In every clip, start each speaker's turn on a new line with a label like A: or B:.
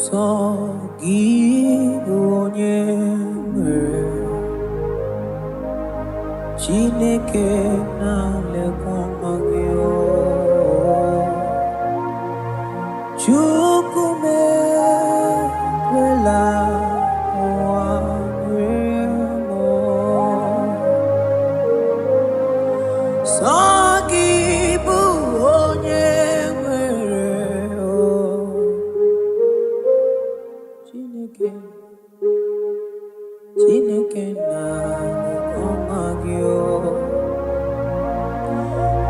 A: Sọ gị bụ onye nwere Chineke na-alekwa ọma gị o. Chukwu m ekwela ụwa rie m o. Sọ gị bụ onye nwere o. Chineke, Chineke na-alekwa ọma gị o.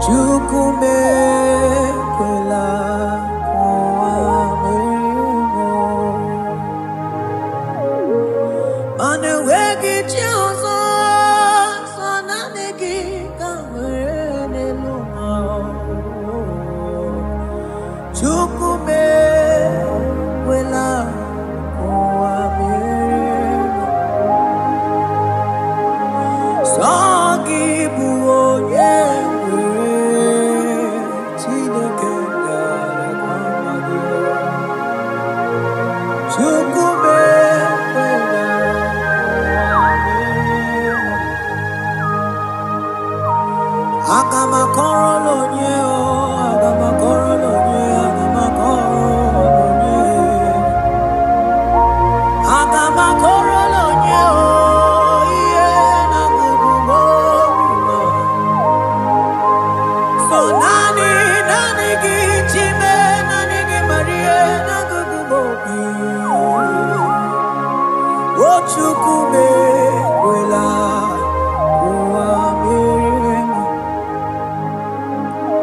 A: Chukwu m ekwela ka ụwa merie m o. Mana enweghị chi ọzọ, sọ naanị gị ka m nwere n'elu ụwa. Chukwu m ekwela ka ụwa merie m. Sọ gị bụ onye nwere Chineke na-alekwa ọma gị. Chukwu m ekwela ụwa merie m. Aga m akọrọ onye o, aga m akọrọ onye, aga m akọrọ onye. Aga m akọrọ onye o, ihe na-agụgụ m obi m. So naanị, naanị gị Chime, naanị gị Maria, na-agụgụ m obi. O Chukwu m ekwela ụwa merie m.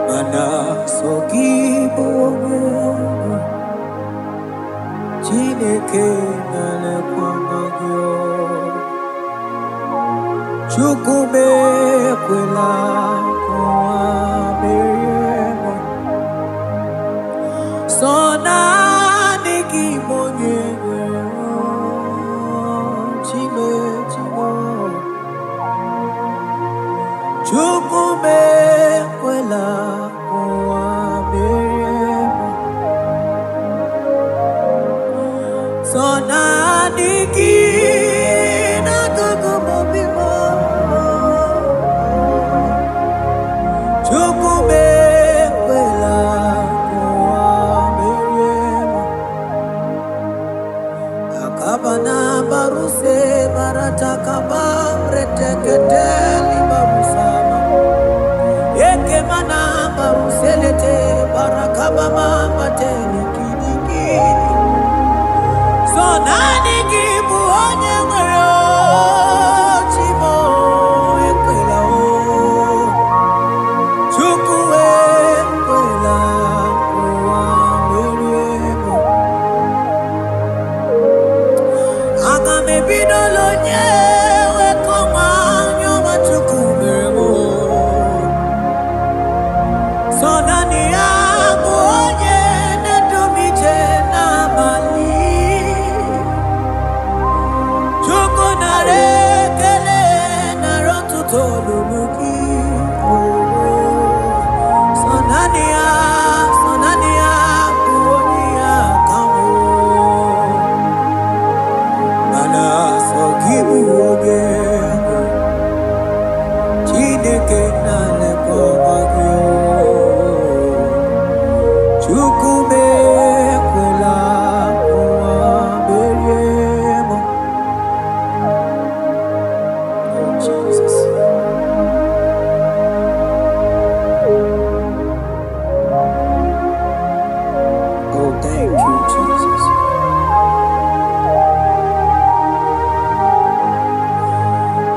A: Mana sọ gị bụ onye ọgwụ, Chineke na-elekwa ọma gị o. Chukwu m ekwela ka ụwa merie m. Sọ naanị gị bụ onye nwere o, Chime, Chime. Chukwu m ekwela ka ụwa merie m. Sọ naanị gị na-agụgụ m obi m. Chukwu m ekwela ka ụwa merie m. Akabana baruse baratakaba reteketeli barusama. Ekemana baruselete barakabama batele kinikini. So naanị gị bụ onye nwere o, Chimo ekwela o. Chukwu ekwela ụwa merie m. Aga m ebidola onye wekọma anya ọma Chukwu mere m o. So naanị ya bụ onye na-edu m ije n'abalị. Chukwu nara ekele nara ọtụtụ olulu gị. So naanị ya, so naanị ya bụ onye ya ka m o. Mana sọ gị bụ onye bụ Chineke na-elekwa ọma gị o. Chukwu m ekwela ụwa merie m. Oh Jesus. Oh, thank you, Jesus.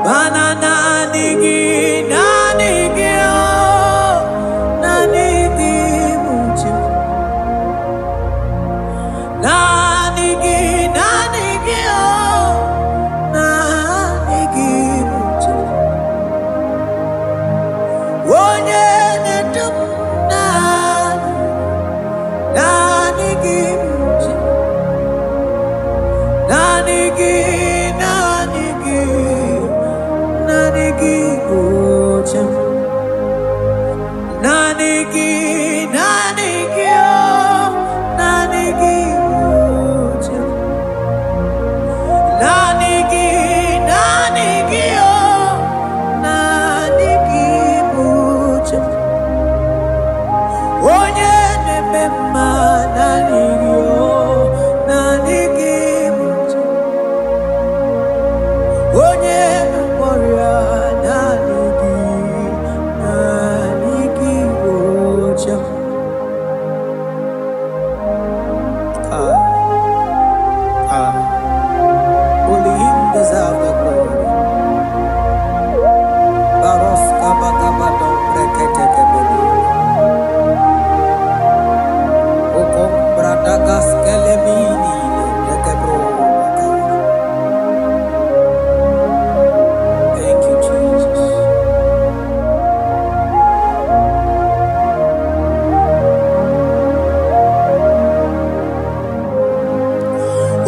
A: Mana naanị gị, naanị gị, oh, naanị gị bụ chi m. Naanị gị, naanị gị, oh, naanị gị bụ chi m. Onye na-edu m naanị, naanị gị bụ chi m. Naanị gị, naanị gị. chi m. Naanị gị, naanị gị, oh, naanị gị bụ chi m. Naanị gị, naanị gị, oh, naanị gị bụ chi m. Onye na-eme mma, naanị gị, oh, naanị gị bụ chi m. Onye na-agwọ ọrịa, naanị gị, naanị gị bụ chi m. Ah, ah. Only him deserve the glory. Baros kabakabado breketekebelu. Okom bradagas kelemini lekebro baka. Thank you, Jesus.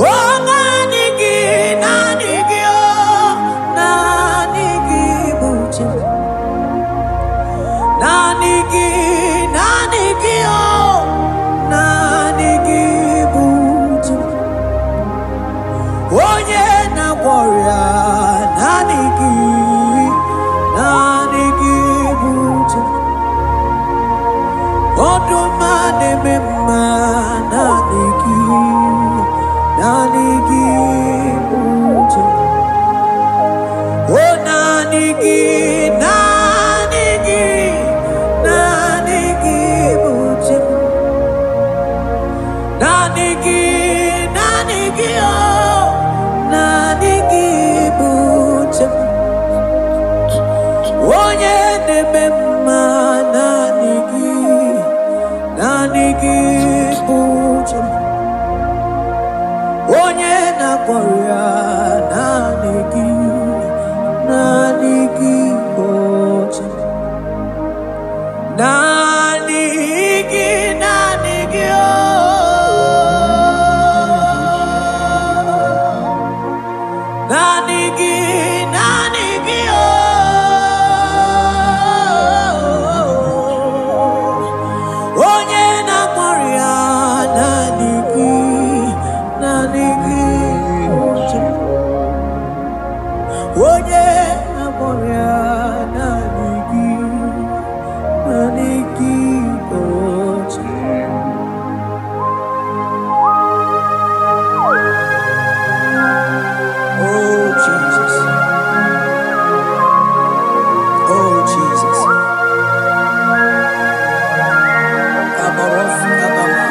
A: Oh, naanị gị, naanị gị, oh, naanị gị bụ chi m. Naanị gị, naanị gị, oh, naanị gị bụ chi m. Onye na-agwọ ọrịa, naanị gị, naanị gị bụ chi m. Ọdụm a na-eme mma, naanị gị, naanị gị bụ chi m. Oh, naanị gị, naanị gị, naanị gị bụ chi m. Naanị gị, naanị gị, oh, naanị gị bụ chi m. Onye na-eme mma, naanị gị, naanị gị bụ chi m. Onye na-agwọ ọrịa, naanị gị, naanị gị bụ chi m. Naanị gị, naanị gị, oh. Naanị gị, naanị gị, oh. Onye na-agwọ ọrịa, naanị gị, naanị gị bụ chi m. Onye na-agwọ ọrịa, naanị gị, naanị gị bụ chi m. Oh Jesus, oh Jesus. Kabaros kabama.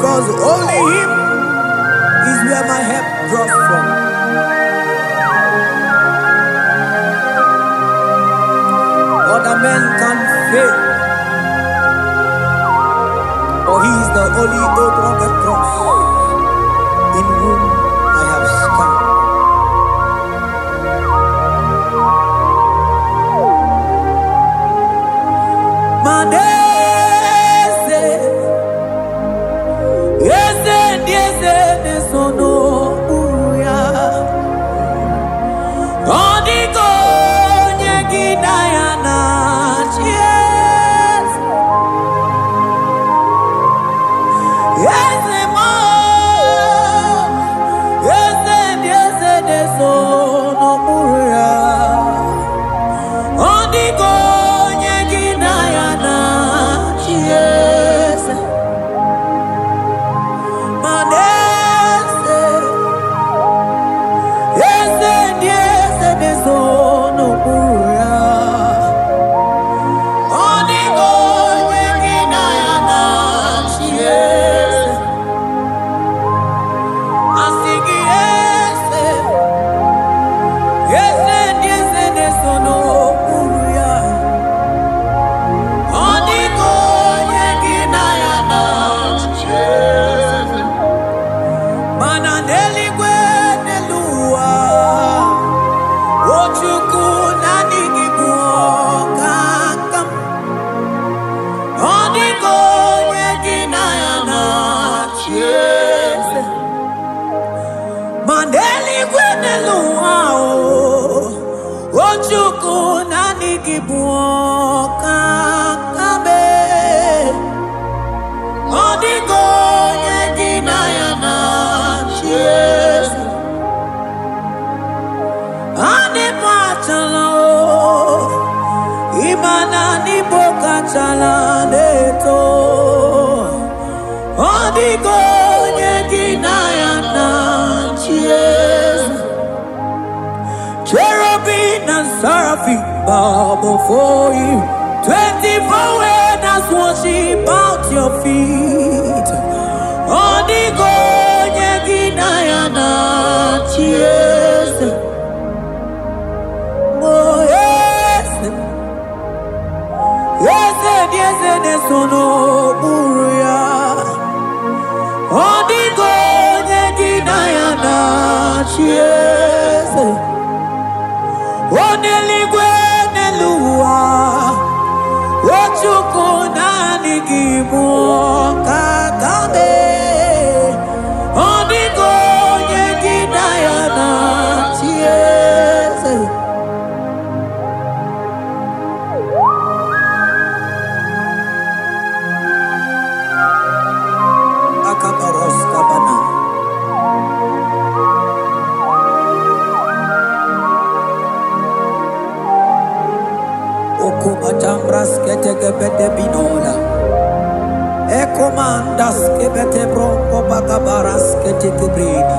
A: Because only Him is where my help draws from. Other men can fail, but He is the only old rugged cross in whom I have stand. Manese, eze ndị eze na-eso n'okpuru ya. Ọ dịghị onye gị na ya na-achị eze. Eze m, eze ndị eze na-eso n'okpuru ya. Ọ dịghị onye gị na ya na-achị eze. Mana eze, eze ndị eze na-eso n'okpuru ya. Ọ dịghị onye gị na ya na-achị eze. Asị gị eze, eze ndị eze na-eso n'okpuru ya. Ọ dịghị onye gị na ya na-achị eze. Mana n'eluigwe, n'elu ụwa, o Chukwu, naanị gị bụ ọkaka m. Ọ dịghị onye gị na ya na-achị eze. Ma n'eluigwe, n'elu ụwa, o Chukwu, naanị gị bụ ọkaka m. Ọ dịghị onye gị na ya na-achị eze. Adị m achala o, ịma na n'Igbo kachala na-eto. Ọ dịghị onye gị na ya na-achị eze. Cherubim and seraphim bow before you. 24 elders worship at your feet. Ọ dịghị onye gị na ya na-achị eze. Oh, eze, eze dị eze na-eso n'okpuru ya. Ọ dịghị onye gị na ya na-achị eze. O n'eluigwe, n'elu ụwa, o Chukwu, naanị gị bụ ọkaka m. Ọ dịghị onye gị na ya na-achị eze. Akabaros kabana. Okubatambras ketekebete binola. Ekomandas kebete bronco bagabaras ketekebredi.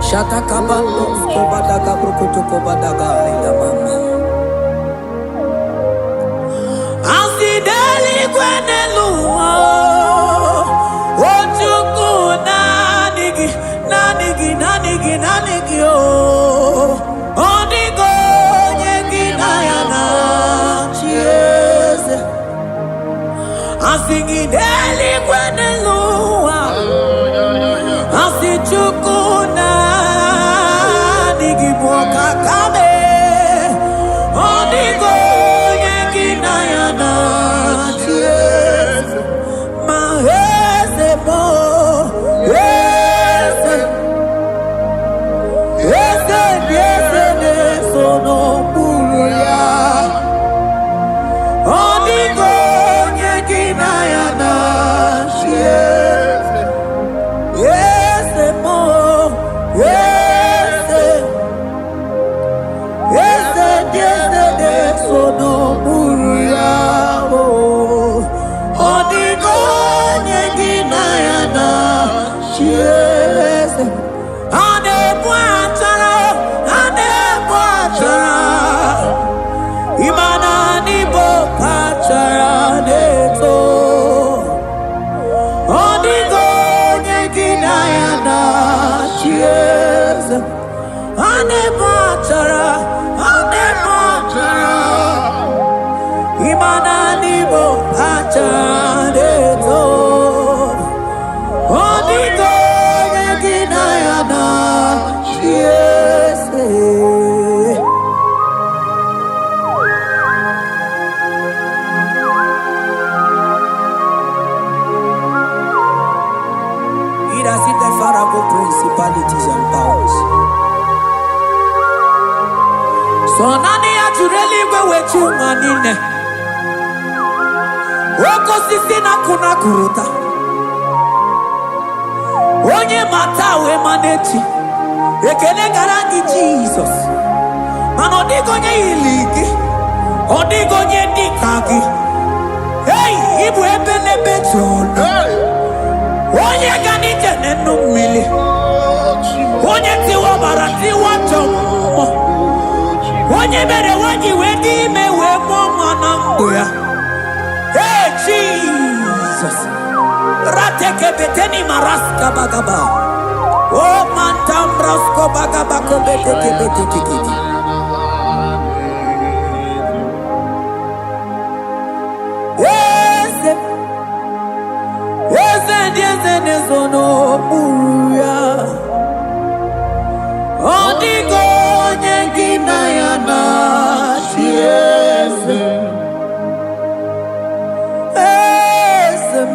A: Shatakabandos kobadaga brukutu kobadaga ila mama. Asị n'eluigwe, n'elu ụwa, o Chukwu, naanị gị, naanị gị, naanị gị, naanị gị o. Ọ dịghị onye gị na ya na-achị eze. Asị gị n'eluigwe, n'elu ụwa, asị Chukwu, naanị gị bụ ọkaka m. Ọ dịghị onye gị na ya na-achị eze. Ma eze bụ eze, eze dị eze na-eso n'okpuru ya. Ọ dịghị onye gị na ya na-achị eze. Ọ na-ebe achara, ọ na-ebe achara. Ịma na n'Igbo kacha na-eto. Ọ dịghị onye gị na ya na-achị eze. He that sitteth far above principalities and powers. So naanị ya jụrụ eluigwe wee chi ụwa niile. Oke osisi na-akụ na akụrụta. Onye ma taa wee ma n'echi. Ekele gara gị, Jizọs. Mana ọ dịghị onye yiri gị. Ọ dịghị onye dị ka gị. Ei, ịbụ ebe n'ebe jụrụ.
B: Hey!
A: Onye ga n'ije n'enu mmiri.
B: Oh, Chimo.
A: Onye tiwa ọbara tiwa chọ mmụọ. Onye mere nwanyị wee dị ime wee mụọ nwa na ndụ ya. Hey, Jesus. Ratekebeteni maraska bagaba. O mantambrasko bagaba kobetekebetekete. Eze, eze ndị eze na-ezo n'okpuru ya. Ọ dịghị onye gị na ya na-achị eze. Eze m,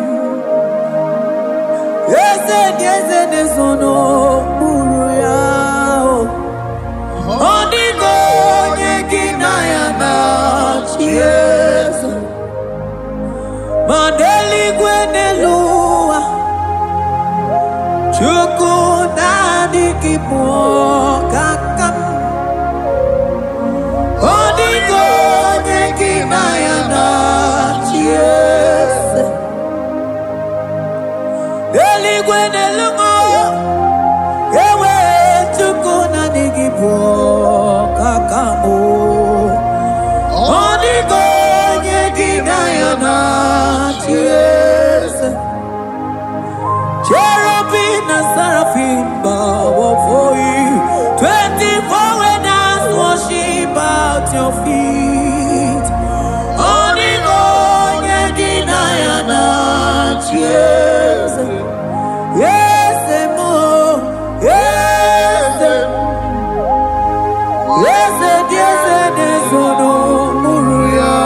A: eze ndị eze na-ezo n'okpuru ya. Ọ dịghị onye gị na ya na-achị eze. Ma n'eluigwe, n'elu ụwa, Chukwu, naanị gị bụ ọkaka m. Ọ dịghị onye gị na ya na-achị eze. N'eluigwe, n'elu ụwa, ewe Chukwu, naanị gị bụ ọkaka m. Ọ dịghị onye gị na ya na-achị eze. Cherubim and seraphim bow before you. 24 elders worship at your feet. Ọ dịghị onye gị na ya na-achị eze. Eze m, eze m, eze dị eze na-ezo n'okpuru ya.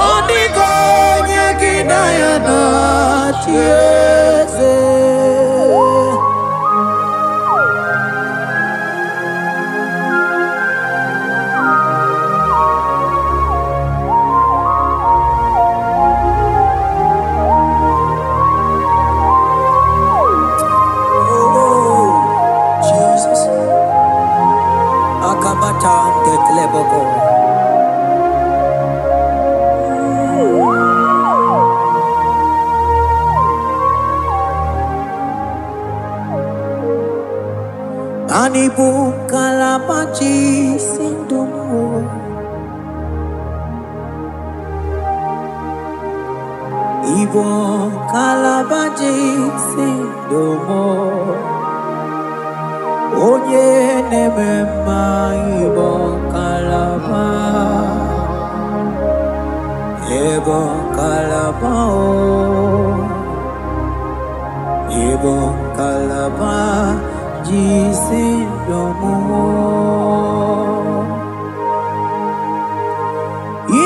A: Ọ dịghị onye gị na ya na-achị eze. Oh, Jesus. Akabata ndekleboko. Ani bụ ngalaba ji si ndụ m o. Ịbụ ngalaba ji si ndụ m o. Onye na-eme mma, ịbụ ngalaba. Ịbụ ngalaba o. Ịbụ ngalaba ji si ndụ m o.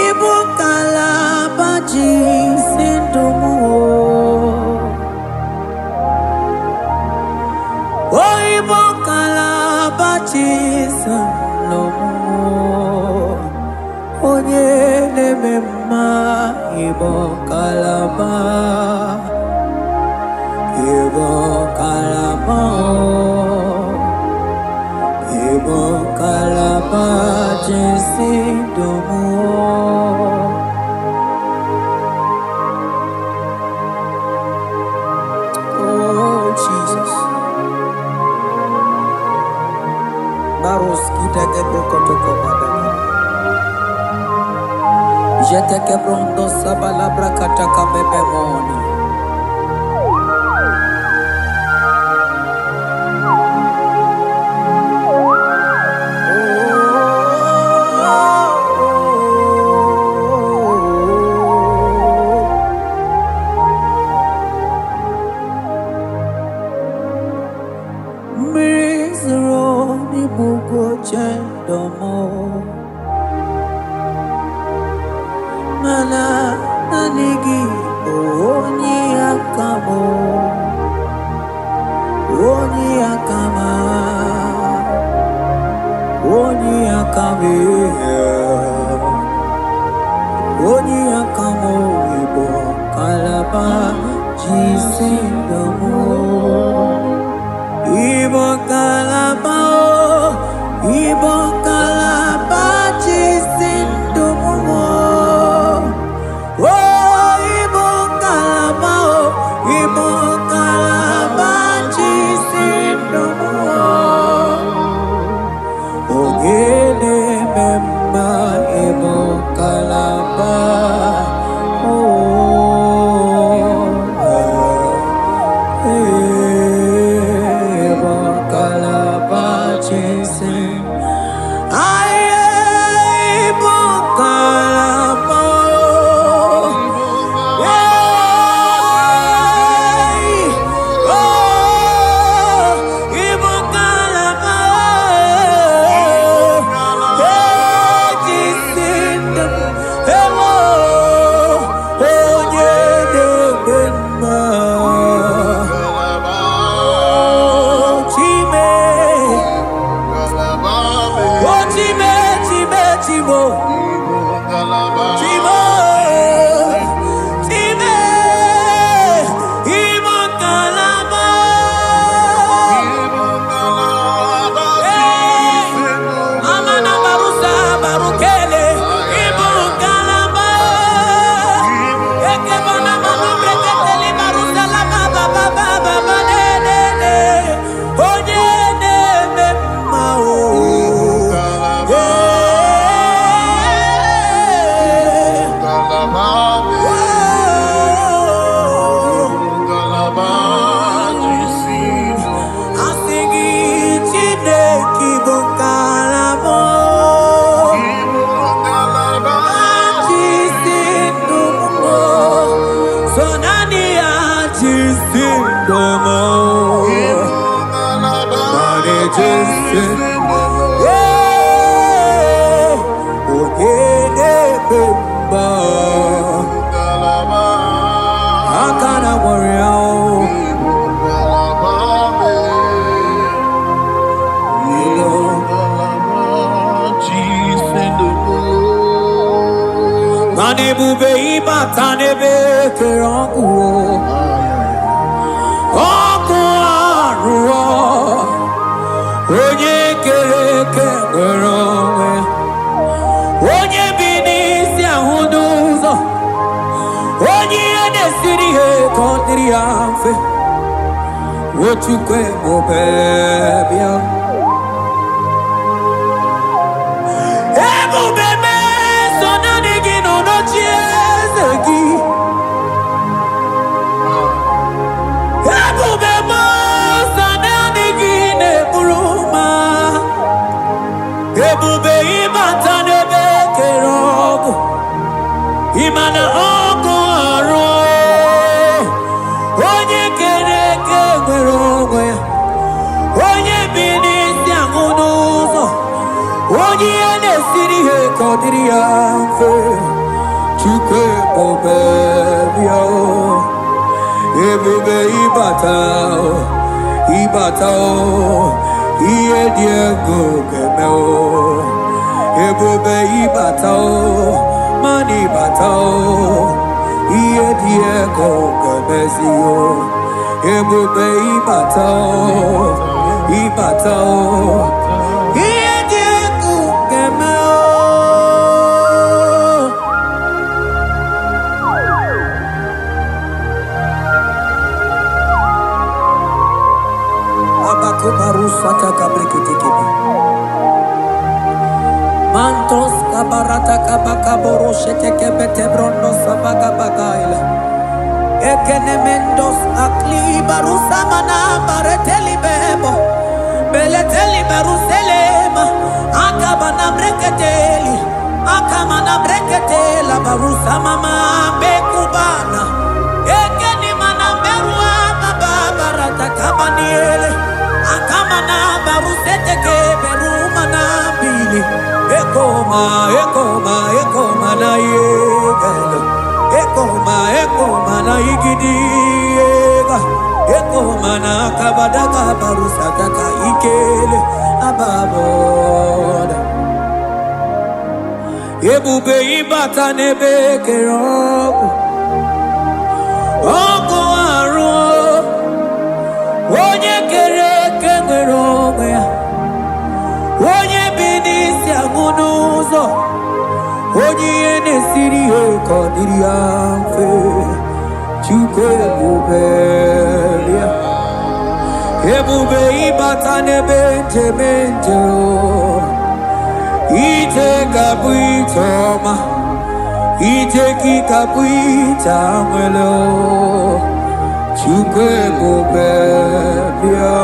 A: Ịbụ ngalaba ji si ndụ m o. O ịbụ ngalaba ji si ndụ m o. Onye na-eme mma, ịbụ ngalaba. Ịbụ ngalaba o. Ịbụ ngalaba ji si ndụ m o. Oh, Jesus. Baros kita kebrokotoko badaka. Jete kebrondo sabala brakataka bebemona. aka m, onye aka m, Igbo kalaba jisi ndụ m. Igbo kalaba o, Igbo kalaba jisi ndụ m. O Igbo kalaba o, Igbo kalaba jisi ndụ m. Onye na-eme mma, Igbo kalaba o, Igbo kalaba jisi. Aye, Igbo kalaba o. Hey! Oh, Igbo kalaba o. Hey, jisi ndụ m. Ewo, onye na-eme mma. Oh, Chime. Oh, Chime, Chime, Chimo. Chimo. Chime. Igbo kalaba. Hey! Amana barusa barukele. Igbo kalaba. Ekebana manubreketeli barusa la ba ba ba ba ba ba ne ne ne. Onye na-eme mma o. Hey! Oh! Asị gị Chineke bụ ngalaba jisi ndụ m, so naanị ya jisi ndụ m, naanị jisi. Ee, onye na-eme mma, aka na nwere ya o. Ilo. Mana ebube ịbata n'ebe kere ọkụ o. Ọkụ arụọ, onye kere eke nwere onwe, onye bi n'isi ahụ n'ụzọ, onye ihe na-esiri ihe ka ọ dịrị ya mfe. Ochukwu ebube, bịa. Ebube meso, naanị gị nọ n'oche eze gị. Ebube meso, naanị gị na-eburu ma. Ebube ịbata n'ebe kere ọgụ, ịma na ọkụ arụ, onye kere eke nwere onwe ya, onye bi n'isi ahụ n'ụzọ, onye ihe na-esiri ihe ka ọ dịrị ya mfe. Chukwu ebube, bịa o. Ebube ịbata o, ịbata o, ihe dị egwu ga-eme o. Ebube ịbata o, mana ịbata o, ihe dị egwu ga-emezi o. Ebube ịbata o, ịbata o, ihe dị egwu ga-eme o. Abakubarusata kabreketekebe. Mantos kabarata kabakaboro shetekebete brondo sabagabagaila. Ekenemendos akli barusamana bareteli bebo. Beleteli baruselema. Akabana breketeli. Akamana breketela barusamama bekubana. Ekeni mana berua baba barata kabaniele. Akamana baruseteke berumana bili. Ekoma, ekoma, ekoma na yegelo. Ekoma, ekoma na igidi ega. Ekoma na kabadaka barusataka ikele ababoda. Ebube, ịbata n'ebe ekere ọkụ, ọkụ arụ. Onye kere eke nwere onwe ya, onye bi n'isi agụ n'ụzọ, onye ihe na-esiri ihe ka ọ dịrị ya mfe. Chukwu ebube, bịa. Ebube, ịbata n'ebe njem njem, ije ga-abụ ije ọma, ije gị ga-abụ ije nwere. Chukwu ebube, bịa.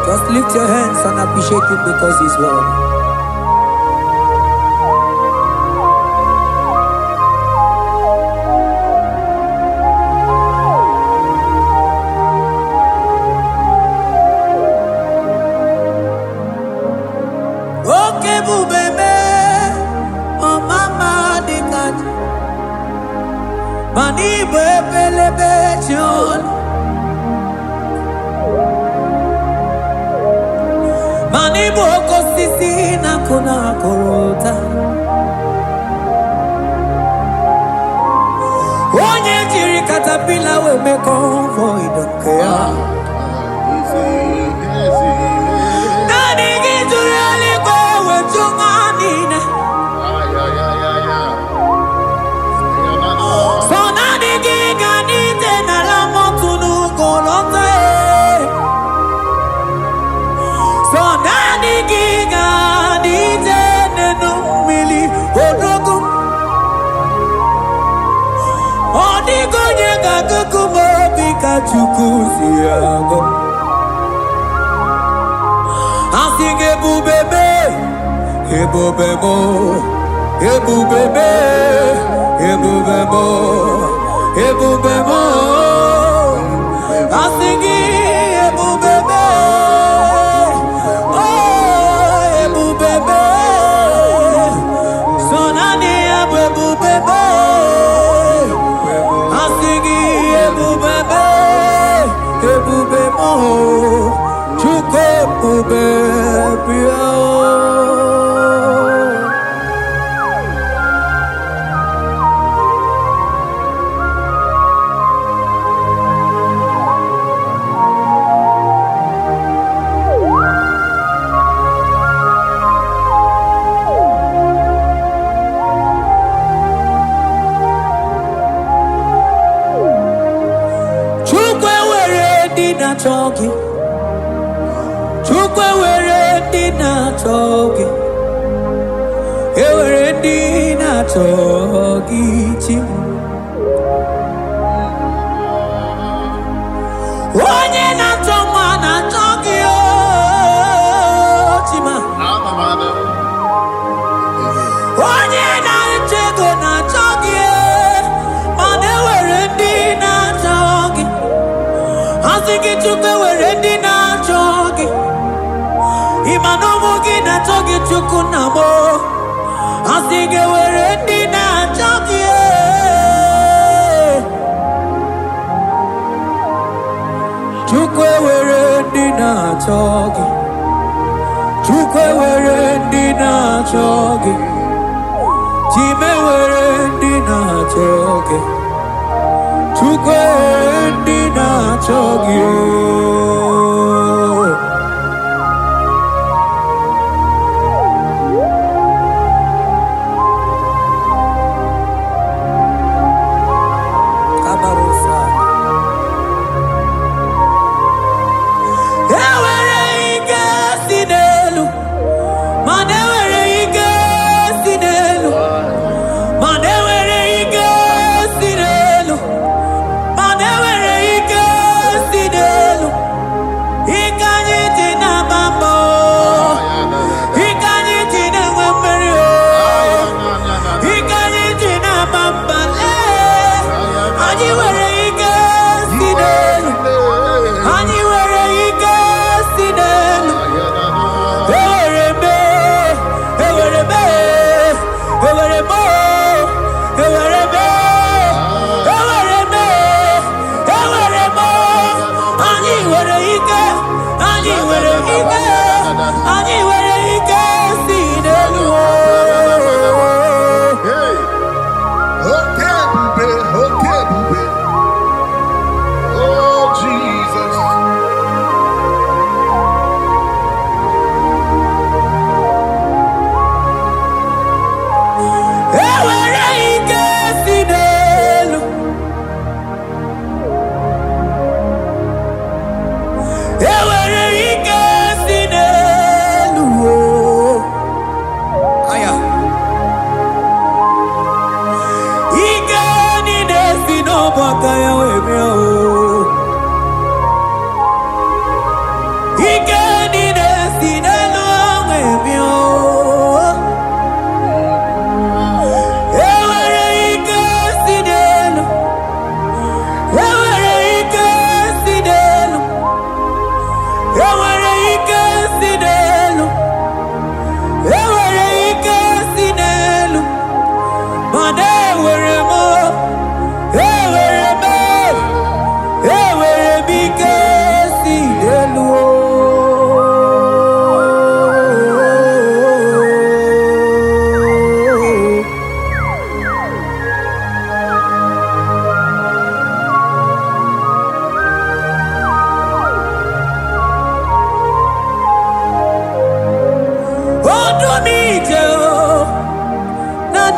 A: Just lift your hands and appreciate him because he's worthy. Oke ebube mee, ọmama dịka ji, mana ịbụ ebelebe ji ọnụ, mana ịbụ oke osisi na-akụ na akụrụ ụta. Onye jiri caterpillar wee mee convoy nke ya. Naanị gị jụrụ eluigwe wee jụ nwa niile. So naanị gị ga n'ije n'ala mọtụ n'ugo lọta e. So naanị gị ga n'ije n'enu mmiri, odogwu. Ọ dịghị onye ga-agụgụ m obi ka Chukwu si agụ. Asị gị, ebube mee, ebube m, ebube mee, ebube m, ebube m. Asị gị, ebube mee, oh, ebube mee. So naanị ya bụ ebube mee. Asị gị, ebube mee, ebube m, Chukwu ebube, bịa. Chukwu, ewere ndị na-achọ gị. Chukwu, ewere ndị na-achọ gị. Ewere ndị na-achọ gị, chi m. Onye na-achọ nwa na-achọ gị o chima. Onye na-achọ ego na-achọ gị e, mana ewere ndị na-achọ gị. Asị gị, Chukwu, ewere ndị na-achọ gị. Ịma na ụmụ gị na-achọ gị, Chukwu nna m. Asị gị, ewere ndị na-achọ gị e. Chukwu, ewere ndị na-achọ gị. Chukwu, ewere ndị na-achọ gị. Chime, were ndị na-achọ gị. Chukwu, ewere ndị na-achọ gị ooo. Kabarosa. Ewere ike si n'elu, mana ewere ike si n'elu, mana ewere ike si n'elu, mana ewere ike si n'elu.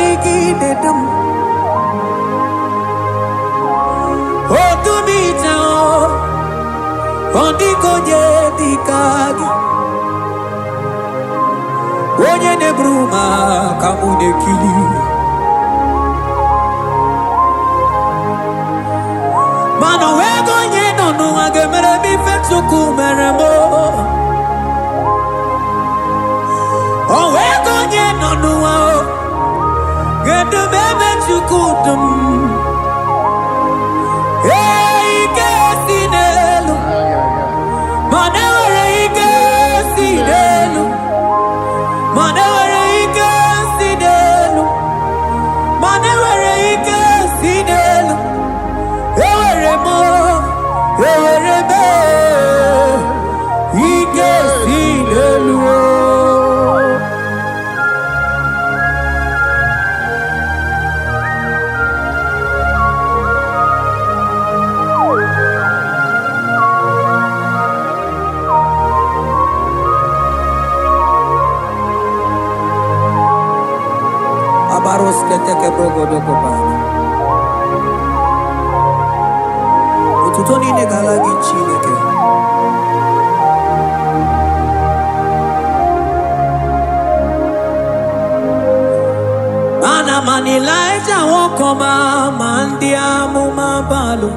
A: Naanị gị na-edu m. Odumije o, ọ dịghị onye dị ka gị. Onye na-eburu m aka mụ na-ekili. Mana onwego onye nọ n'ụwa ga-emere m ife Chukwu mere m o. Onwego onye nọ n'ụwa o ga-edu m ebe Chukwu du m. Ee, ike si n'elu, mana enwere ike si n'elu, mana enwere ike si n'elu, mana enwere ike si n'elu. Ewere m, ewere m ike si n'elu o. Abarosketeke brogodokobana. Otuto niile ga-ala gị, Chineke. Mana mana Ịlaịja nwoke ọma ma ndị amụma balụ.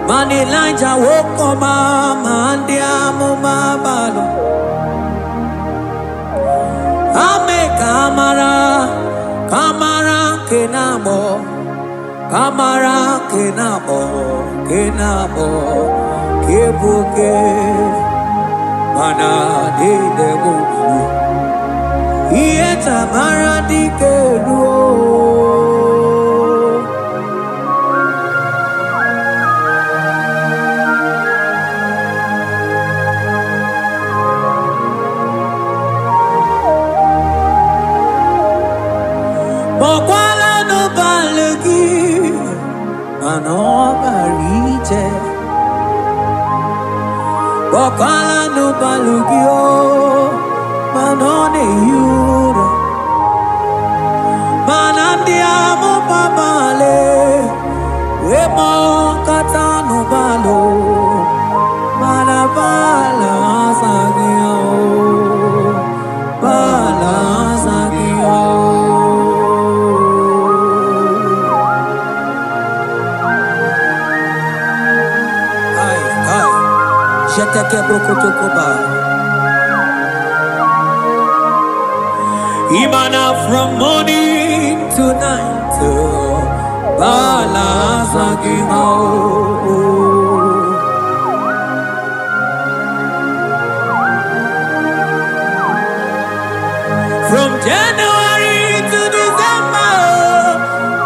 A: Mana Ịlaịja nwoke ọma ma ndị amụma balụ. Ame ka mara, ka mara nke na-agbọ, ka mara nke na-agbọ, nke na-agbọ, nke bụ oke, mana niile bụ mmiri. Ihe tamara dike ruo. Kpọkwala n'ụbalị gị, mana ọ bara ije. Kpọkwala n'ụbalị gị o, mana ọ na-ehi ụra. Mana ndị amụma balị wee kpọkọta n'ụbalị, mana bala azaghị ya o, bala azaghị ya o. Kai, kai, jeteke brokotokoba. Imana from morning to night, bala azaghị ha o. From January to December,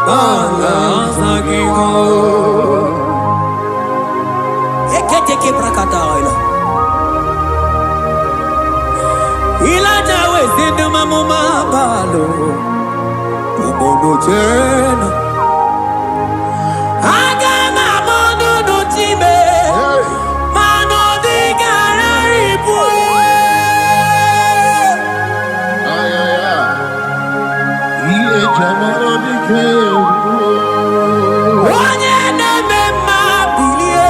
A: bala azaghị ha o. Eketeke brakataila. Ilaja wezi ndumamuma balo, umono jena. Aga m amụ nụnụ chime, mana ọ dịgara ibu.
B: Ihe jamara dike ruo.
A: Onye na-eme mma bilie,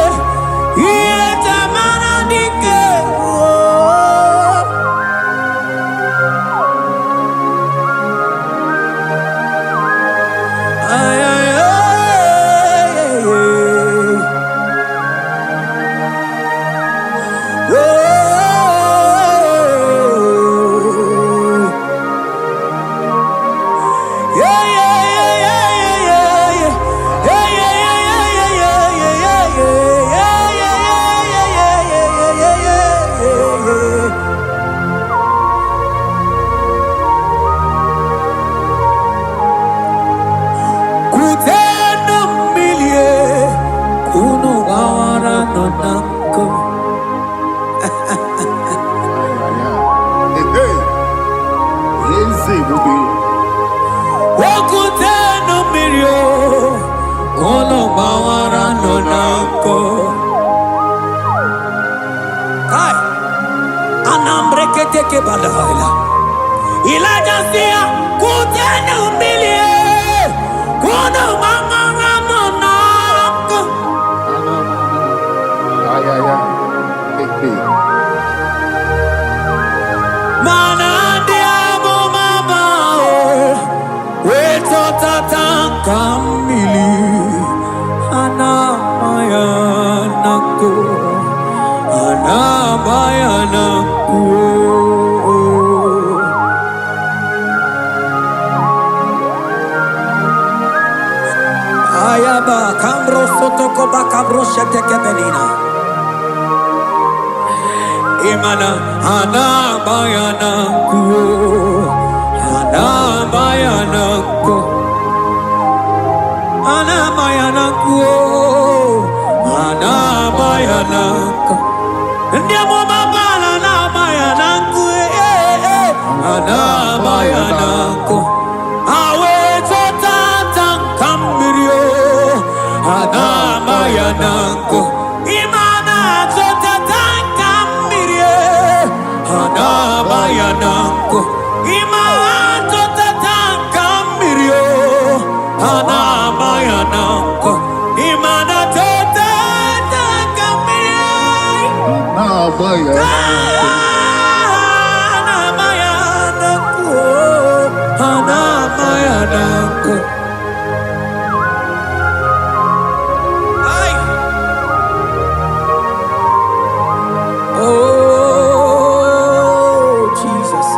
A: ihe tamara dike ruo. Ay, ay, ay, ay, ay. Oh. Yeah, yeah, yeah, yeah, yeah, yeah. Yeah, yeah, yeah, yeah, yeah, yeah, yeah, yeah, yeah, yeah, yeah, yeah, yeah, yeah, yeah, yeah, yeah. Kutenu mmilie, kunu gbawara nọ na nkụ.
B: Hey, hey. Eze ebube.
A: Okutenu mmiri o, unu gbawara nọ na nkụ. Kai, anambreketeke badaila. Ịlaịja sị ya, "Kutenu mmiri kunu gbamara m n'ọkụ."
B: Ay, ay, ay. Hey, hey.
A: Mana ndị amụma ahụ wee chọtata nka mmiri a na-ama ya na nkụ, a na-ama ya na nkụ. Ayaba kambro sotokoba kabro shetekebelina. Imana ana bayana ku, ana bayana ku, ana bayana ku, ana bayana ku. Ndị amụma bala na bayana ku, eh, eh, ana bayana ku. Awe tata nka mmiri o, ana bayana ku. Imana tata nka mmiri e, ana bayana ku. Imana tata nka mmiri o, ana bayana ku. Imana tata nka mmiri.
B: Na-agba ya.
A: Ana bayana ku, ana bayana ku. Ai. Oh, Jesus.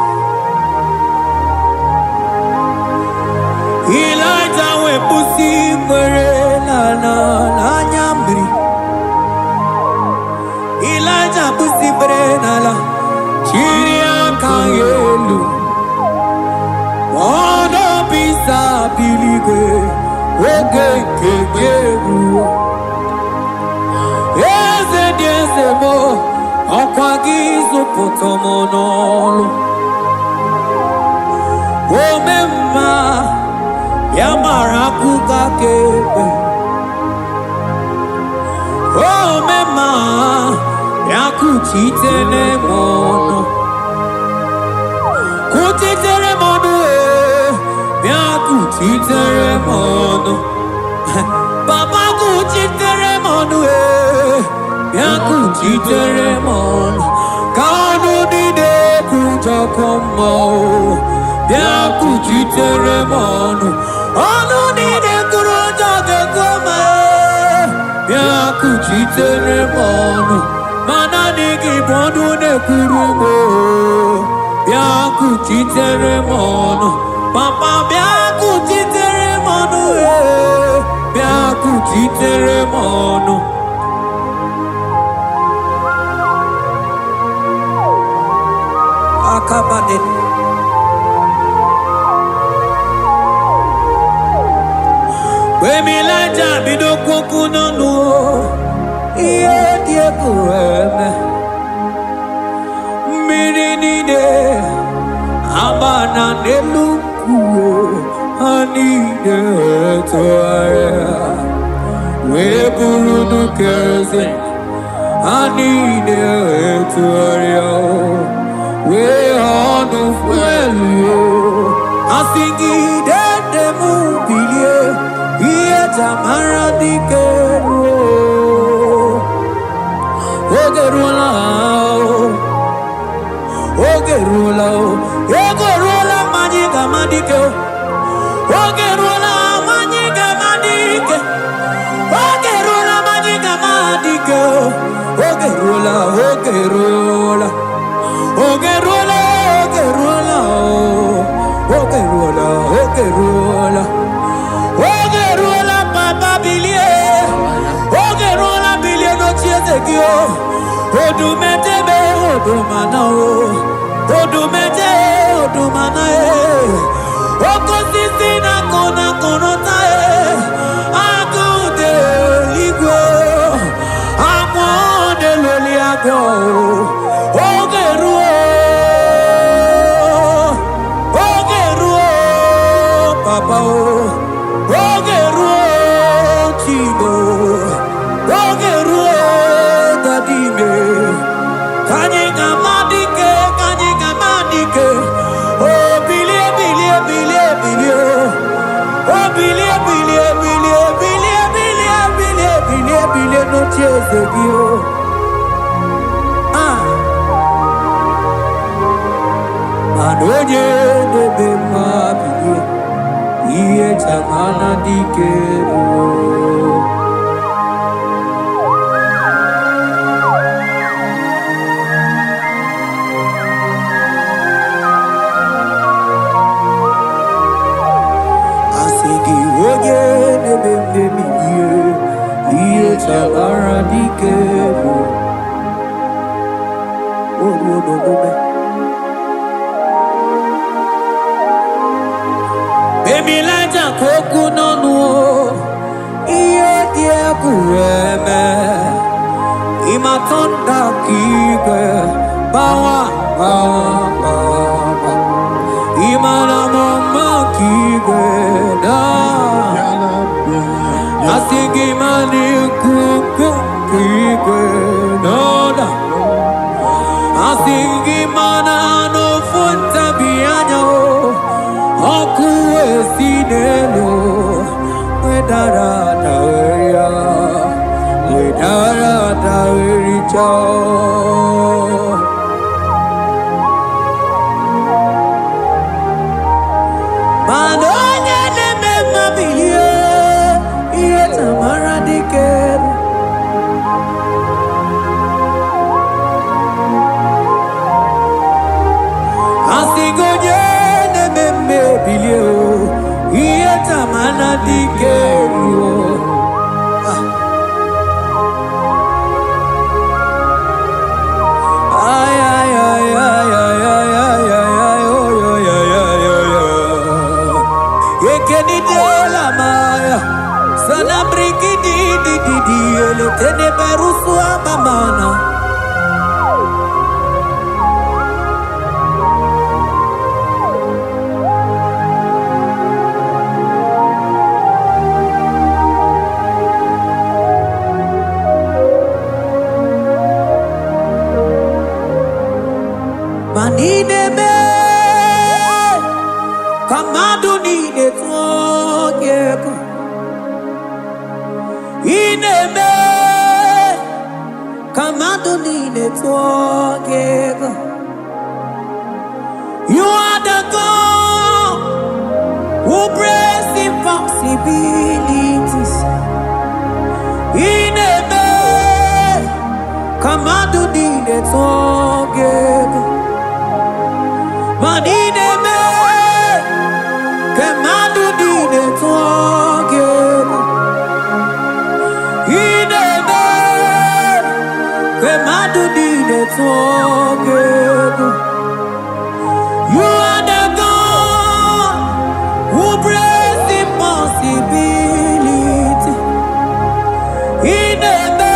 A: Elijah wee kwụsị ikpere n'ala n'anya mmiri. Elijah kwụsị ikpere n'ala, chiri aka ya elu. Ọnọbisa biligwe, oge nke gị eruo. Eze dị eze m, ọkwa gị zụpụta m n'ọlụ. Ome mma, ya mara akụkọ aka ekpe. Ome mma, ya kuchitere m ọnụ. Kuchitere m ọnụ ee, bịa kuchitere m ọnụ. Papa, kuchitere m ọnụ ee, bịa kuchitere m ọnụ. Ka ọnụ niile kwujọkọ mmụọ, bịa kuchitere m ọnụ. Ọnụ niile kwuru ụjọ ga-ekwu ma ee, bịa kuchitere m ọnụ. Ma naanị gị bụ ọnụ na-ekwuru m oo. Bịa kuchitere m ọnụ. Papa, bịa kuchitere m ọnụ ee, bịa kuchitere m ọnụ. Akabade. Mgbe Ịlaịja bido okwu n'ọnụ o, ihe dị egwu eme. Mmiri niile ama na n'elu nkwụ, ha niile tụgharịa wee bụrụ kerosene. Ha niile tụgharịa wee ọnụ fuelu. Asị gị dede m, bilie, ihe jamara dike ruo. Oge ruola o, oge ruola o, ego ruola ma anyị ga-ama dike o. Oge ruola ma anyị ga-ama dike. Oge ruola ma anyị ga-ama dike o. Oge ruola, oge ruola. Oge ruola, oge ruola o. Oge ruola, oge ruola. Oge ruola, papa, bilie. Oge ruola, bilie n'oche eze gị o. Odumedebe odumana o. Odumeje odumana e. Oke osisi na-akụ na akụrụta e. Agụ dị eluigwe. Amụọ na-eloli agụ. Oge ruo. Oge ruo, papa o. Oge ruo, Chibo. Oge ruo, daddy me. Ka anyị ga-ama dike, ka anyị ga-ama dike. Obi. n'oche eze gị o. Ah, mana onye na-eme mma bilie, ihe chamana dike bụ. Asị gị onye na-eme mmebi ihe, ihe chamara dike bụ oruo n'omume. Emilaja ka okwu n'ọnụ o, ihe dị egwu eme. Ịmatọnda ka igwe gbawa gbawa gbawa. Ịmara m mma ka igwe daa.
B: Bịala, bịala, bịala.
A: Asị gị ma n'ikuku nke igwe n'ọda. Asị gị mana n'ofu ntabi anya o, ọkụ esi n'elu wedara ada ya, wedara ada ericha. Mana onye na-eme mma bilie, ihe tamara dike. Asị gị onye na-eme mma ebilie o, ihe tamara dike ruo. Ay, ay, ay, ay, ay, ay, ay, ay, ay, oy, oy, ay, ay, oy, oy. Ekenidela maya, sana briki di di di di, ele tene berusu amamana. Ma n'ime ka mmadụ niile tụọ gị egwu. Ị na-eme ka mmadụ niile tụọ gị egwu. You are the God who breaks impossibilities. Ị na-eme ka mmadụ niile tụọ gị egwu. Ma ị na-eme ka mmadụ niile tụọ gị egwu. Ị na-eme ka mmadụ niile tụọ gị egwu. You are the God who breaks impossibility. Ị na-eme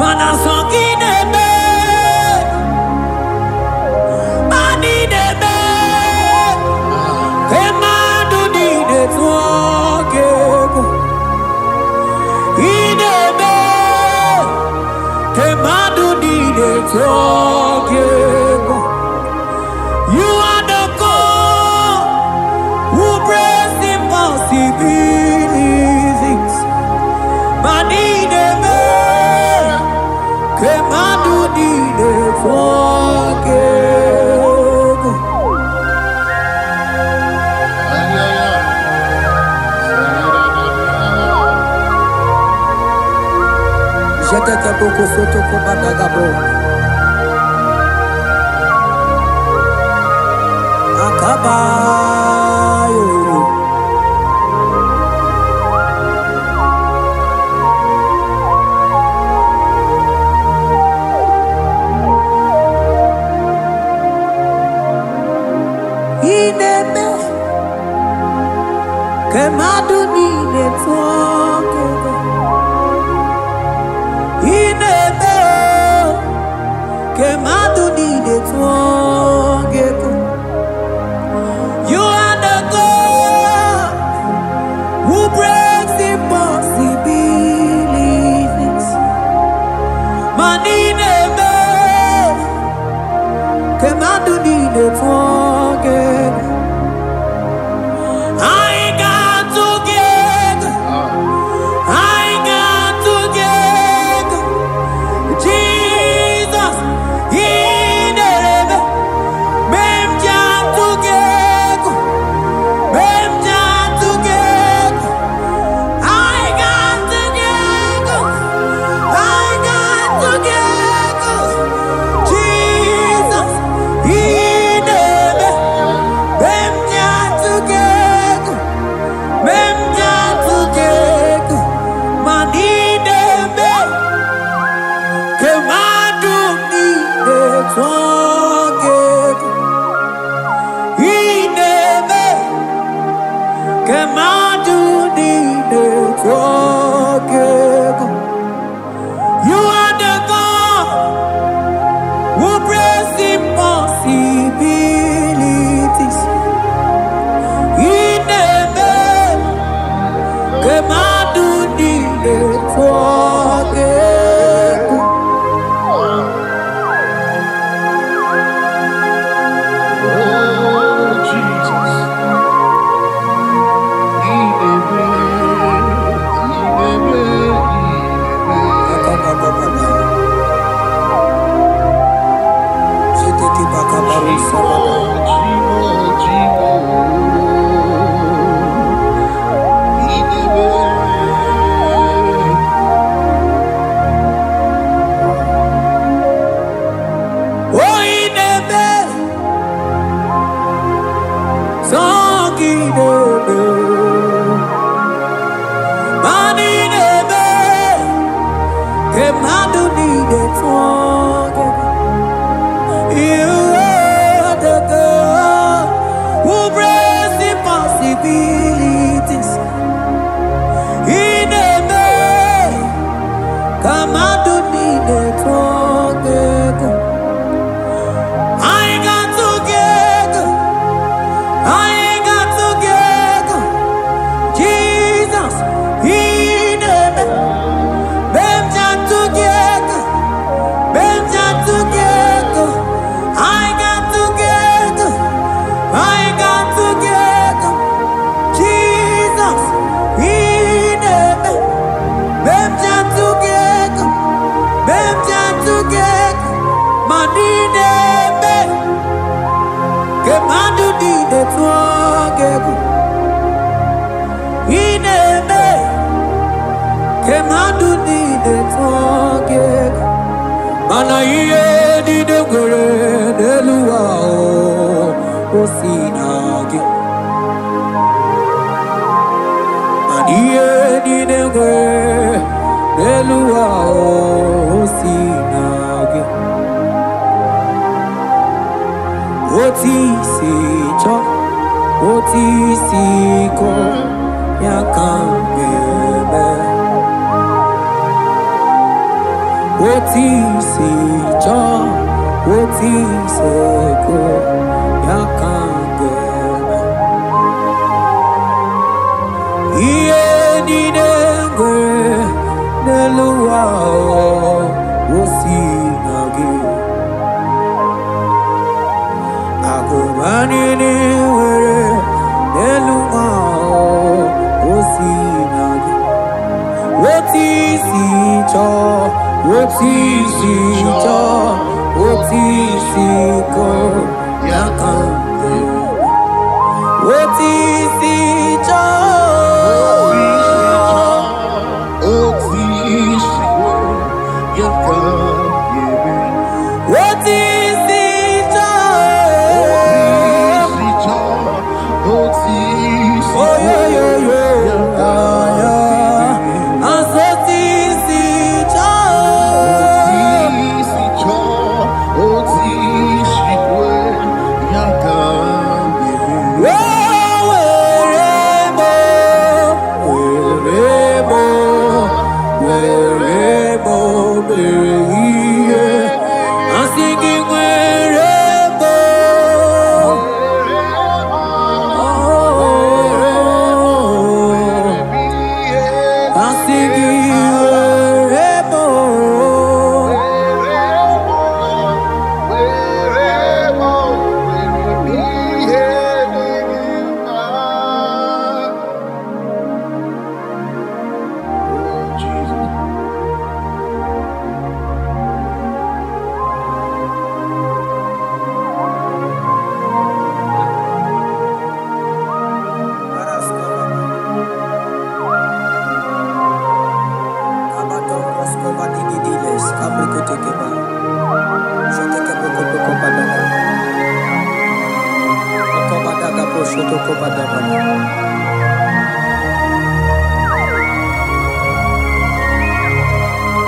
A: mana sọ gị na-eme, ma ị na-eme ka mmadụ niile tụọ gị egwu. Ị na-eme ka mmadụ niile tụọ gị egwu. You are the God who breaks impossibilities. Ma ị na-eme ka mmadụ niile tụọ gị egwu.
B: Ay, ay, ay.
A: Jetete boko soto kobadagabo. Akabayo. Ị na-eme ka mmadụ niile tụọ gị egwu. Ị na-eme o, ka mmadụ niile tụọ gị egwu. You are the God who breaks impossibilities. Ma ị na-eme ka mmadụ niile tụọ gị egwu. Anyị ga-atụ gị egwu.
B: Ah.
A: Anyị tụọ gị egwu. Ị na-eme ka mmadụ niile tụọ gị egwu. You are the God who breaks impossibilities. Ị na-eme ka mmadụ niile tụọ gị egwu.
B: Oh, Jesus. Ị na-eme, ị na-eme, ị na-eme. Chimo, Chimo, Chimo. Ị na-eme.
A: Oh, ị na-eme, sọ gị na-eme. Mana ị na-eme ka mmadụ niile tụọ gị egwu. You are the God who breaks impossibilities. Ị na-eme ka mmadụ niile tụọ gị egwu. Anyị ga-atụ gị egwu. Anyị ga-atụ gị egwu. Jizọs, ị na-eme. Mgbe m ji atụ gị egwu. Mgbe m ji atụ gị egwu. Anyị ga-atụ gị egwu. Anyị ga-atụ gị egwu. Jizọs, ị na-eme. Mgbe m ji atụ gị egwu. Mgbe m ji atụ gị egwu. Ma ị na-eme ka mmadụ niile tụọ gị egwu. Ị na-eme ka mmadụ niile tụọ gị egwu. Mana ihe niile nwere n'elu ụwa o si na gị. Mana ihe niile nwere n'elu ụwa o si na gị. Otu isi chọọ, otu isi kọọ, ya ka m ga-eme. Otu isi chọọ, otu isi kọọ, ya ka m ga-eme. Ihe niile nwere n'elu ụwa o si na gị. Akụba niile nwere n'elu ụwa o si na gị. Otu isi chọọ, otu isi chọọ, otu isi kọọ, ya ka m ga-eme. Otu isi chọọ.
B: Otu isi chọọ, ya ka m ga-eme.
A: Otu isi chọọ.
B: Otu isi chọọ, otu isi
A: Oyoyoyo,
B: ya ka m
A: ya.
B: ga-eme.
A: Asị otu isi chọọ.
B: Otu isi chọọ, otu isi kwe, ya ka m ga-eme.
A: O were m, were m, were m mere ihe. Asị gị were m. Oh, asị gị were m.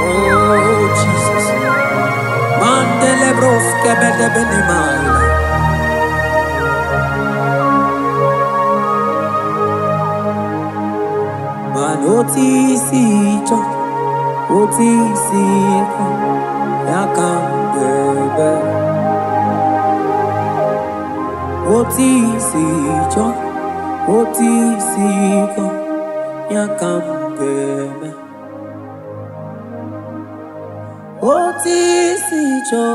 A: Oh, Jesus. Mandele broske. Benemaila. Mana otu isi chọ, otu isi kọ, ya ka m ga-ebe. Otu isi chọ, otu isi kọ, ya ka m ga-eme. Otu isi chọ,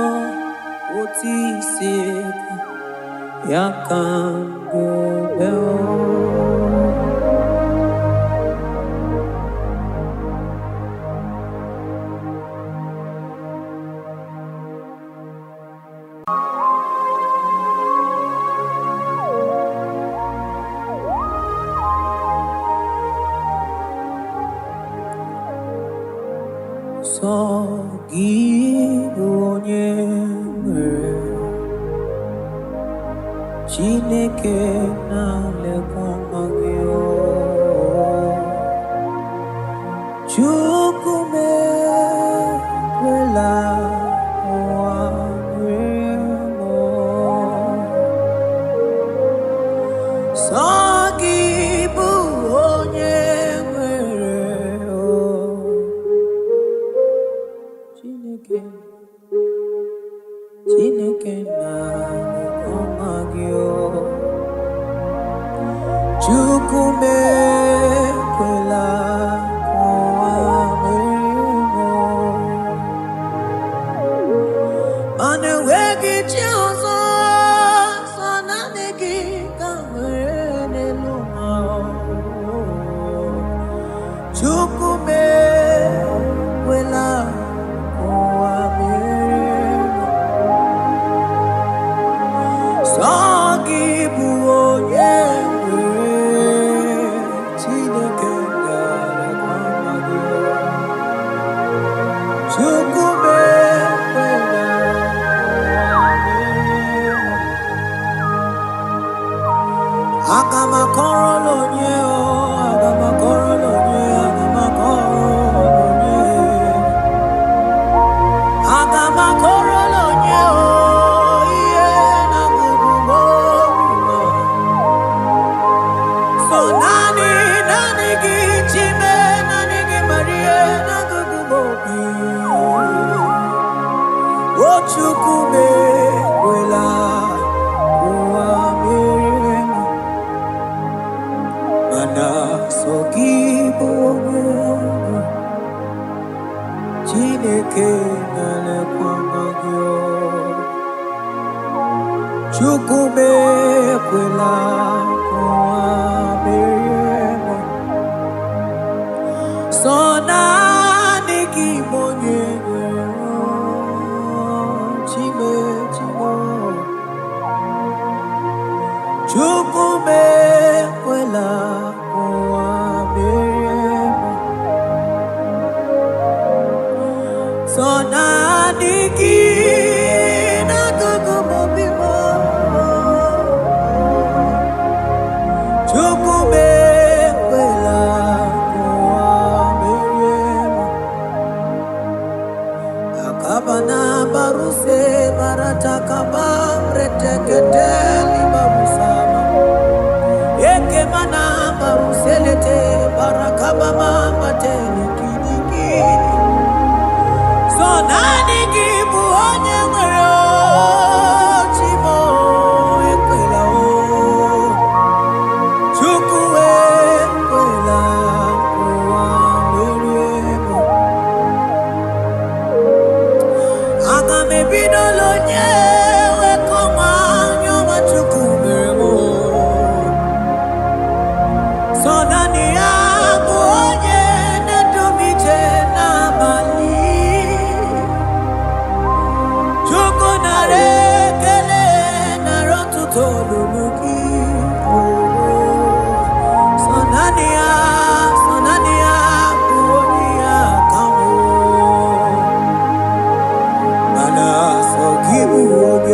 A: otu isi kọ, ya ka m ga-eme. Sọ gị bụ onye nwere Chineke na-alekwa nwa gị o. Chukwu m ekwela ụwa rie m o. Sọ gị bụ onye nwere o. Chineke, Chineke na-alekwa nwa gị o. Chukwu m ekwela ka ụwa merie m o. Mana enweghị chi ọzọ, sọ naanị gị ka m nwere n'elu ụwa. Chukwu m ekwela ka ụwa merie m. Sọ gị bụ onye nwere Chineke na-alekwa nwa gị. Chukwu m ekwela ụwa merie m. Aga m akọrọ onye o, aga m akọrọ onye, aga m akọrọ onye. Aga m akọrọ onye o, ihe na-agụgụ m obi m. So naanị, naanị gị Chime, naanị gị Maria, na-agụgụ m obi. O Chukwu m ekwela ụwa merie m. Mana sọ gị bụ onye mbụ, Chineke na-elekwa nwa gị o. Chukwu m ekwela ka ụwa merie m. Sọ naanị gị bụ onye nwere o, Chime, Chime o. Chukwu m ekwela ka ụwa merie m. Sọ naanị gị n'akụkụ m obi m. Chukwu m ekwela ka ụwa merie m. Akabana baruse baratakaba reteketeli barusama. Ekemana baruselete barakabama batele kinikini. So naanị gị bụ onye nwere o, Chi m ekwela o. Chukwu ekwela ka ụwa merie m. Aga m ebidola onye wekọma anya ọma Chukwu mere m o. So naanị ya bụ onye na-edu m ije n'abalị. Chukwu nara ekele nara ọtụtụ olulu gị. So naanị ya, so naanị ya bụ onye ya ka m. Mana sọ gị bụ onye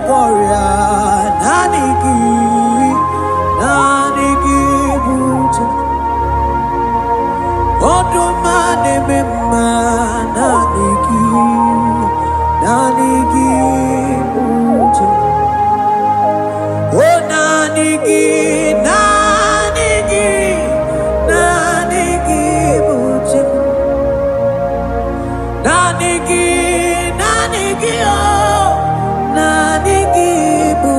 A: na-agwọ ọrịa, naanị gị, naanị gị bụ chi. Ọdụm a na-eme mma, naanị gị, naanị gị bụ chi. O naanị gị, naanị gị, naanị gị bụ chi. Naanị gị, naanị gị, oh, naanị gị bụ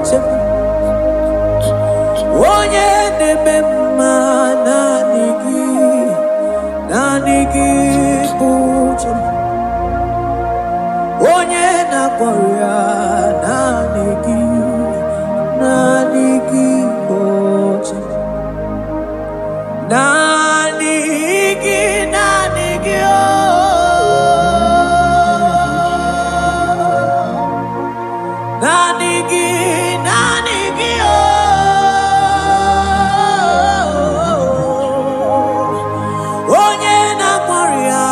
A: chi. Onye na-eme mma, naanị gị, naanị gị bụ chi. Onye na-agwọ ọrịa, naanị gị, naanị gị bụ chi. Naanị gị, naanị gị, oh. Naanị gị, naanị gị, oh. Onye na-agwọ ọrịa,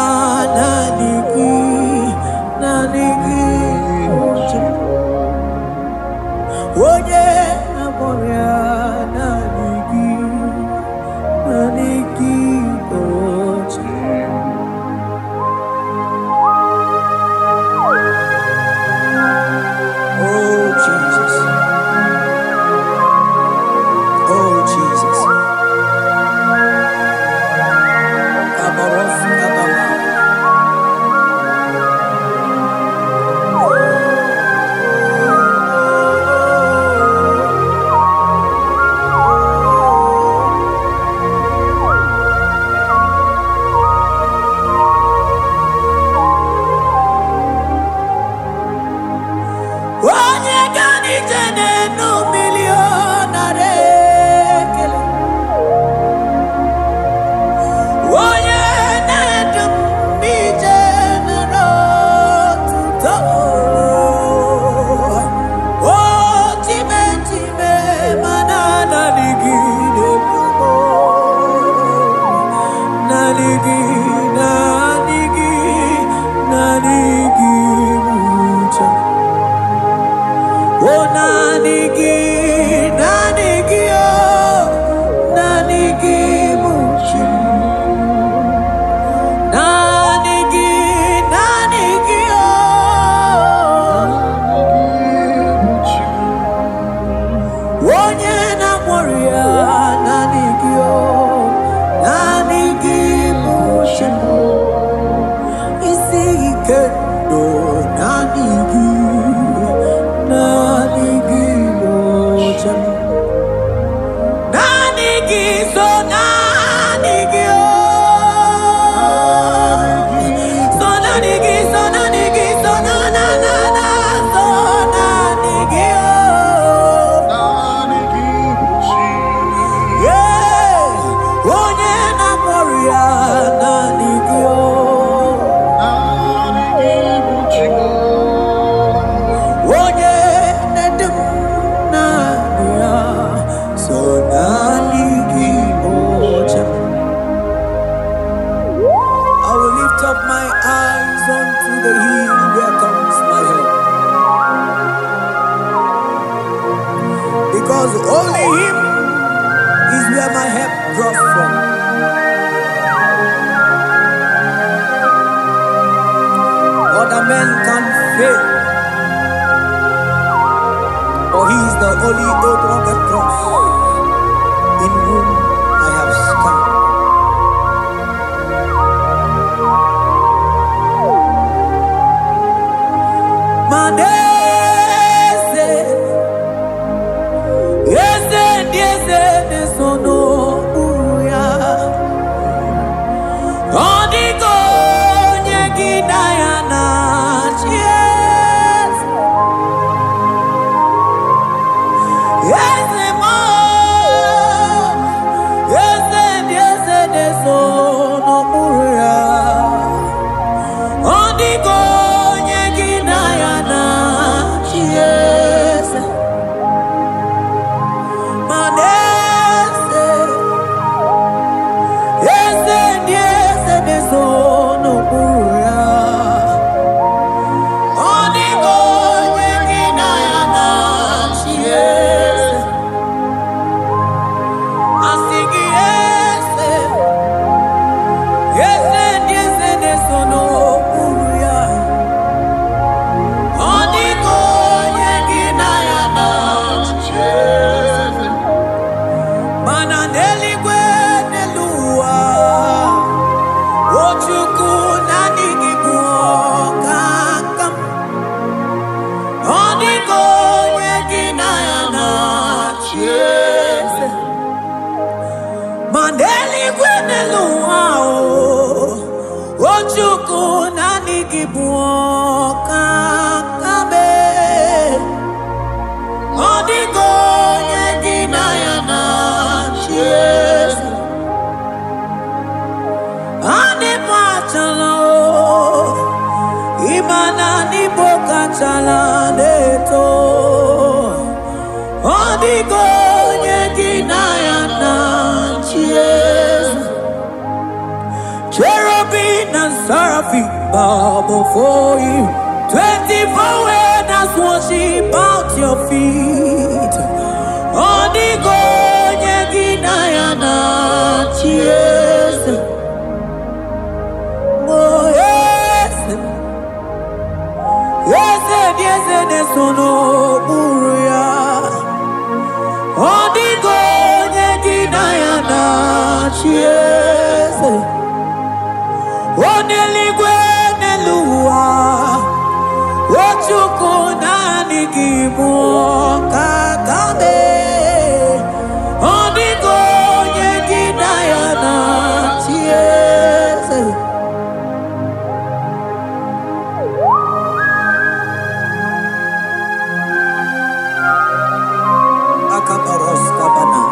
A: naanị gị, naanị gị bụ chi. Onye na-agwọ ọrịa, naanị gị, naanị gị bụ chi. Oh Jesus, oh Jesus. Kabaros kabala. Onye ga n'ije n'enu mmiri ọ nara ekele. Onye na-edu m ije nara otuto. O chime chime mana naanị gị na-edu m. Naanị gị, naanị gị, naanị gị bụ chi. O naanị gị, naanị gị, oh, naanị gị bụ chi. Naanị gị, naanị gị, oh, onye na-agwọ ọrịa, naanị gị, oh, naanị gị bụ chi. Isi ike ndụ, naanị gị, naanị gị bụ chi. Naanị gị so, naanị gị, oh, so naanị gị, so naanị gị, so na na na na so naanị gị, oh. Yeah, onye na-agwọ ọrịa, naanị gị, oh. Onye na-edu m, naanị ya so, naanị gị bụ chi. I will lift up my eyes unto the hill where comes my help. Because only Him is where my help draws from. Other men can fail, but He is the only old rugged cross in whom I have stand. Manese, eze ndị eze na-eso n'okpuru ya. Ọ dịghị onye gị na ya na-achị eze. Eze m, achala na-eto. Ọ dịghị onye gị na ya na-achị eze. Cherubim and seraphim bow before you. 24 elders worship at your feet. Ọ dịghị onye gị na ya na-achị eze. Oh, eze, eze dị eze na-eso n'okpuru ya. Ọ dịghị onye gị na ya na-achị eze. Onye eluigwe n'elu ụwa, o Chukwu, naanị gị bụ ọkaka mee. Ọ dịghị onye gị na ya na-achị eze. Akabaros kabana.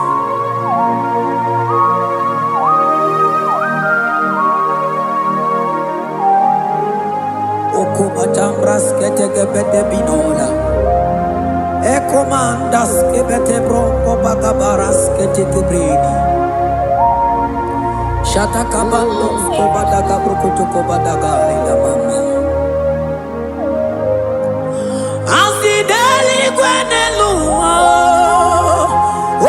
A: Okubatambras ketekebete binola. Ekomandas kebete bronco bagabaras ketekebredi. Shatakabandos kobadaga brukutu kobadaga ila mama. Asị n'eluigwe n'elu ụwa,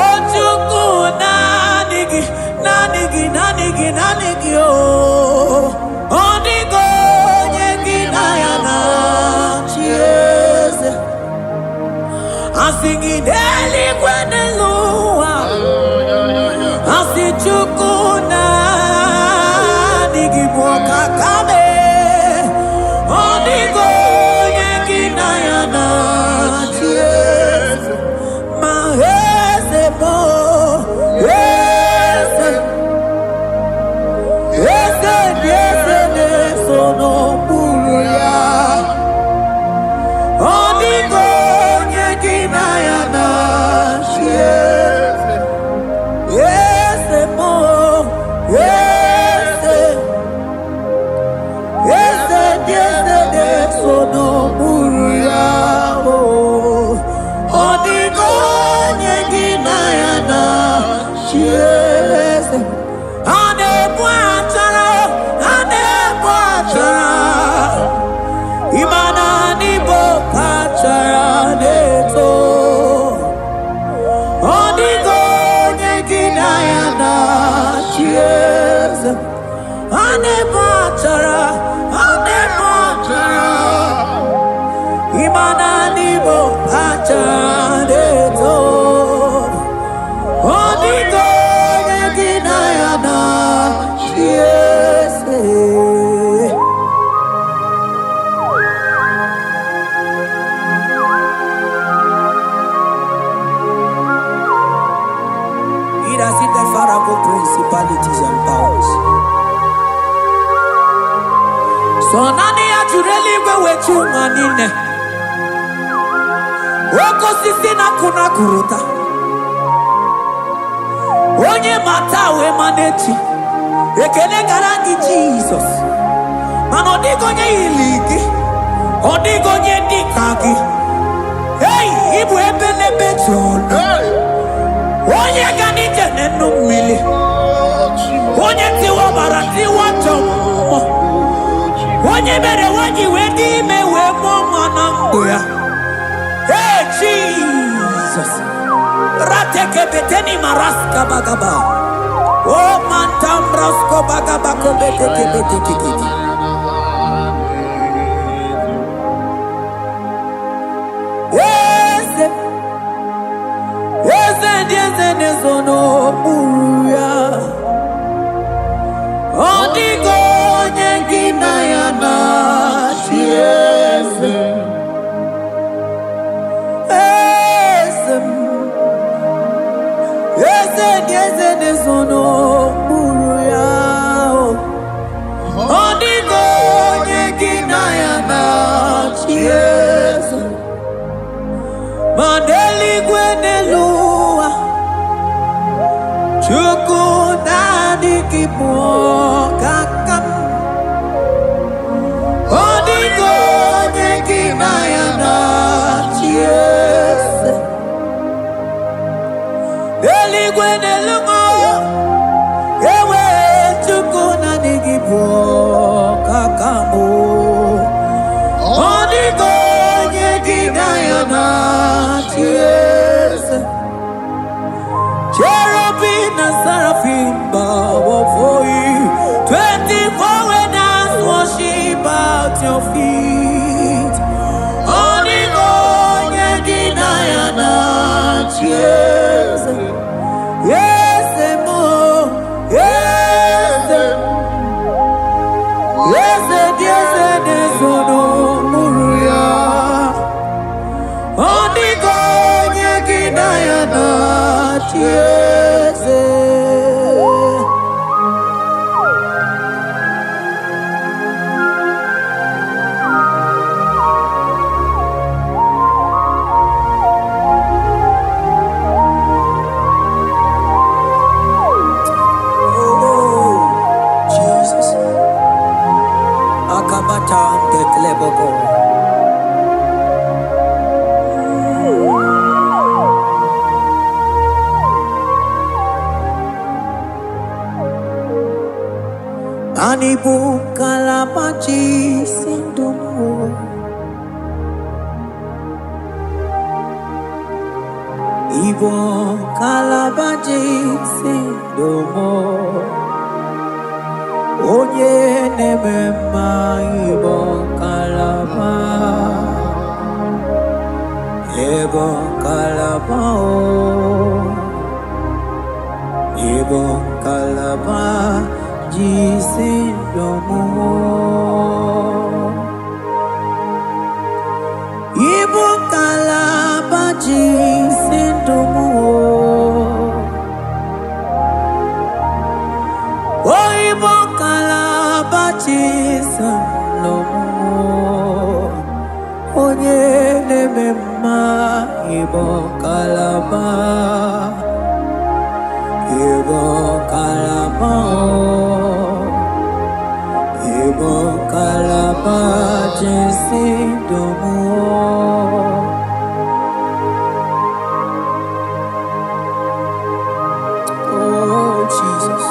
A: o Chukwu, naanị gị, naanị gị, naanị gị, naanị gị o. Ọ dịghị onye gị na ya na-achị eze. Asị gị n'eluigwe n'elu ụwa, asị Chukwu, naanị gị bụ ọkaka mee. Ọ dịghị onye gị na ya na-achị eze. Ma eze bụ eze, eze dị eze na-eso n'okpuru ya. Ọ dịghị onye gị na ya na-achị eze. Eze bụ eze, eze dị eze na-eso n'okpuru ya o. Ọ dịghị onye gị na ya na-achị eze. A na-ebu achara, a na-ebu achara. Ịma na n'Igbo kachara na-eto. Ọ dịghị onye gị na ya na-achị eze. A na-ebu achara, a na-ebu achara. Ịma na n'Igbo kachara na-eto. Ọ dịghị onye gị na ya na-achị eze. He that sitteth far above principalities and powers. So naanị ya jụrụ eluigwe wee chi ụwa niile. Oke osisi na-akụ na akụrụta. Onye ma taa wee ma n'echi. Ekele gara gị, Jizọs. Mana ọ dịghị onye yiri gị. Ọ dịghị onye dị ka gị. Ei, ịbụ ebelebe jụrụ. Onye ga n'ije n'enu mmiri. Onye tiwa ọbara tiwa njọ mmụọ. Onye mere nwanyị wee dị ime wee mụọ nwa na ndụ ya. Hey, Jesus. Ratekebeteni maraska bagaba. O mantambrasko bagaba kobetekebetekekete. Eze, eze dị eze na-ezo n'okpuru ya. Ọ dịghị onye gị na ya na-achị eze. Eze m, eze dị eze na-ezo n'okpuru ya. Ọ dịghị onye gị na ya na-achị eze. Ma n'eluigwe n'elu ụwa, Chukwu, naanị gị bụ ọkaka m. Ọ dịghị onye gị na ya Ịbụ ọkaka m. Ọ dịghị onye gị na ya na-achị eze. Cherubim and seraphim bow before you. 24 elders worship at your feet. Ọ dịghị onye gị na ya na-achị eze. Eze m, eze m, eze dị eze na-ezo n'okpuru ya. Ọ dịghị onye gị na ya na-achị eze. Oh, Jesus. Akabata ndekleboko. Ani bụ ngalaba si ndụ m o. Ịbụ ngalaba si ndụ m o. Onye na-eme mma ịbụ ngalaba. Ịbụ ngalaba o. Ịbụ ngalaba ji si ndụ m o. Ịbụ ngalaba ji si ndụ m o. O ịbụ ngalaba ji si ndụ m o. Onye na-eme mma ịbụ ngalaba. Ịbụ ngalaba o. Ịbụ ngalaba ji si ndụ m o. Oh, Jesus.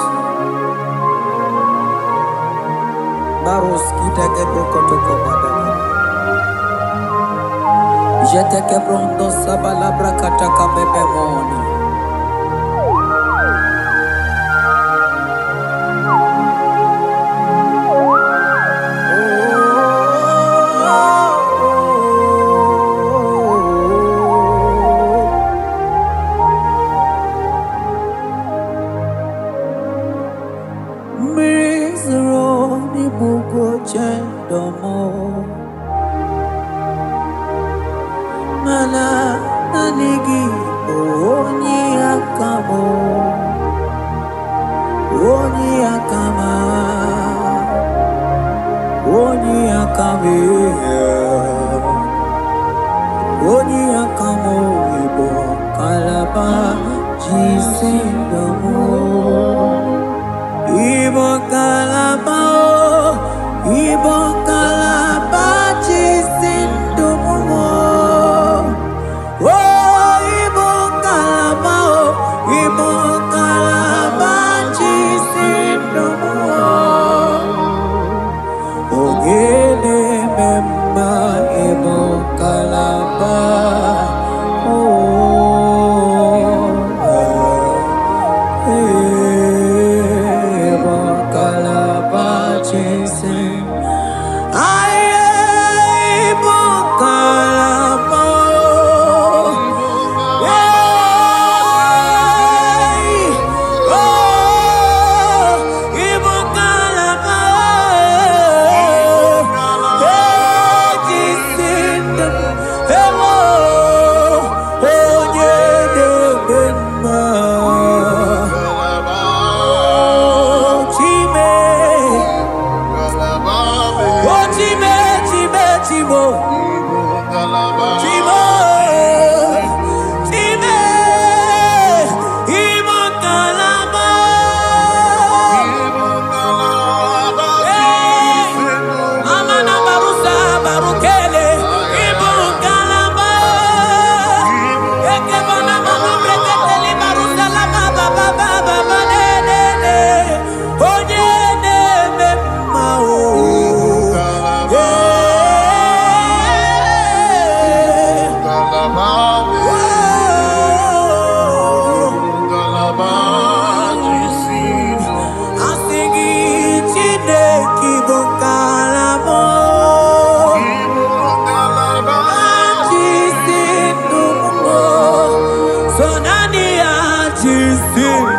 A: Baros kita kebrokotoko badaka. Jete kebrondo sabala brakata kabebemona. Oh, mmiri zoro n'ibugo chendomo mana naanị gị bụ onye aka m, onye aka m, onye aka m, onye aka m. Ịbụ kalaba ji si ndụ m. Ịbụ kalaba o, ịbụ kalaba ji si ndụ m o. O ịbụ kalaba o, ịbụ kalaba ji si ndụ m o. Onye na-eme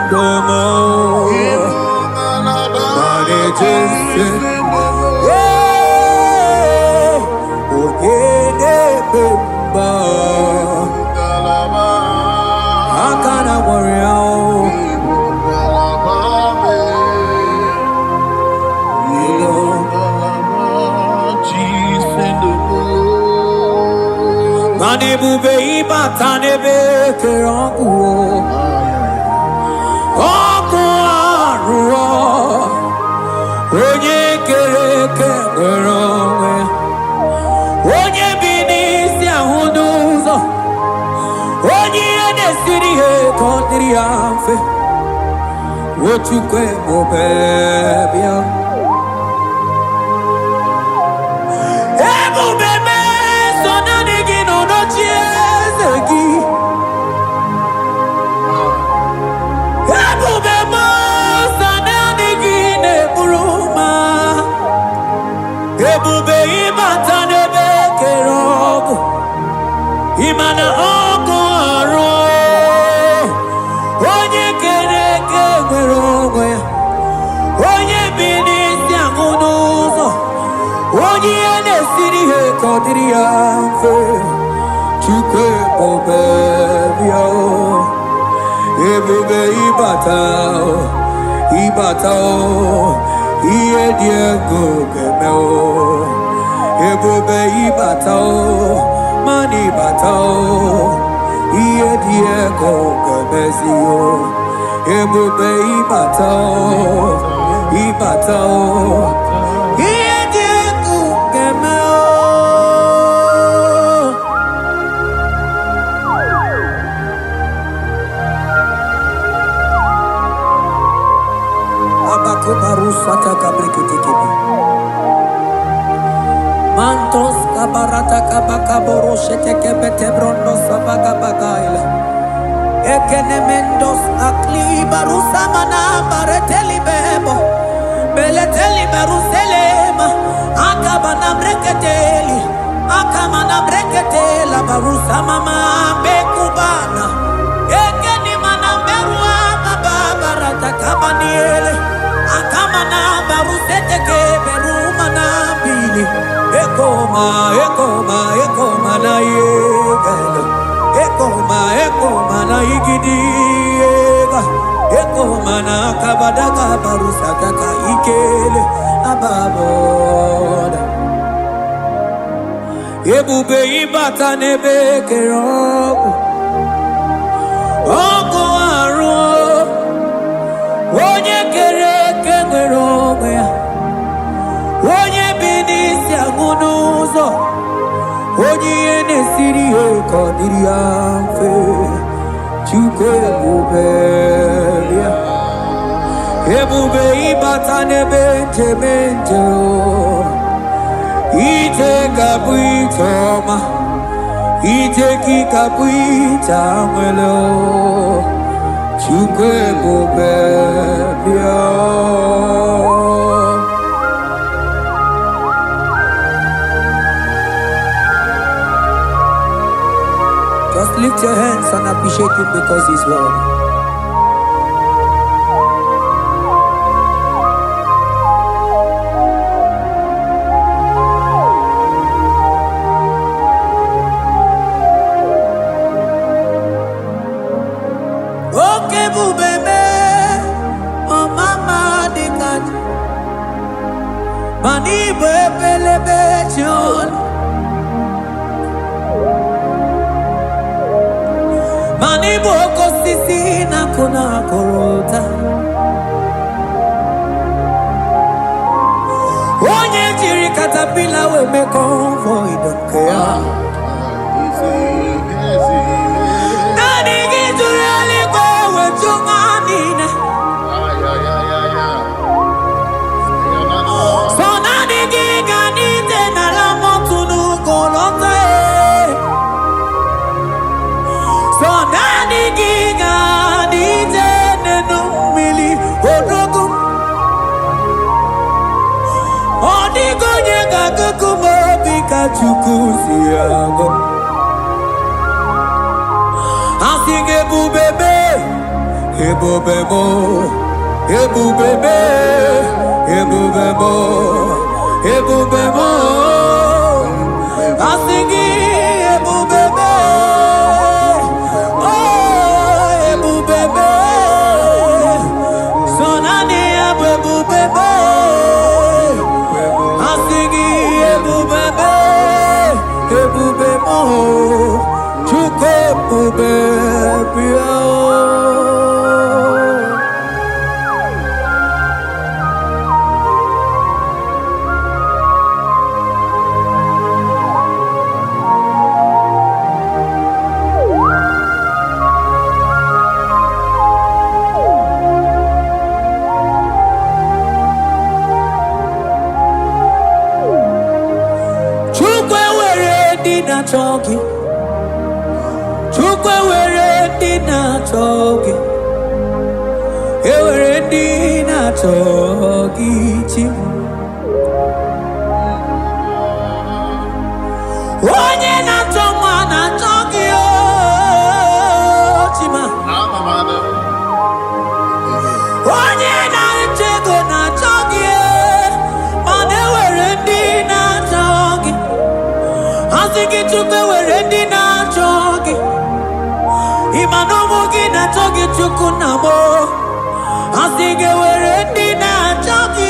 A: ndụ m. Ma na-ejesi. Ee, onye na-eme mba, aka na gwọrọ ya o. Mana ebube ịbata n'ebe kere ọkụ o. Ọkụ arụọ, onye kere eke nwere onwe, onye bi n'isi ahụ n'ụzọ, onye ihe na-esiri ihe ka ọ dịrị ya mfe. Ochukwu ebube bịa, ebube meso naanị gị nọ n'oche eze gị. Ebube meso naanị gị na-eburu ma. Ebube ịbata n'ebe kere ọgụ, ịma na ọkụ arụ, onye kere eke nwere onwe ya, onye bi n'isi ahụ n'ụzọ, onye ihe na-esiri ihe ka ọ dịrị ya mfe. Chukwu ebube bịa o, ebube ịbata o, ịbata o, ihe dị egwu ga-eme o. Ebube ịbata o, mana ịbata o, ihe dị egwu ga-emezi o. Ebube ịbata o, ịbata o, ihe dị egwu ga-eme o. Abakubarusatakabrikitikebe. Mantos kabarata kabakaboro shetekebetebrondo sabagabagaila. Ekenemendos akli barusamana bareteli bebo. Beleteli baruselema. Akabana breketeli. Akamana breketela barusamama bekubana. Ekeni mana berua babarata kabaniele. Akamana baruseteke berumana bili. Ekoma, ekoma, ekoma na yegelo. Ekoma, ekoma na igidi ega. Ekoma na kabadaga barusakaka ikele ababoda. Ebube ịbata n'ebe kere ọkụ. Ọkụ arụ, onye kere eke nwere onwe ya. Onye bi n'isi agụ n'ụzọ, onye ihe na-esiri ihe ka ọ dịrị ya mfe. Chukwu ebube bịa, ebube ịbata n'ebe njem nje o. Ije ga-abụ ije ọma, ije gị ga-abụ ije anwele o. Chukwu ebube bịa. Just lift your hands and appreciate him because he's worthy. Oke ebube mee, ọmama dịka ji, mana ịbụ ebelebe ji ọnụ, mana ịbụ oke osisi na-akụ na akụrụ ụta. Onye jiri katapila wee mee convoy nke ya. Naanị gị jụrụ eluigwe wee jụ ụwa niile. So naanị gị ga n'ije n'ala mọtụ n'ugwu lọta e. So naanị gị ga n'ije n'enu mmiri odogwu. Ọ dịghị onye ga-agụgụ m obi ka Chukwu si agụ. Asị gị ebube mee, Ebube m, ebube m, ebube m, ebube m. Asị gị ebube m, o ebube m. So naanị ya bụ ebube m. Asị gị ebube m, ebube m, Chukwu ebube bịa. Chukwu ewere ndị na-achọ gị. Chukwu ewere ndị na-achọ gị. Ewere ndị na-achọ gị chi. Onye na-achọ nwa na-achọ gị o Chima. Onye na-achọ ego na-achọ gị mana ewere ndị na-achọ gị. Asị gị Chukwu ewere ndị na-achọ gị. Ị ma na ụmụ gị na-achọ gị Chukwu na m. Asị gị ewere ndị na-achọ gị.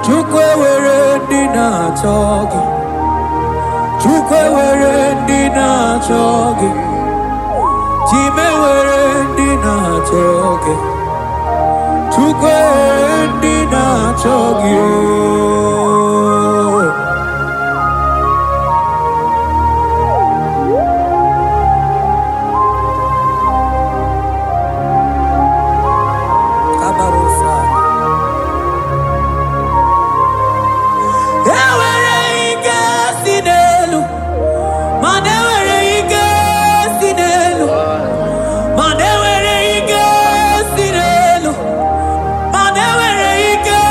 A: Chukwu ewere ndị na-achọ gị. Chukwu ewere ndị na-achọ gị. Chima ewere ndị na-achọ gị. Chukwu ewere ndị na-achọ gị. Kabarosa. Ewere ike si n'elu, mana ewere ike si n'elu, mana ewere ike si n'elu, mana ewere ike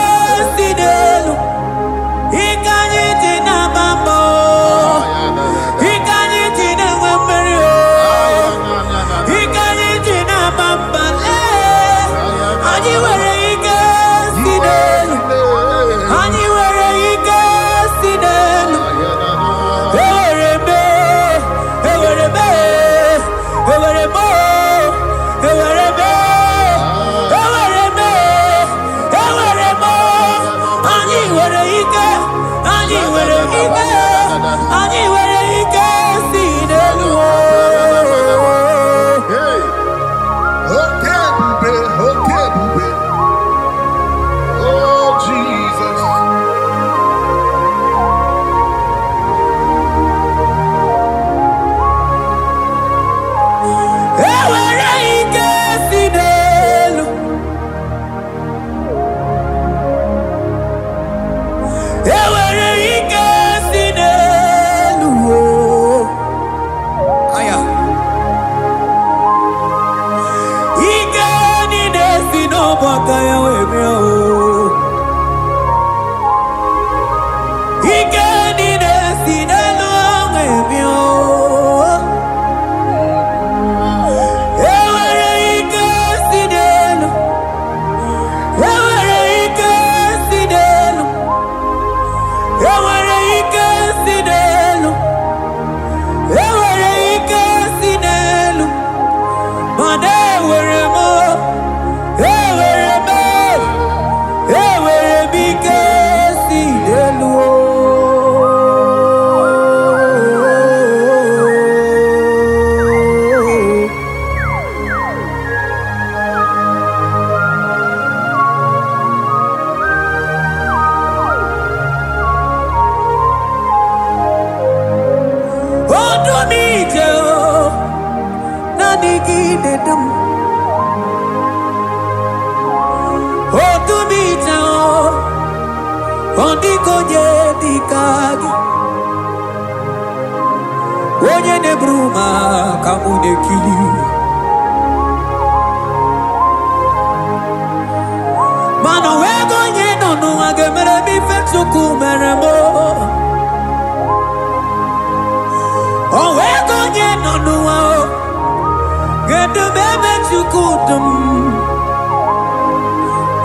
A: si n'elu. Ike anyị ji na-agba mbọ, ike anyị ji na-enwe mmeri o, ike anyị ji na-agba mba lee. Anyị nwere ike si n'elu, anyị nwere ike si n'elu. Ewere m, ewere m, ewere m, ewere m, ewere m, ewere m. Anyị nwere ike, anyị nwere ike, anyị nwere ike si n'elu.
B: Hey! Oke ebube, oke ebube. Oh, Jesus.
A: Ewere ike si n'elu. Ewere ike si n'elu. Aya. Ike niile si n'ọbụ aka ya wee bịa o. Ike niile si n'elu wee bịa o. Ewere ike si n'elu. Ewere ike si n'elu. Ewere ike si n'elu. Ewere ike si n'elu. Mana ewere m, ewere m, ewere m ike si n'elu o. Odu m ije o, naanị gị na-edu m. Odu m ije o, ọ dịghị onye dị ka gị. Onye na-eburu m aka mụ na-ekili. Mana o nweghị onye nọ n'ụwa ga-emere m ife Chukwu mere m. O nweghị n'ụwa o, kedu m ebe Chukwu dum?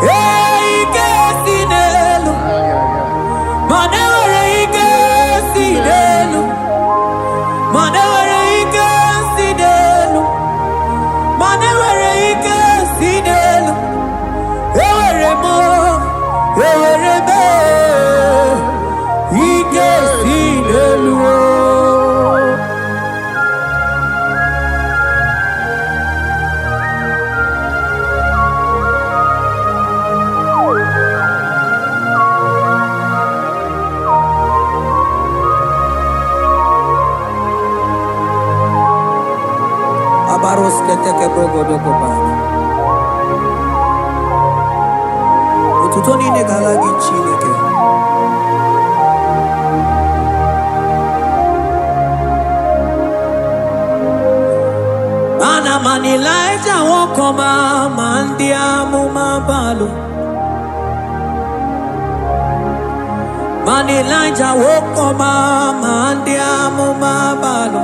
A: Ee, ike si n'elu, mana enwere ike si n'elu, mana enwere ike si n'elu, mana enwere ike si n'elu. Enwere m, enwere m ike si n'elu o. Abarosketeke brogodokobana. Otuto niile ga-ala gị, Chineke. Mana mana Ịlaịja nwoke ọma, ma ndị amụma balụ. Mana Ịlaịja nwoke ọma, ma ndị amụma balụ.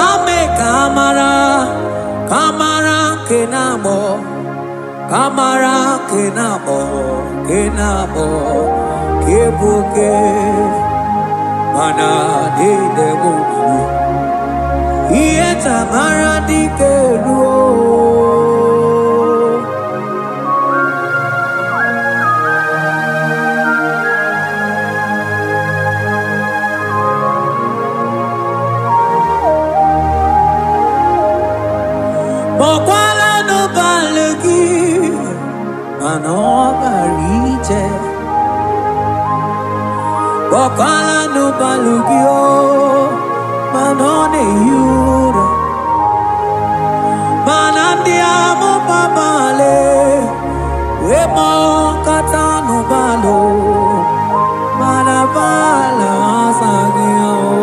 A: Ame ka mara, ka mara nke na-agbọ, ka mara nke na-agbọ, nke na-agbọ, nke bụ oke, mana niile bụ mmiri. Ihe tamara dike ruo. Kpọkwala n'ụbalị gị, mana ọ gara ije. Kpọkwala n'ụbalị gị o, mana ọ na-ehi ụra. Mana ndị amụma balị wee kpọkọta n'ụbalị, mana bala azaghị ya o,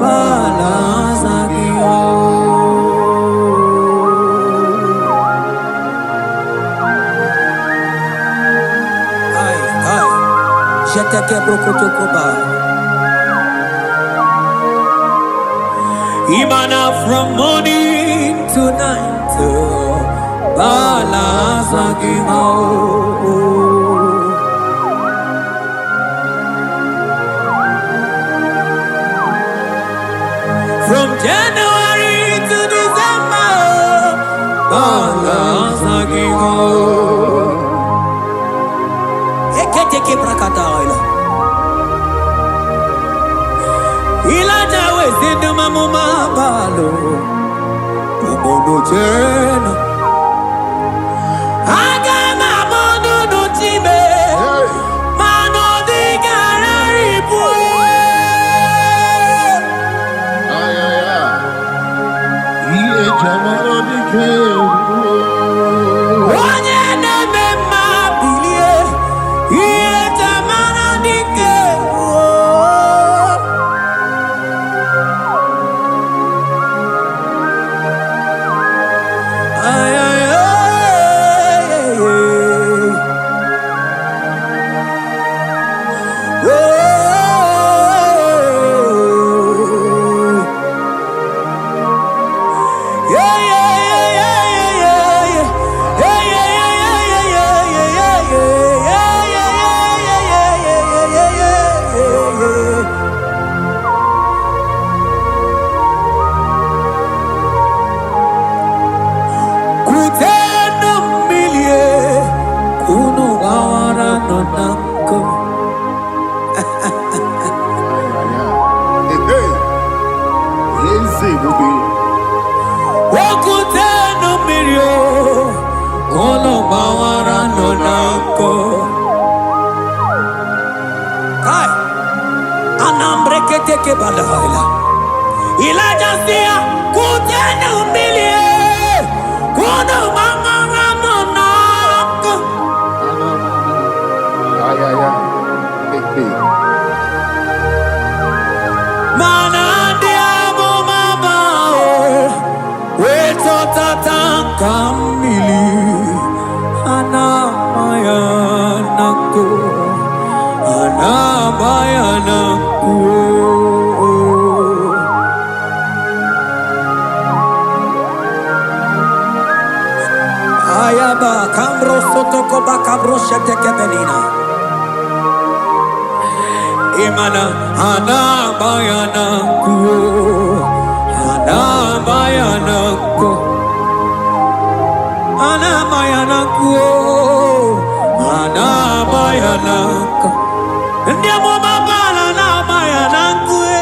A: bala azaghị ya o. Ai, ai, jeteke brokotokoba. Imana from morning to night, bala azaghị ya o. From January to December, bala azaghị ya o. Eketeke brakataila. Ilaja wezi ndumamuma balo. Ubono jena. Aga m amụ nụnụ chibe,
B: Hey.
A: mana ọ dịgara ibu.
B: Ay, ay, ay. Ihe jamara dike ruo.
A: Onye na-eme mma bilie, ihe tamara dike ruo. Ay, ay, ay, ay, ay. Oh. Yeah, yeah, yeah, yeah, yeah, yeah. Yeah, yeah, yeah, yeah, yeah, yeah, yeah, yeah. Yeah, yeah, yeah, yeah, yeah, yeah, yeah, yeah, yeah, yeah. Kutenu mmilie, kunu gbawara nọ na nkụ.
B: Ay, ay, ay. Hey, hey. Eze ebube.
A: Okutenu mmiri o, kunu gbawara nọ na nkụ. Kai, anambreketeke badaila. Ilaja si ya, kutenu mmiri, kunu gbawara nọ na nkụ.
B: Ay, ay, ay. Hey, hey.
A: Mana ndị amụma bao wee chọtata ka mmiri a na-ama ya na nkụ, a na-ama ya na nkụ. Kabrosotokobakroshetekebelina. Imana anabayana kuo, anabayana ko, anabayana kuo, anabayana ko. Ndị amụma Baal anabayana nku, eh,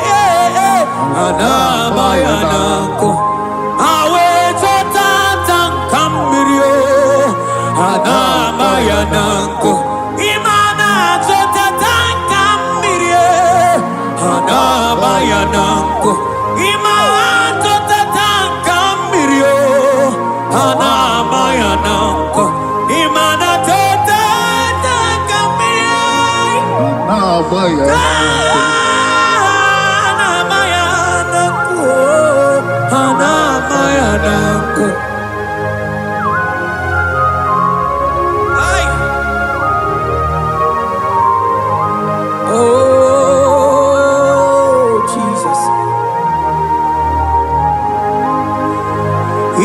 A: eh, anabayana nku. Ha wee chọta nta mmiri o, anabayana nku. Ịma na-achọta tanka mmiri e, anabayana nku. Ịma achọta tanka mmiri o, anabayana nku. Ịma na-achọta tanka mmiri e.
B: Na-agba ya
A: Anamayanaku, anamayanaku. Ai. Oh, Jesus.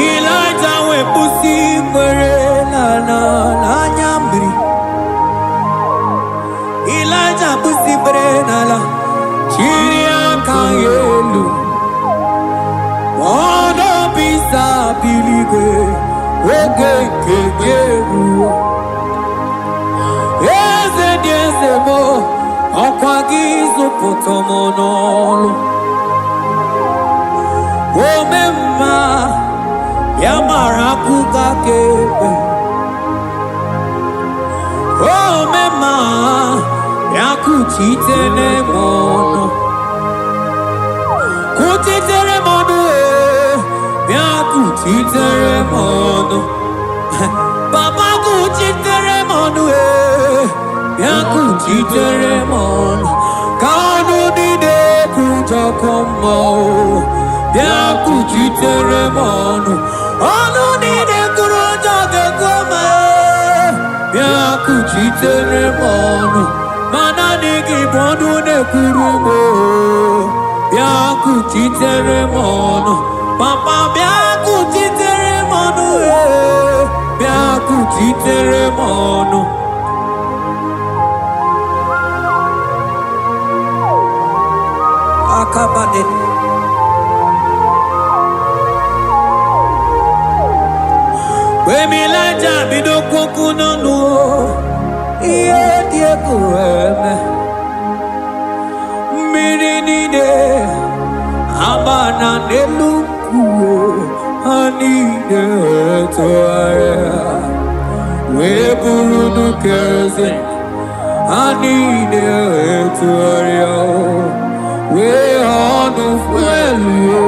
A: Elijah wee kwụsị ikpere n'ala n'anya mmiri. Elijah kwụsị ikpere n'ala, chiri aka ya elu. Ọnọbisa biligwe, oge nke gị eruo. Eze dị eze m, ọkwa gị zụpụta m n'ọlụ. Ome mma, ya mara akụkọ aka ekpe. Ome mma, ya kuchitere m ọnụ. Kuchitere m ọnụ, ee, ya kuchitere m ọnụ. Papa kuchitere m ọnụ ee, bịa kuchitere m ọnụ ka ọnụ niile kwujọkọ mmụọ o. Bịa kuchitere m ọnụ ọnụ niile kwuru ụjọ ga-ekwu ma ee, bịa kuchitere m ọnụ ma naanị gị bụ ọnụ na-ekwuru m o. Bịa kuchitere m ọnụ papa bịa kuchitere m ọnụ ee, bịa kuchitere m ọnụ. Akabade. Emilaja bido kwokwu n'ọnụ o, ihe dị egwu eme. Mmiri niile ama na n'elu nkwụ o, ha niile tụgharịa wee bụrụ nnukwu eze. Ha niile tụgharịa o, wee ọnụ fuelu o.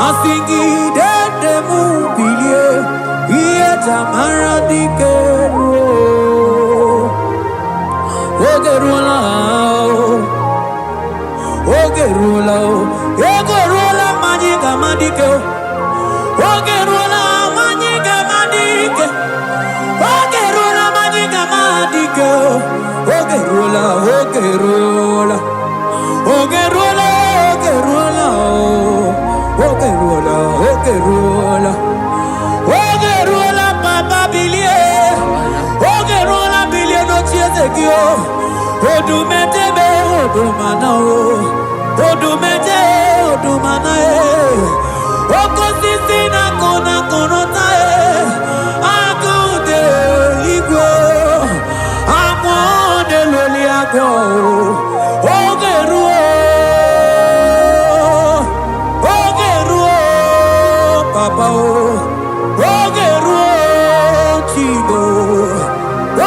A: Asị gị dede m bilie, ihe jamara dike ruo. Oge ruola o, oge ruola o, ego ruola ma anyị ga-ama dike o. Oge ruola ma anyị ga-ama dike. Oge ruola ma anyị ga-ama dike o. Oge ruola, oge ruola. Oge ruola, oge ruola o. Oge ruola, oge ruola. Oge ruola papa bilie. Oge ruola bilie n'oche eze gị o. Odumetebe odumana o. Odumete odumana e. Oke osisi na-akụ na akụrụta e. Agụ dị eluigwe. Agwọ na-eloli agwọ o. Oge ruo. Oge ruo papa o. Oge ruo Chigo.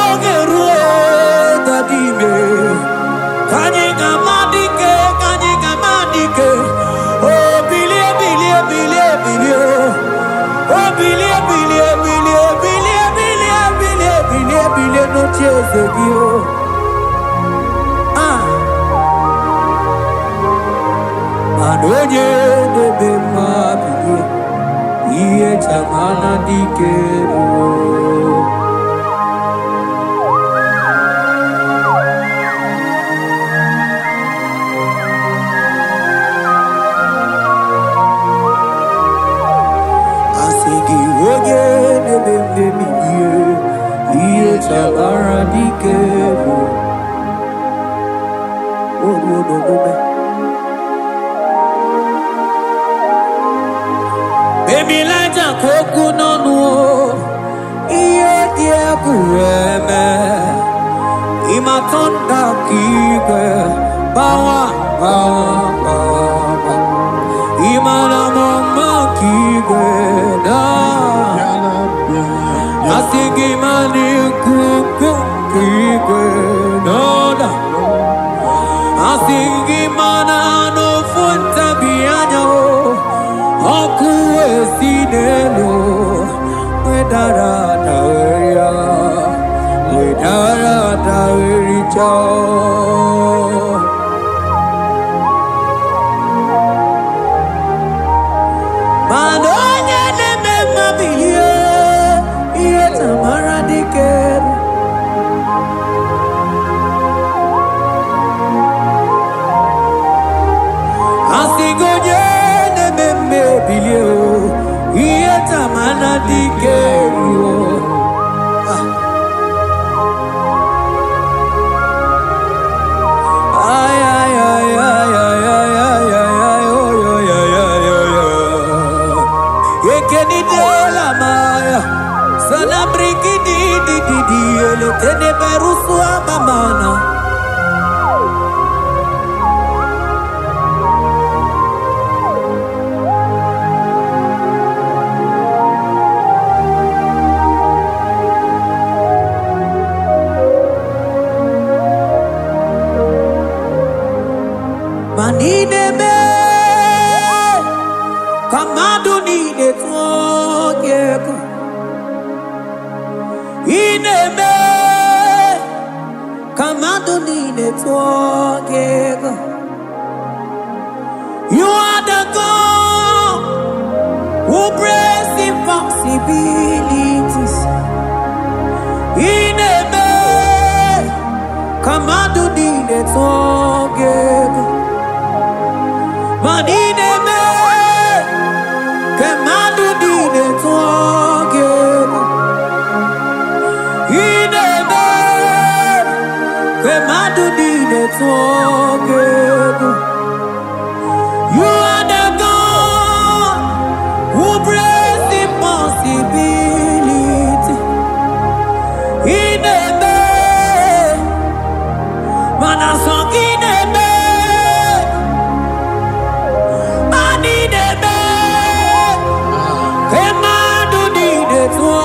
A: Oge ruo dadime. Ka anyị ga-ama dike, ka anyị ga-ama dike. O bilie, bilie, bilie, bilie. O bilie, bilie, bilie, bilie, bilie, bilie, bilie, bilie n'oche eze gị o. Ah. Mana onye na-eme mma bilie, ihe jamana dike ruo. Asị gị onye na-eme mmebi ihe, Ndakigwe bawa bawa bawa Imana mama kigwe na
B: Bịala, bịala, bịala.
A: Asigi mani kuku kigwe na Asigi mana no funta bianya o Ọkụ esi n'elu wedara daweria wedara dawericha. Mana onye na-eme mma bụ ihe ihe tamara dike. Asị gị onye na-eme mma ebilie o, ihe tamara dike ruo. Ay, ay, ay, ay, ay, ay, ay, ay, ay, oy, oy, ay, ay, oy, oy. Ekenidela maya, sana briki di di di di, ele tene berusu amamana. Manine me, kamadu nine tuo ego. Ineme, kamadu nine tuo ego. You are the God who breaks impossibilities. Ineme, kamadu nine tuo ego. Manine me, kamadu nine tuo ego. Ineme, kemadu niile tụọ gị egwu. You are the God who breaks impossibility. Ị na-eme, mana sọ gị na-eme, mana ị na-eme, kemadu niile tụọ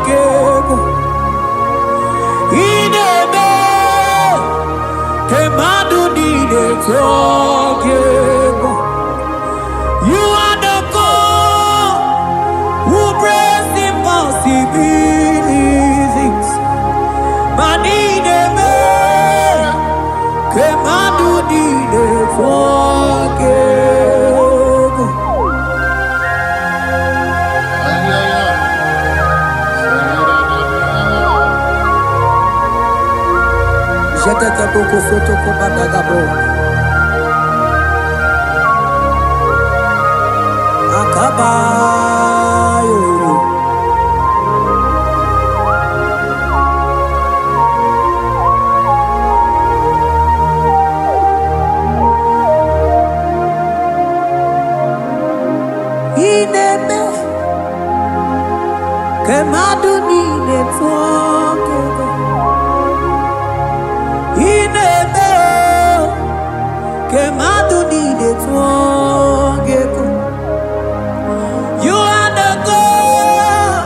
A: gị egwu. Ị na-eme, kemadu niile tụọ gị egwu. You are the God who breaks impossibilities. Manine me, kemadu dine tuagego.
B: Ay, ay, ay.
A: Jetete boko soto kobadagabo. Akabayo. Ineme, kemadu dine tuagego. Ineme, kemadu dine tuagego. You are the God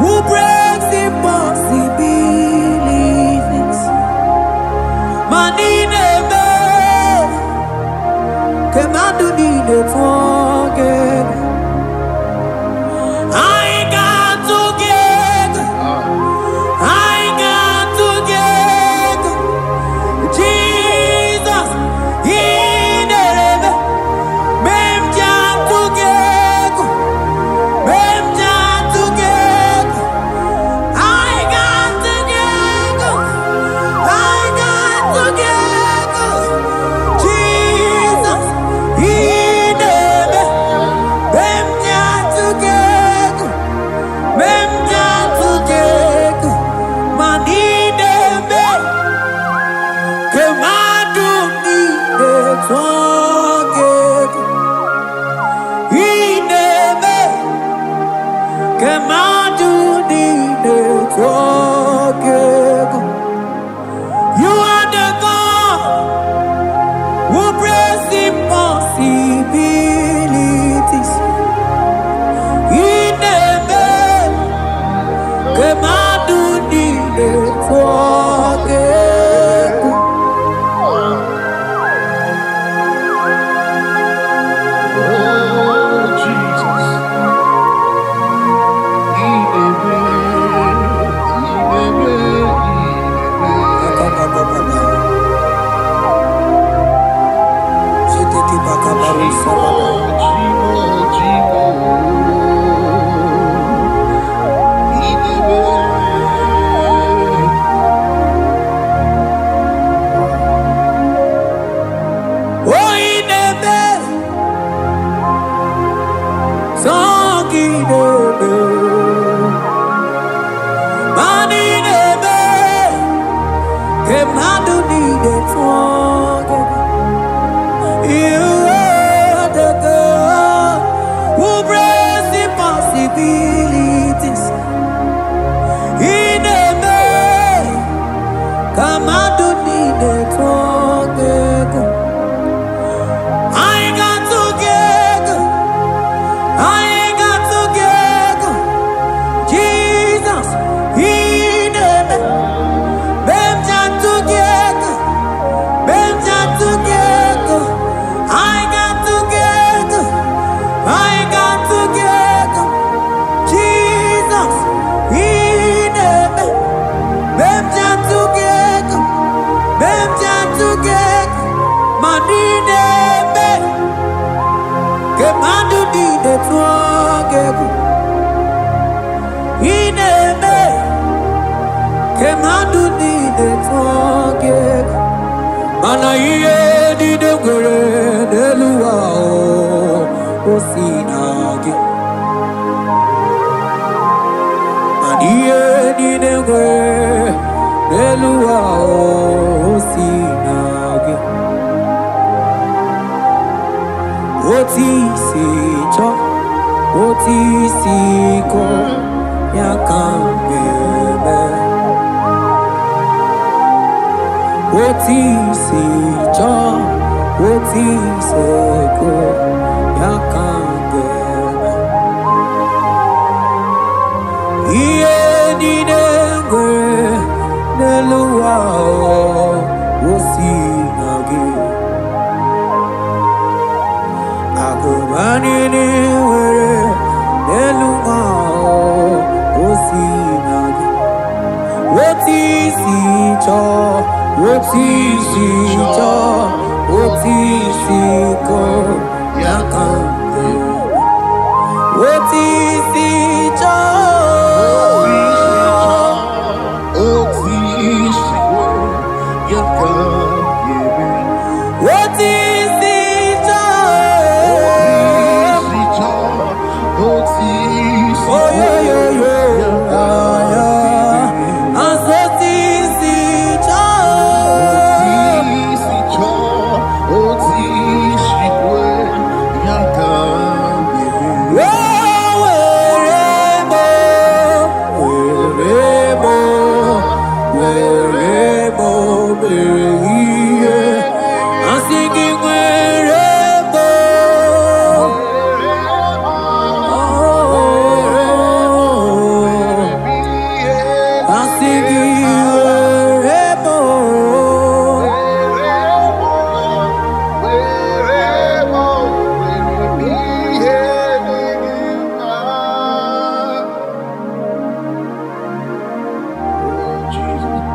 A: who breaks impossibilities. Manine me, kemadu nile tuoge. I got together, I got together. Jesus, inere me. who breaks impossibilities. Ị na-eme ka mmadụ niile tụọ gị egwu.
B: Oh, Jesus. Ị na-eme, ị na-eme, ị na-eme. Chimo, Chimo, Chimo. Ị na-eme.
A: Oh, ị na-eme, sọ gị na-eme. Mana ị na-eme ka mmadụ niile tụọ gị egwu. You are the God who breaks impossibilities. Ị na-eme ka mmadụ niile tụọ gị egwu. Anyị ga-atụ gị egwu. Anyị ga-atụ gị egwu. Jizọs, ị na-eme. Mgbe m ji atụ gị egwu. Mgbe m ji atụ gị egwu. Anyị ga-atụ gị egwu. Anyị ga-atụ gị egwu. Jizọs, ị na-eme. Mgbe m ji atụ gị egwu. Mgbe m ji atụ gị egwu. Ma ị na-eme ka mmadụ niile tụọ gị egwu. Ị na-eme ka mmadụ niile tụọ gị egwu. Mana ihe niile nwere n'elu ụwa o si na gị. Mana ihe niile nwere n'elu ụwa o si na gị. Otu isi chọọ, otu isi kọọ, ya ka m ga-eme. Otu isi chọọ, otu isi kọọ, ya ka m ga-eme. Ihe niile nwere n'elu ụwa o si na gị. Akụba niile nwere n'elu ụwa o si na gị. Otu isi chọọ, otu isi chọọ, otu isi kọọ, ya ka m ga-eme. Otu isi chọọ.
B: Otu isi ya ka ga-eme.
A: Otu isi chọọ.
B: Otu isi chọọ, otu isi
A: Oyoyoyo,
B: ya ka
A: ya.
B: ga-eme.
A: Asị otu isi chọọ.
B: Otu isi chọọ, otu isi kwe, ya ka ga-eme.
A: O were m, were m, were m mere ihe. Asị gị were m. Oh, asị gị were m.
B: Were m, were m ihe dị gị mma. Oh, Jesus.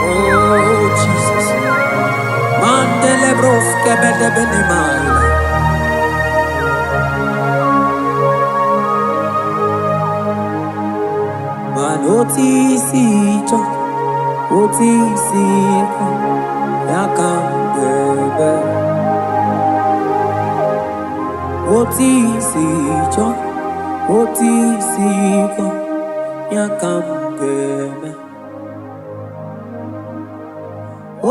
A: Oh, Jesus. Mandele broske bede bene maila. Man oti si cho, oti si ko, ya ka Otu isi chọọ, otu isi kọ, ya ka m ga-eme.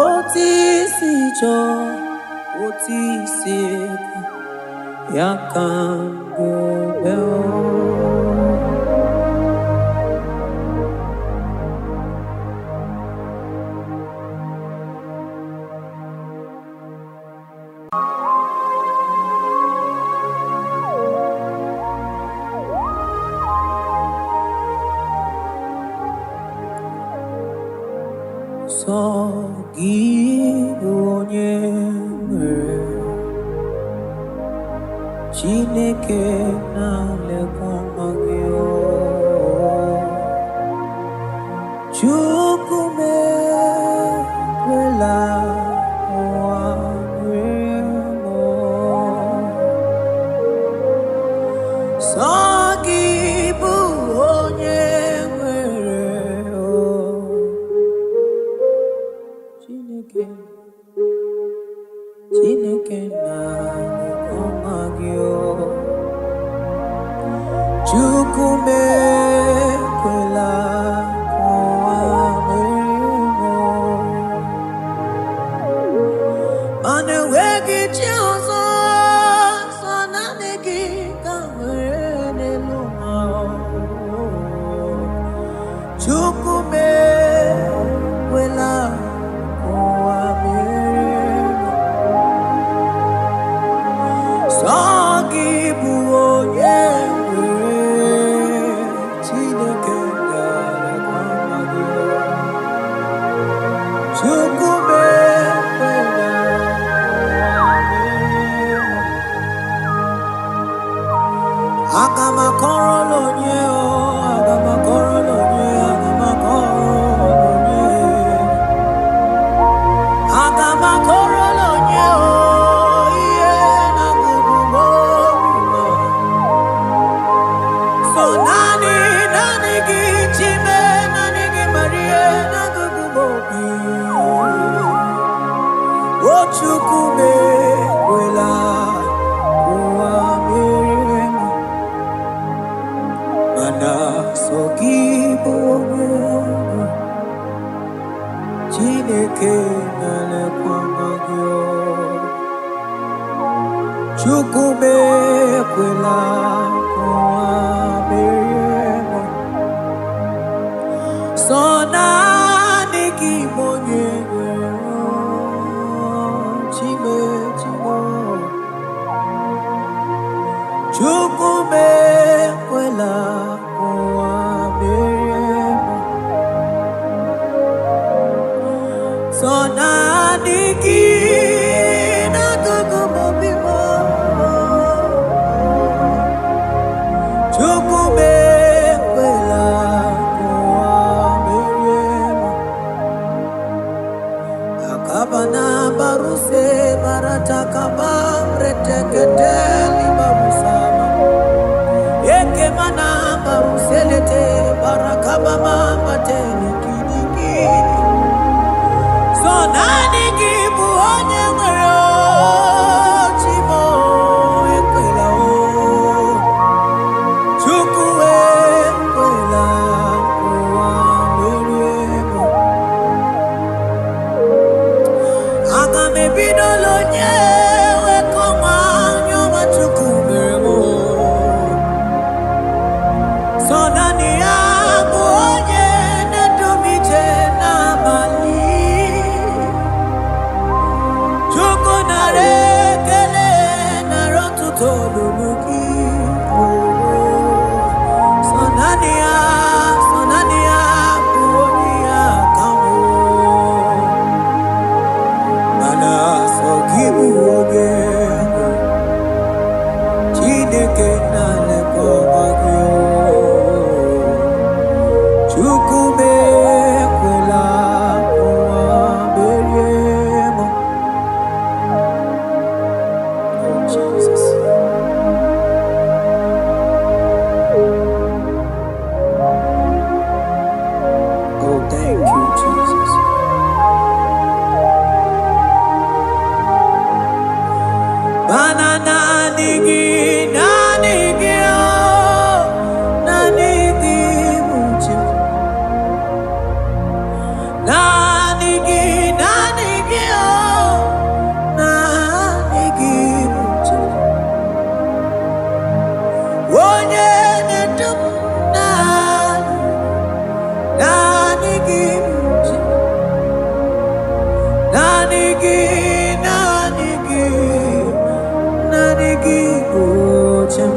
A: Otu isi chọọ, otu isi kọ, ya ka m ga-eme o. Sọ gị bụ onye nwere Chineke na-alekwa nwa gị o. Chukwu m ekwela ụwa rie m o. Sọ gị bụ onye nwere o. Chineke, Chineke na-alekwa nwa gị o. Chukwu m ekwela ka ụwa merie m o. Mana enweghị chi ọzọ, sọ naanị gị ka m nwere n'elu ụwa. Chukwu m ekwela ka ụwa merie m. Sọ gị bụ onye nwere Chineke ga-alekwa nwa gị. Chukwu m ekwela ụwa merie m. Aga m akọrọ onye o, aga m akọrọ onye, aga m akọrọ onye. Aga m akọrọ onye o, ihe na-agụgụ m obi m. So naanị, naanị gị Chime, naanị gị Maria, na-agụgụ m obi. O Chukwu m ekwela ụwa merie m. Mana sọ gị bụ onye nwe, Chineke na-elekwa nwa gị o. Chukwu m ekwela ka ụwa merie m. Sọ naanị gị bụ onye nwere o. Chime, Chime o. Chukwu m ekwela ka ụwa merie m. Sọ naanị gị n'akụkụ m obi m. Chukwu m ekwela ka ụwa merie m. Akabana baruse baratakaba reteketeli barusama. Ekemana baruselete barakabama batele kinikini. So naanị gị bụ onye nwere chi m ekwela o. Chukwu ekwela ụwa merie m. Aga m ebidola onye wekọma anya ọma Chukwu mere m o. So naanị ya bụ onye na-edu m ije n'abalị. Chukwu nara ekele nara ọtụtụ olulu gị. So naanị ya, so naanị ya bụ onye ya ka m. Mana sọ gị bụ gị, naanị gị, naanị gị bụ oche m.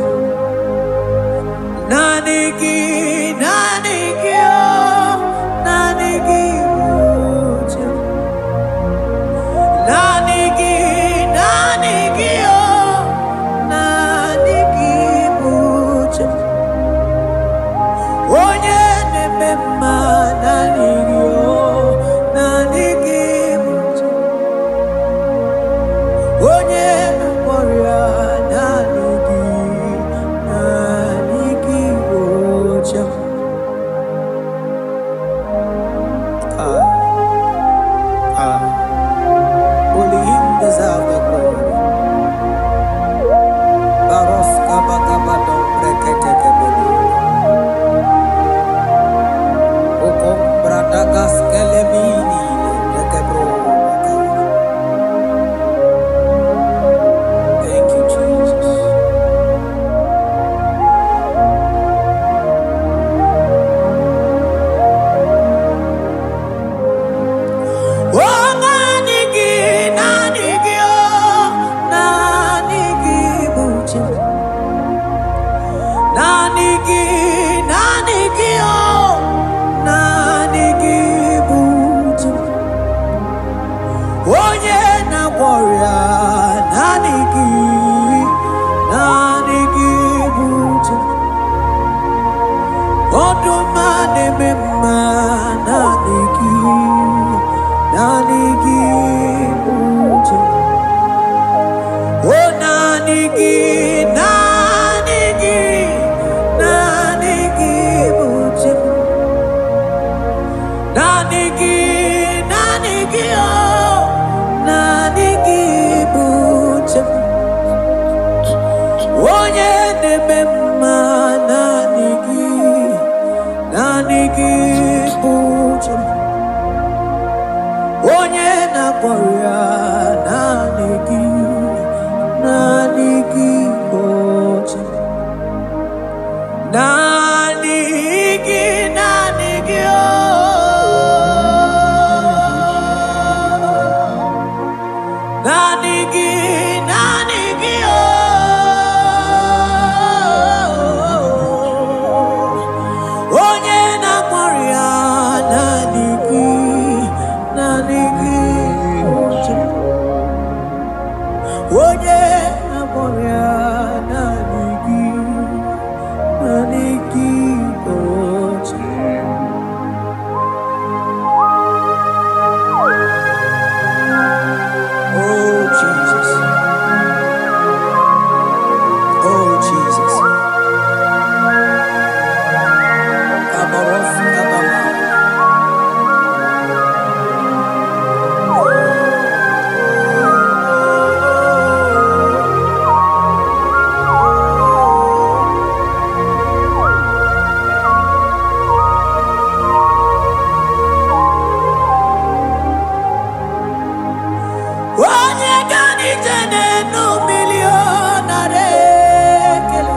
A: Naanị gị, naanị gị, oh, naanị gị bụ oche m. Naanị gị, naanị gị, oh, naanị gị bụ oche m. Onye na-eme mma, naanị gị, oh, naanị gị bụ oche m. Onye na-agwọ ọrịa, naanị gị, naanị gị bụ oche m. Ah, ah. Only him deserve the glory. Baros kabakabado breketekebelu. Okom bradagas kelemini lekebro baka. Thank you, Jesus. Oh, naanị gị, naanị gị, oh, naanị gị bụ chi. Naanị gị, naanị gị, oh, naanị gị bụ chi. Onye na-agwọ ọrịa, naanị gị, naanị gị bụ chi. Ọdụm a na-eme mma, naanị gị, naanị gị bụ chi. Oh, naanị gị, naanị gị, naanị gị bụ chi. Naanị gị, naanị gị, oh, naanị gị bụ chi. Onye na-eme mma, naanị gị, naanị gị bụ chi. Onye na-agwọ ọrịa, naanị gị, naanị gị bụ chi. Naanị gị, naanị gị, oh. Naanị gị, naanị gị, oh. Onye na-agwọ ọrịa, naanị gị, naanị gị bụ chi. Onye na-agwọ ọrịa, naanị gị, naanị gị bụ chi. Oh Jesus, oh Jesus. Kabaros kabala. Onye ga n'ije n'enu mmiri ọ nara ekele.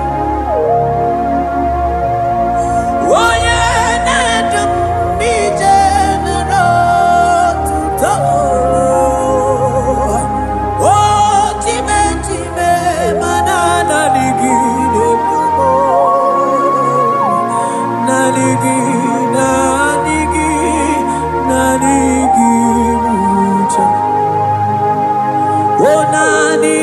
A: Onye na-edu m ije nara otuto. O chime chime mana naanị gị na-edu m. Naanị gị, naanị gị, naanị gị bụ chi. O naanị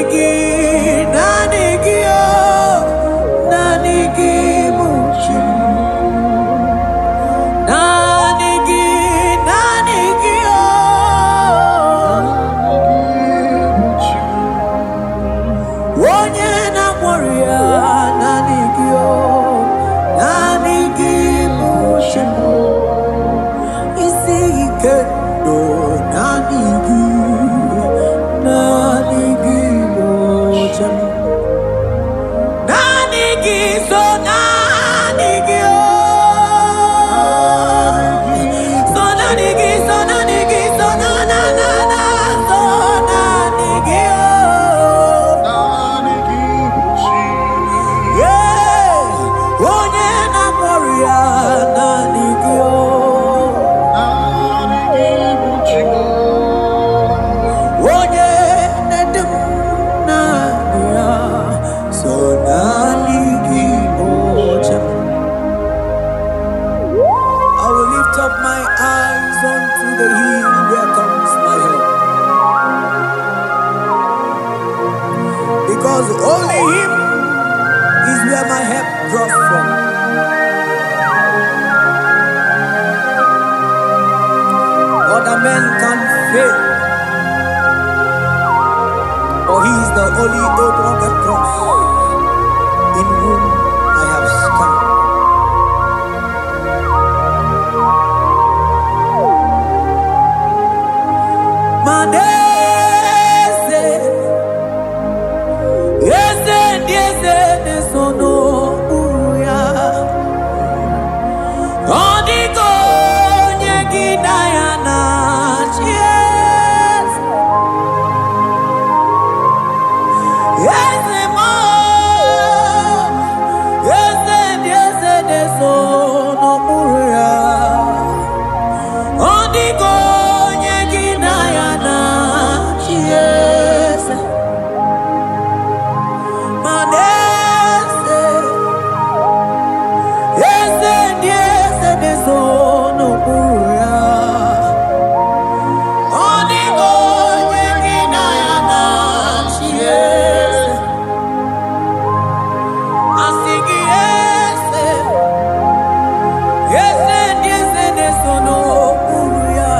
A: cross in whom I have stand. Maneze, eze ndị eze na-eso n'okpuru ya. Ọ dịka onye gị na ya na-achị eze. Eze m, eze ndị eze na-eso n'okpuru ya. Ọ dịka onye gị na ya na-achị eze. Ma n'eze, eze ndị eze na-eso n'okpuru ya. Ọ dịka onye gị na ya na-achị eze. Asị gị eze, eze ndị eze na-eso n'okpuru ya.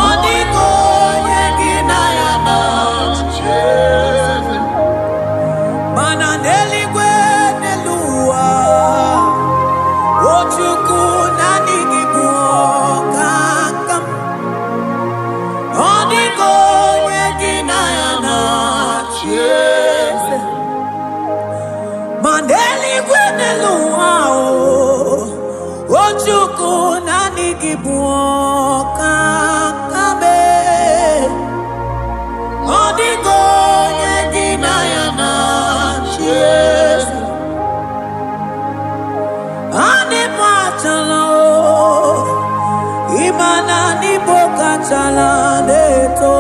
A: Ọ dịka onye gị na ya na-achị eze. Mana n'eluigwe n'elu ụwa, o Chukwu naanị gị bụ ọkaka m. Ọ dịka onye gị na ya na-achị eze. Ma n'eluigwe n'elu ụwa, o Chukwu naanị gị bụ ọkaka m. Ọ dịka onye gị na ya na-achị eze. Anyị bụ achala o, ịma na n'Igbo kachala na-eto.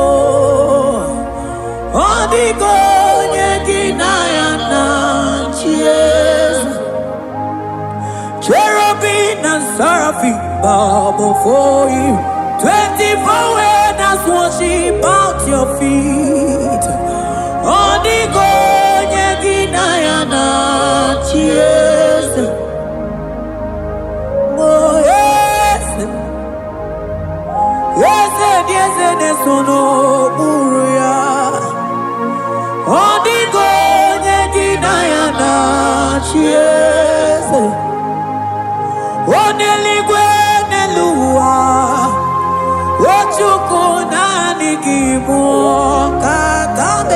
A: Ọ dịka onye gị na ya na-achị eze. Cherubim and seraphim bow before you. 24 elders worship at your feet. Ọ dịka onye gị na ya na-achị eze. Oh, eze, eze dị eze na-eso n'okpuru ya. Ọ dịka onye gị na ya na-achị eze. O n'eluigwe n'elu ụwa, o Chukwu naanị gị bụ ọkaka m.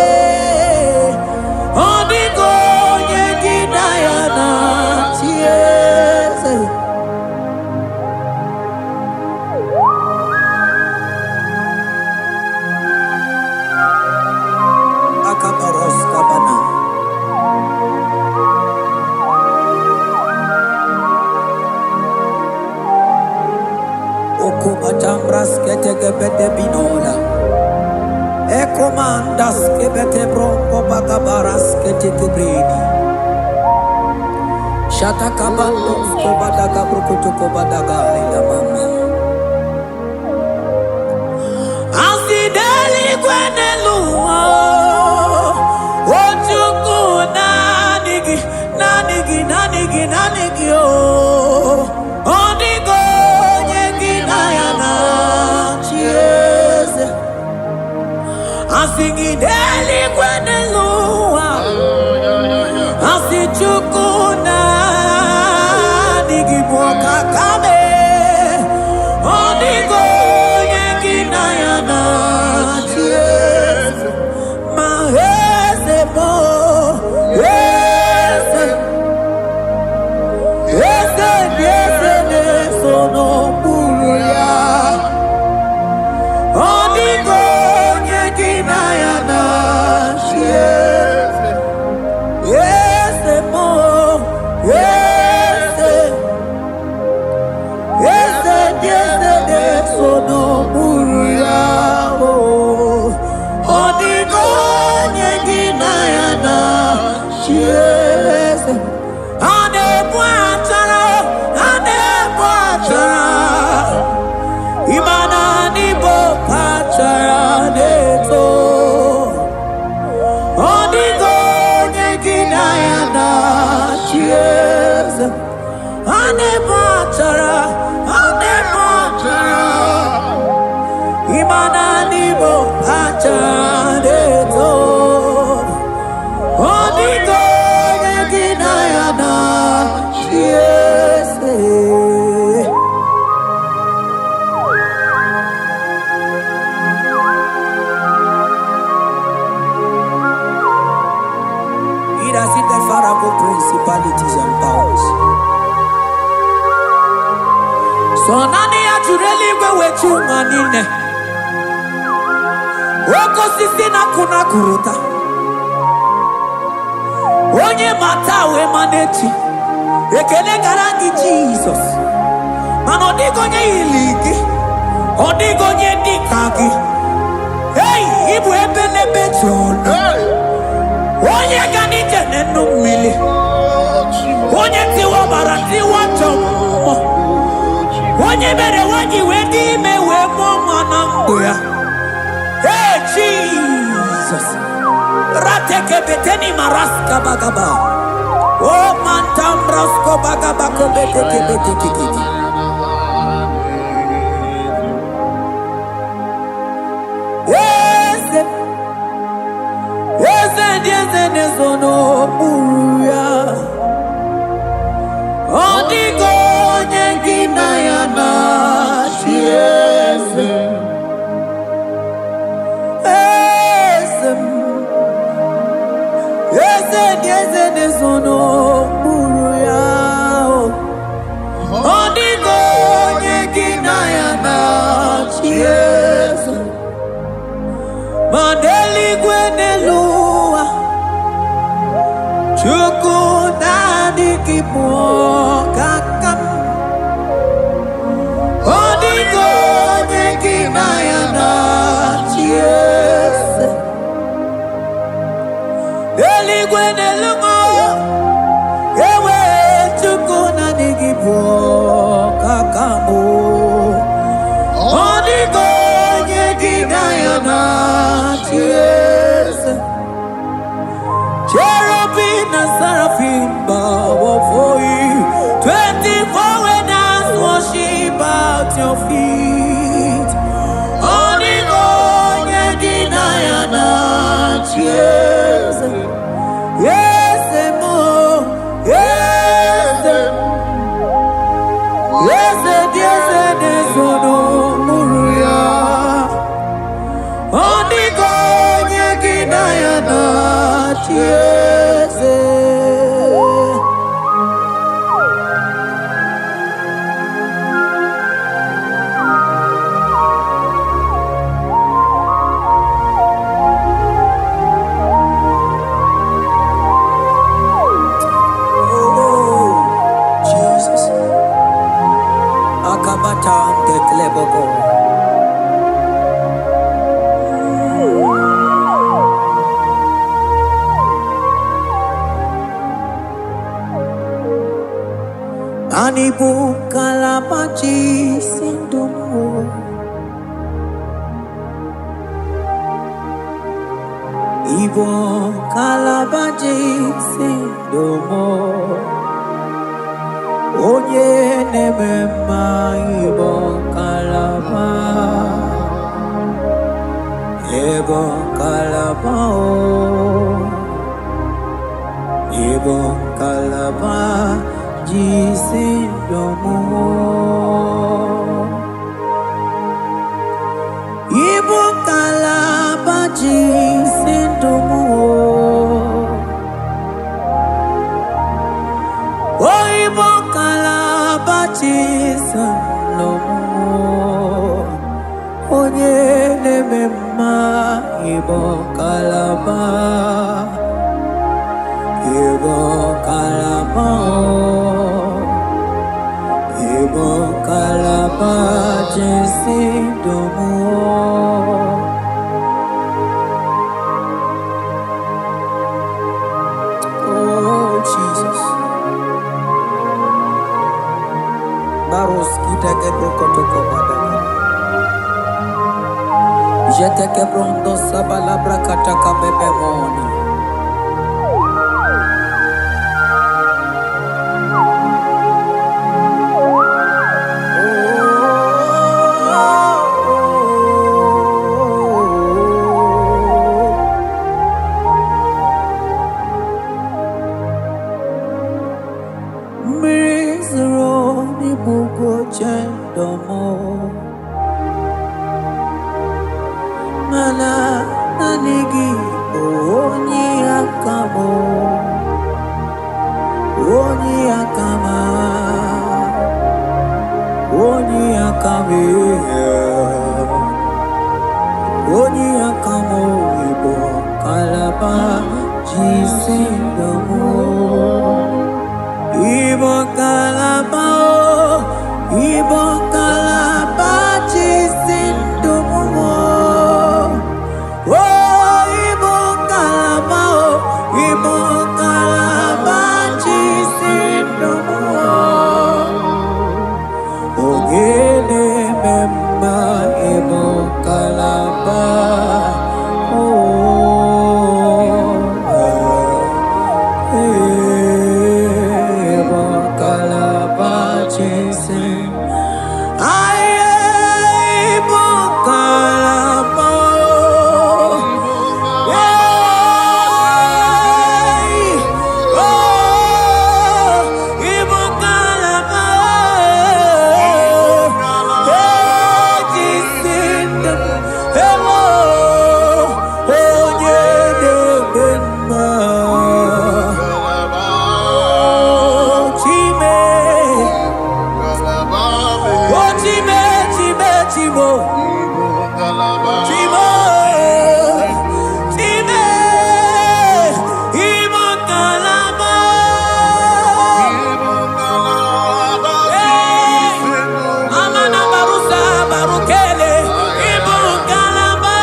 A: Ọ dịka onye gị na ya na-achị eze. Akabaros kabana. Okubatambras ketekebete binola. Ekomandas kebete bronco bakabaras ketekebredi. Shatakabandos kobadaga brukutu kobadaga ila mama. Asideli n'elu ụwa, o Chukwu naanị gị, naanị gị, naanị gị, naanị gị, o. Ọ dịghị onye gị na ya na-achị eze. Asị gị n'eluigwe n'elu ụwa, asị Chukwu naanị gị bụ ọkaka m. Ọ dịghị onye gị na ya na-achị eze. Ma eze bụ eze, eze dị eze na-eso n'okpuru ya. Ọ dịghị onye gị na ya na-achị eze. Eze bụ eze, eze dị eze na-eso n'okpuru ya. O, ọ dịghị onye gị na ya na-achị eze. A na-ebu achara, a na-ebu achara. Ịma na n'Igbo kachara na-eto. Ọ dịghị onye gị na ya na-achị eze. A na-ebu achara, a na-ebu achara. Ịma na n'Igbo kachara na-eto. Sọ naanị ya jụrụ eluigwe wee ju ụwa niile. Oke osisi na-akụ na akụrụta. Onye ma taa wee ma n'echi. Ekele gara gị Jizọs. Mana ọ dịghị onye yiri gị. Ọ dịghị onye dị ka gị. Ei, ịbụ ebe n'ebe jụrụ.
B: Hey!
A: Onye ga n'ije n'enu mmiri.
B: Oh, Chimo.
A: Onye tiwa ọbara tiwa ajọ mmụọ. Onye mere nwanyị wee dị ime wee mụọ nwa na ndụ ya. Ee, Jizọs. Ratekebeteni maraskabagaba. O mantambraskobagabakobetekebetekete. Eze, eze ndị eze na-ezo n'okpuru ya. Ọ dịghị onye gị na ya na-achị eze. Eze m, eze dị eze na-ezo n'okpuru ya. Ọ dịghị onye gị na ya na-achị eze. Ma n'eluigwe n'elu ụwa, Chukwu naanị gị bụ ọkaka m. Ọ dịghị onye gị na ya na-achị eze. Eluigwe n'elu ụwa, ewe Chukwu naanị gị bụ ọkaka m. Ọ dịghị onye gị na ya na-achị eze. Cherubim and seraphim bow before you. 24 elders worship at your feet. Ọ dịghị onye gị na ya na-achị eze. Eze m, eze m, eze dị eze na-ezo n'okpuru ya. Ọ dịghị onye gị na ya na-achị eze. Oh, Jesus. Akabata ndekleboko. Ani bụ nkalaba ji si ndụ m o. Ịbụ nkalaba ji si ndụ m o. Onye na-eme mma ịbụ nkalaba. Ịbụ nkalaba o. Ịbụ nkalaba ji si ndụ m o. Ịbụ nkalaba ji si ndụ m o. O ịbụ nkalaba ji si ndụ m o. Onye na-eme mma ịbụ nkalaba. Ịbụ nkalaba o. Ịbụ nkalaba ji si ndụ m o. Oh, Jesus. Baros kita kebrokotoko badaka. Jete kebrondo sabala brakataka bebemoni. Oh, mmiri zoro n'igbugo chendomo mana naanị gị bụ onye aka m, onye aka m, onye aka m onye aka m Igbo kalaba jisi ndụ Igbo kalaba o, Igbo kalaba jisi ndụ m o. Igbo kalaba o, Igbo kalaba jisi ndụ m Oge na-eme mma Igbo kalaba o. Igbo kalaba jisi Aye, Igbo kalaba o. Hey! Oh, Igbo kalaba o. Ejisi ndụ ewo onye na-eme mma. Oh, Chime, oh, Chime, Chime, Chimo, Chimo, Chime, Igbo kalaba. Hey! Amana barusa barukele ibu kalaba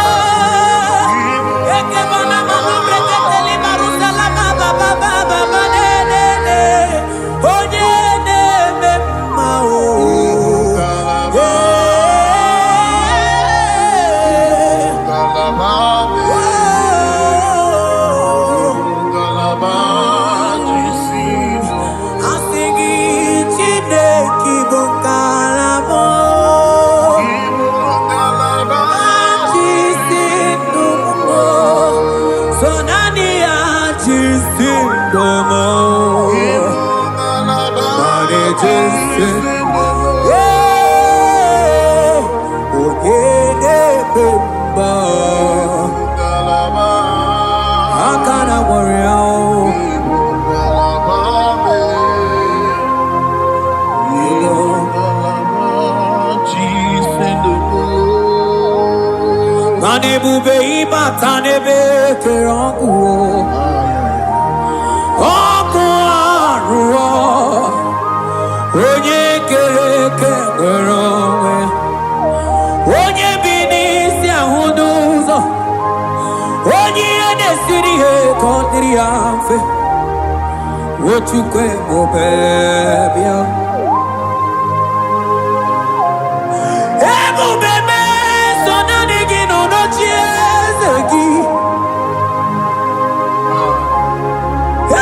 A: ekebana manubreketeli barusa la baba baba baba ne ne ne onye na-eme mma o. Eh. Oh. Asị gị Chineke bụ ngalaba jisi ndụ m so naanị ya jisi ndụ m naanị jisi Ee, onye na-eme mma aka na gwọrọ ya o. Mana ebube ịbata n'ebe kere ọkụ o. Ọkụ arụọ onye kere eke nwere onwe onye bi n'isi ahụ n'ụzọ onye ihe na-esiri ihe ka ọ dịrị ya mfe Ochukwu ebube bịa ebube meso naanị gị nọ n'oche eze gị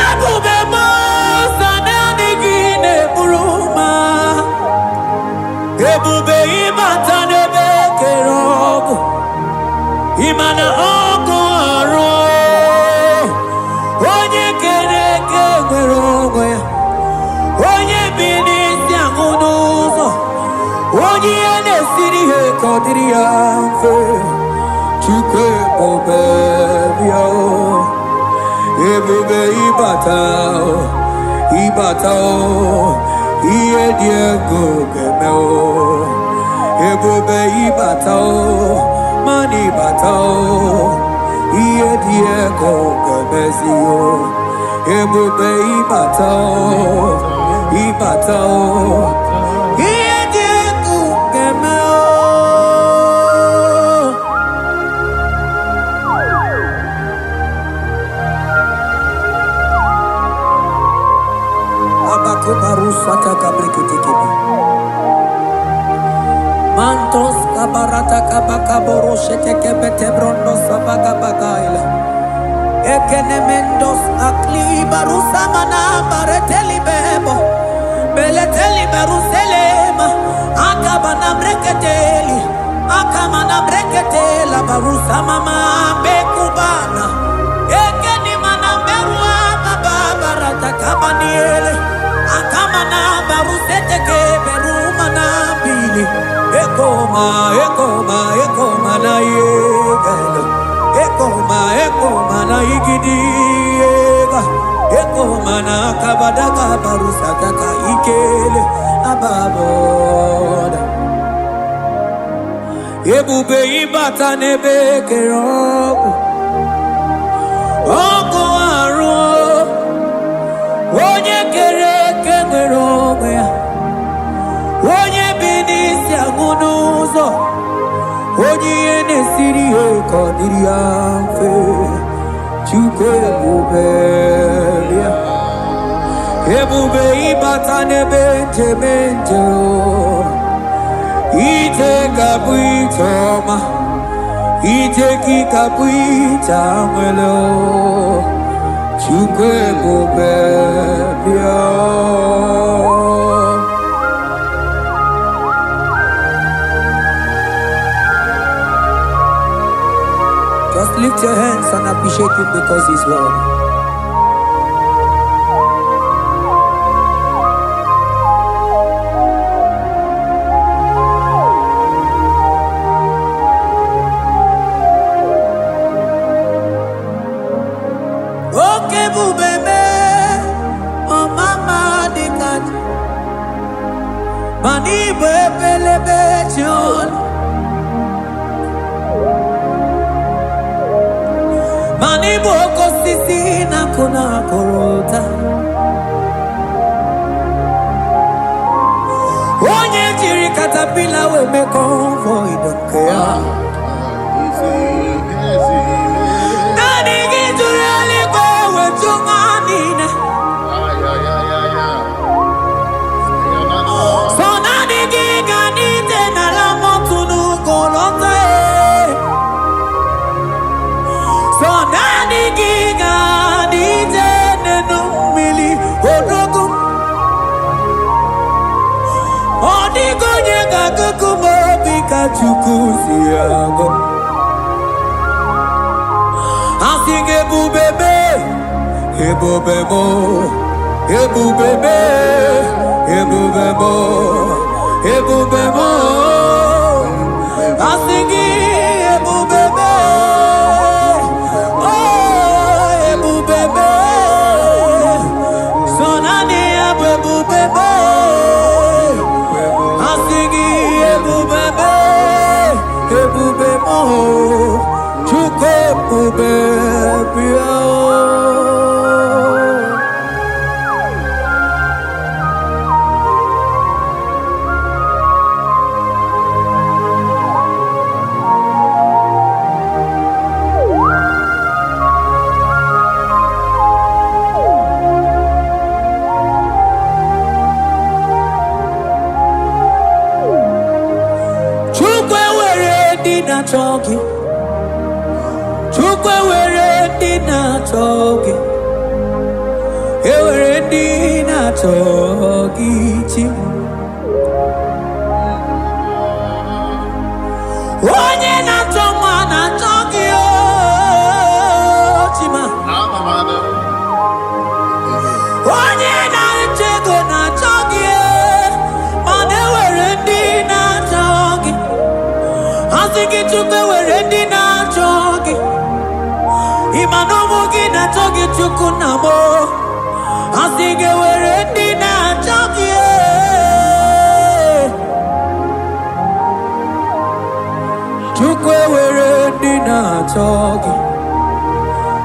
A: ebube meso naanị gị na-eburu ma ebube ịbata n'ebe kere ọgụ ịma na ọkụ arụ onye kere eke nwere onwe ya onye bi n'isi ahụ n'ụzọ onye ihe na-esiri ihe ka ọ dịrị ya mfe Chukwu ebube bịa o, ebube ịbata o, ịbata o, ihe dị egwu ga-eme o ebube ịbata o mana ịbata o ihe dị egwu ga-emezi o ebube ịbata o ịbata o ihe dị egwu ga-eme o. Abakubarusatakabrikitikebe. Mantos kabarata kabakaboro shetekebete brondo sabagabagaila. Ekenemendos akli barusamana bareteli bebo. Beleteli baruselema. Akabana breketeli. Akamana breketela barusamama bekubana. Ekeni mana berua baba barata kabaniele. Akamana baruseteke berumana bili. Ekoma, ekoma, ekoma na yegelo. Ekoma, ekoma na igidi ega. Ekoma na kabadaka barusataka ikele ababoda. Ebube ịbata n'ebe ekere ọkụ. Ọkụ arụ onye kere eke nwere onwe ya. Onye bi n'isi agụ n'ụzọ. Onye ihe na-esiri ya ka ọ dịrị ya mfe. Chukwu ebube bịa. Ebube ịbata n'ebe njem nje o. Ije ga-abụ ije ọma. Ije gị ga-abụ ije anwele o. Chukwu ebube bịa. Just lift your hands and appreciate him because he's worthy. Oke ebube mee, ọmama dịka ji, mana ịbụ ebelebe ji ọnụ, mana ịbụ oke osisi na-akụ na akụrụ ụta. Onye jiri caterpillar wee mee convoy nke ya. Naanị gị jụrụ eluigwe wetu nwa niile. So naanị gị ga n'ije n'ala mọtụ n'ugwu lọta e. So naanị gị ga n'ije n'enu mmiri odogwu. Ọ dịghị onye ga-agụgụ m obi ka Chukwu si agụ. Asị gị ebube mee, ebube m, ebube mee, ebube m, ebube m. Asị gị ebube mee, oh ebube mee. So naanị ya bụ ebube mee. Asị gị ebube mee, ebube m, Chukwu ebube bịa. Chukwu ewere ndị na-achọ gị. Chukwu ewere ndị na-achọ gị. Ewere ndị na-achọ gị chi. Onye na-achọ nwa na-achọ gị o Chima. Onye na-achọ ego na-achọ gị e, mana ewere ndị na-achọ gị. Asị gị Chukwu ewere ndị na-achọ gị. Ịma na ụmụ gị na-achọ gị Chukwu nna m o. Asị gị ewere ndị na-achọ gị e. Chukwu ewere ndị na-achọ gị.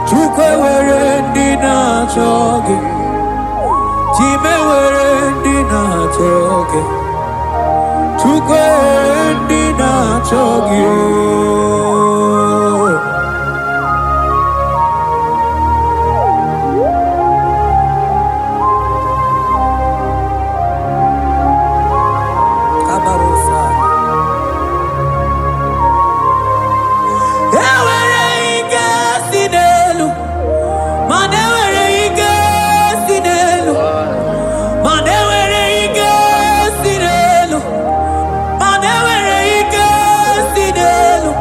A: Chukwu ewere ndị na-achọ gị. Chime were ndị na-achọ gị. Chukwu ewere ndị na-achọ gị o. Kabarosa. Ewere ike si n'elu, mana ewere ike si n'elu, mana ewere ike si n'elu, mana ewere ike si n'elu.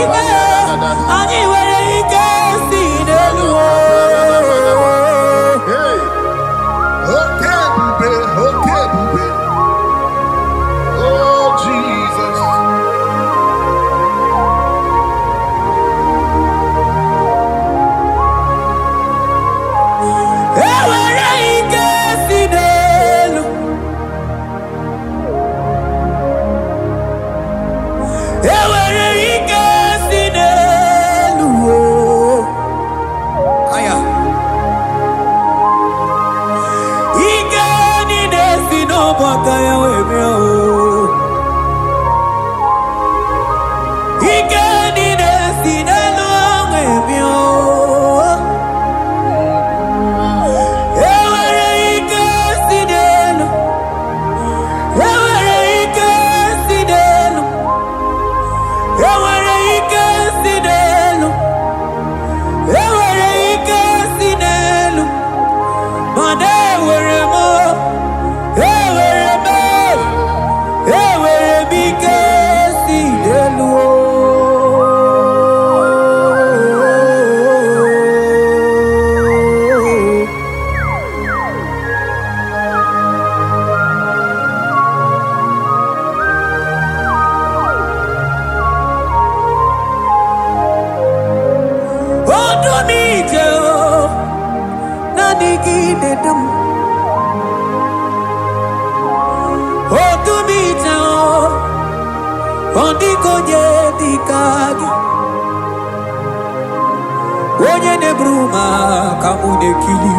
A: ike, anyị nwere ike si n'elu o.
B: Hey! Oke ebube, oke ebube. Oh, Jesus.
A: E nwere ike si n'elu. E nwere ike si n'elu o. Aya. Ike niile si n'ọbụ aka ya wee bịa o. Ike niile si n'elu wee bịa o. E nwere ike si n'elu. E nwere ike si n'elu. E nwere ike si n'elu. E nwere ike si n'elu. Mana enwere m, enwere m, enwere m ike si n'elu o. Odu m ije o, naanị gị na-edu m. Odu m ije o, ọ dịghị onye dị ka gị. Onye na-eburu m aka mụ na-ekili.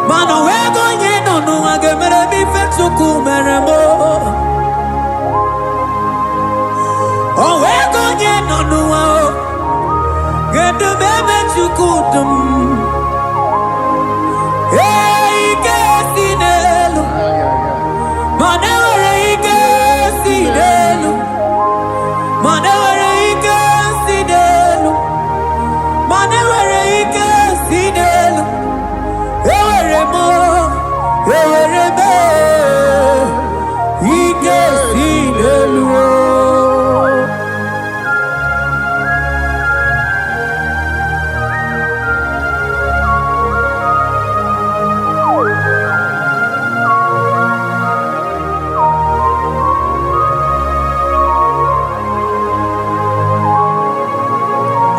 A: Mana o nweghị onye nọ n'ụwa ga-emere m ife Chukwu mere m o. O nweghị onye nọ n'ụwa o ga-edu m ebe Chukwu du m. Ee, ike si n'elu, mana enwere ike si n'elu, mana enwere ike si n'elu, mana enwere ike si n'elu. Enwere m, enwere m, ike si n'elu o.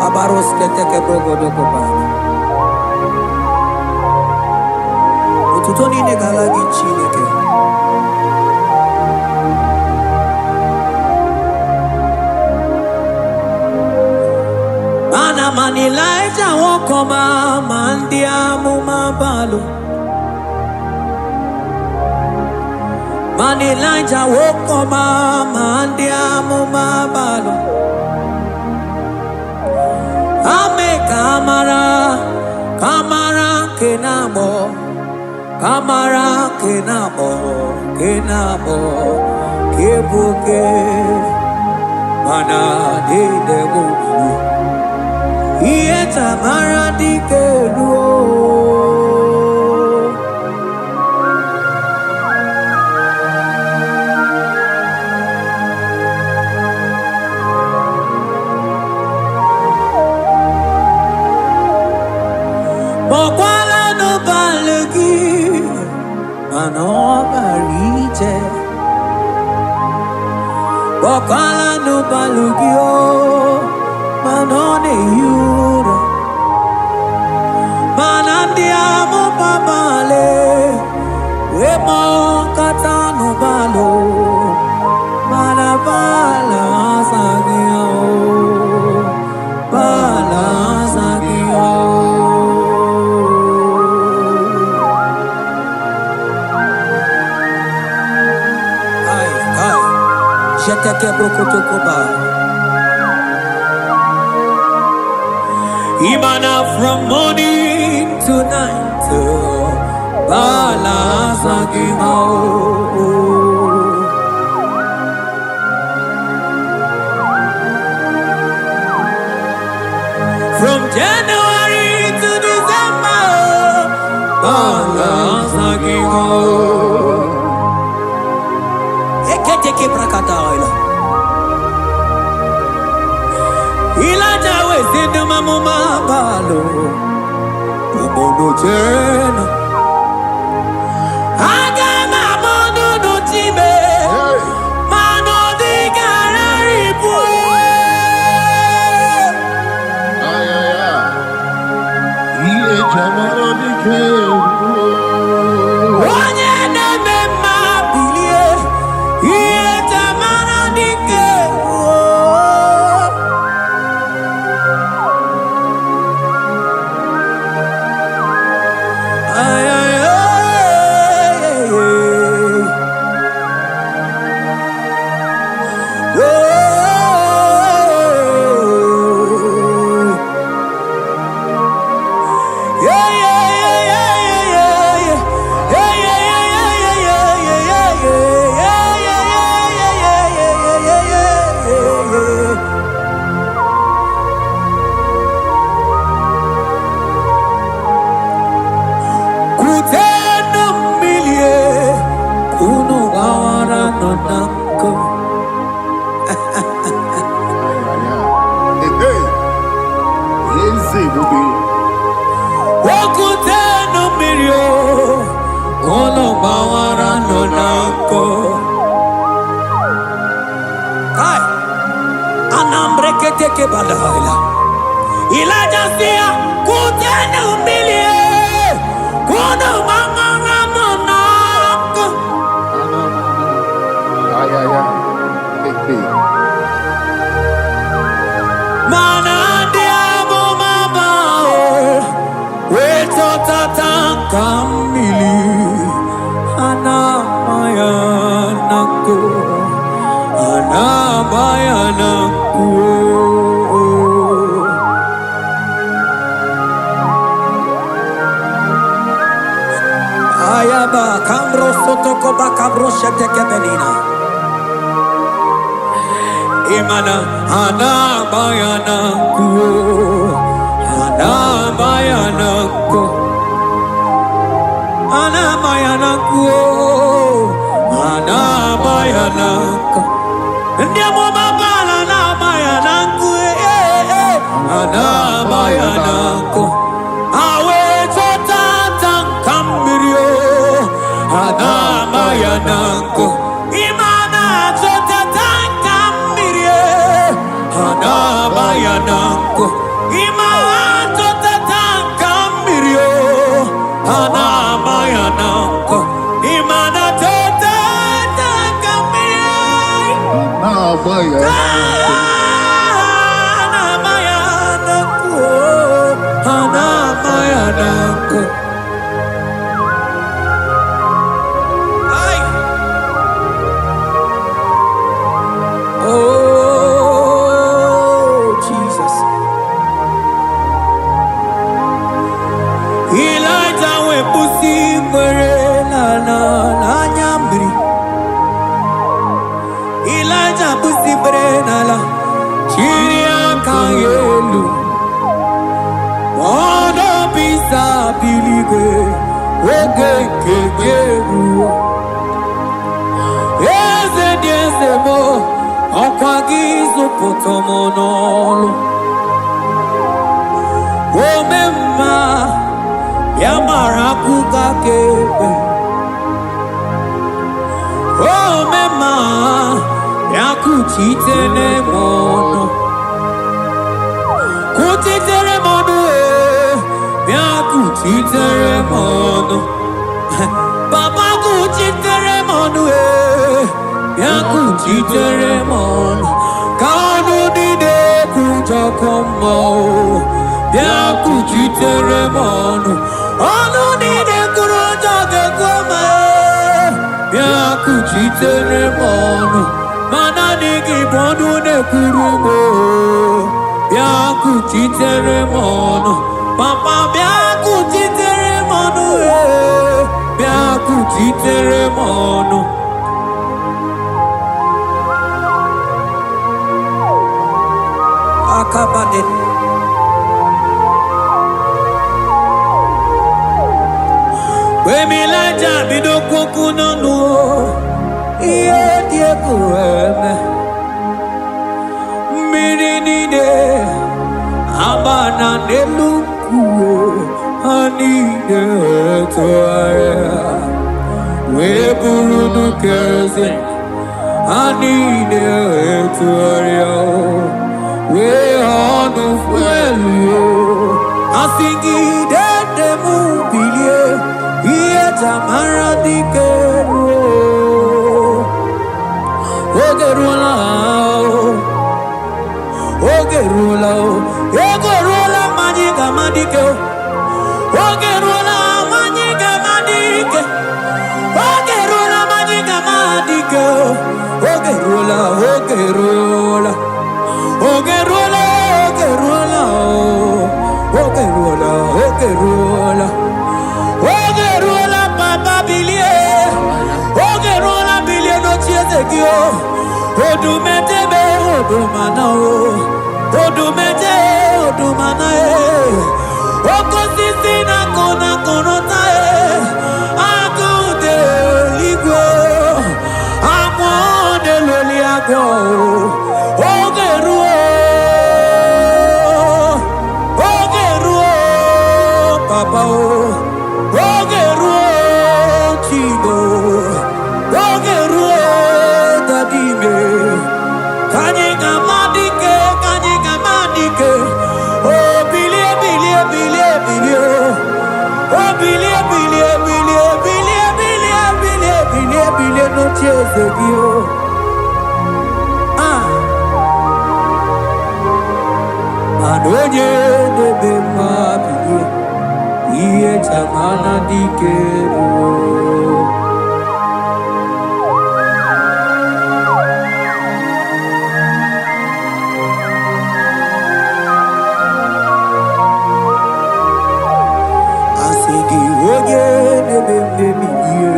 A: Abaros keteke brogodokobana. Otuto niile ga-ala gị Chineke. Mana mana Ịlaịja nwoke ọma ma ndị amụma Baalụ. Mana Ịlaịja nwoke ọma ma ndị amụma Baalụ. Ame ka mara, ka mara nke na-agbọ, ka mara nke na-agbọ, nke na-agbọ, nke bụ oke, mana niile bụ obibi. Ihe tamara dike ruo. Kpọkwala n'ụbalị gị, mana ọ bara ije. Kpọkwala n'ụbalị gị o, mana ọ na-ehi ụra. Mana ndị amụma Baal wee kpọkọta n'ụbalị, mana Baal azaghị ya o. Baal azaghị ya o. Kai, kai. Jeteke brokotokoba. Imana from morning to night. Baal azaghị ya o. From January to December, Baal azaghị ya o. Reketeke brakataila. Ịlaja wee sị ndị amụma Baalụ, "Unu jeenụ. Aga m abụ ndụdụ chibe,
B: Hey!
A: mana ọ dịgarara ibu."
B: Ay, ay, ay. Ihe jamara dike ruo.
A: Onye na-eme mma, bilie, ihe tamara dike ruo. Ay, ay, ay, ay. Oh. Yeah, yeah, yeah, yeah, yeah, yeah. Yeah, yeah, yeah, yeah, yeah, yeah, yeah, yeah. Yeah, yeah, yeah, yeah, yeah, yeah, yeah, yeah, yeah. Kutenu mmiri, kunu gbawara nọ na nkụ.
B: Ay, ay, ay. Hey, hey. Eze ebube.
A: Okutenu mmiri o, kunu gbawara nọ na nkụ. Kai, anambreketeke badaila. Elijah sị ya, "Kutenu mmiri, kunu gbawara nọ na nkụ."
B: Ay, ay, ay. Hey, hey.
A: Mana ndị amụma Baal wee chọtata ka mmiri a na-ama ya na nkụ, a na-ama ya na nkụ. Ayaba kambro sotokoba kabro sheteke benina. Imana a na-agba ya na nkụ, a na-agba ya na nkụ. Ana ya na nkụ, ana ya na nkụ. Ndị amụma Baal na-ama ya na nkụ, ee, ee, a na-ama ya na nkụ. Ha wee chọta tanka mmiri o, a na-ama ya na nkụ. Ime na-achọta tanka mmiri e, a na-ama ya na nkụ. Ime achọta tanka mmiri o, a na-ama ya na nkụ. Ime na-achọta tanka mmiri.
B: Na-agba ya na nkụ.
A: A na-ama ya na nkụ, a na-ama ya na nkụ. Ai! Oh, Jesus. Elijah wee kwụsị ikpere n'ala n'anya mmiri. Elijah kwụsị ikpere n'ala, chiri aka ya elu. Ọnọbisa biligwe, oge nke gị eruo. Eze dị eze m, ọkwa gị zụpụta m n'ọlụ. Ome mma, ya mara akụkọ aka ekpe. Ome mma, ya kuchitere m ọnụ. Kuchitere m ọnụ ee, bịa kuchitere m ọnụ. Papa, kuchitere m ọnụ ee, bịa kuchitere m ọnụ. Ka ọnụ niile kwujọkọ mmụọ, bịa kuchitere m ọnụ. Ọnụ niile kwuru ụjọ ga-ekwu ma ee, bịa kuchitere m ọnụ. Ma naanị gị bụ ọnụ na-ekwuru m oo. Bịa kuchitere m ọnụ. Papa, bịa kuchitere m ọnụ ee, bịa kuchitere m ọnụ. Akabade. Mgbe Elijah bido okwu n'ọnụ o, ihe dị egwu eme. Mmiri niile amana n'elu nkwuo, ha niile wee tụgharịa wee buru nukerozin. Ha niile wee tụgharịa wee ọnụ fuelu. Asị gị dede m bilie, ihe jamara dike ruo. Oge ruola o, oge ruola o, ego ruola ma anyị ga-ama dike o. Oge ruola ma anyị ga-ama dike. Oge ruola ma anyị ga-ama dike o. Oge ruola, oge ruola. Oge ruola, oge ruola o. Oge ruola, oge ruola. Oge ruola, papa bilie. Oge ruola, bilie n'oche eze gị o. Odumedebe odumana o. Odumede odumana e. Oke osisi na-akụ na akụrụta e. Agụ dị eluigwe. Amụọ na-eloli agụ. Oge ruo. Oge ruo, papa o. Oge ruo, Chigo. Oge ruo, Dadime. Ka anyị ga-ama dike, ka anyị ga-ama dike. O bilie, bilie, bilie, bilie. O bilie, bilie, bilie, bilie, bilie, bilie, bilie, bilie n'oche eze gị o. Ah. Mana onye na-eme mma bilie, ihe chamana dike ruo. Asị gị onye na-eme mmebi ihe,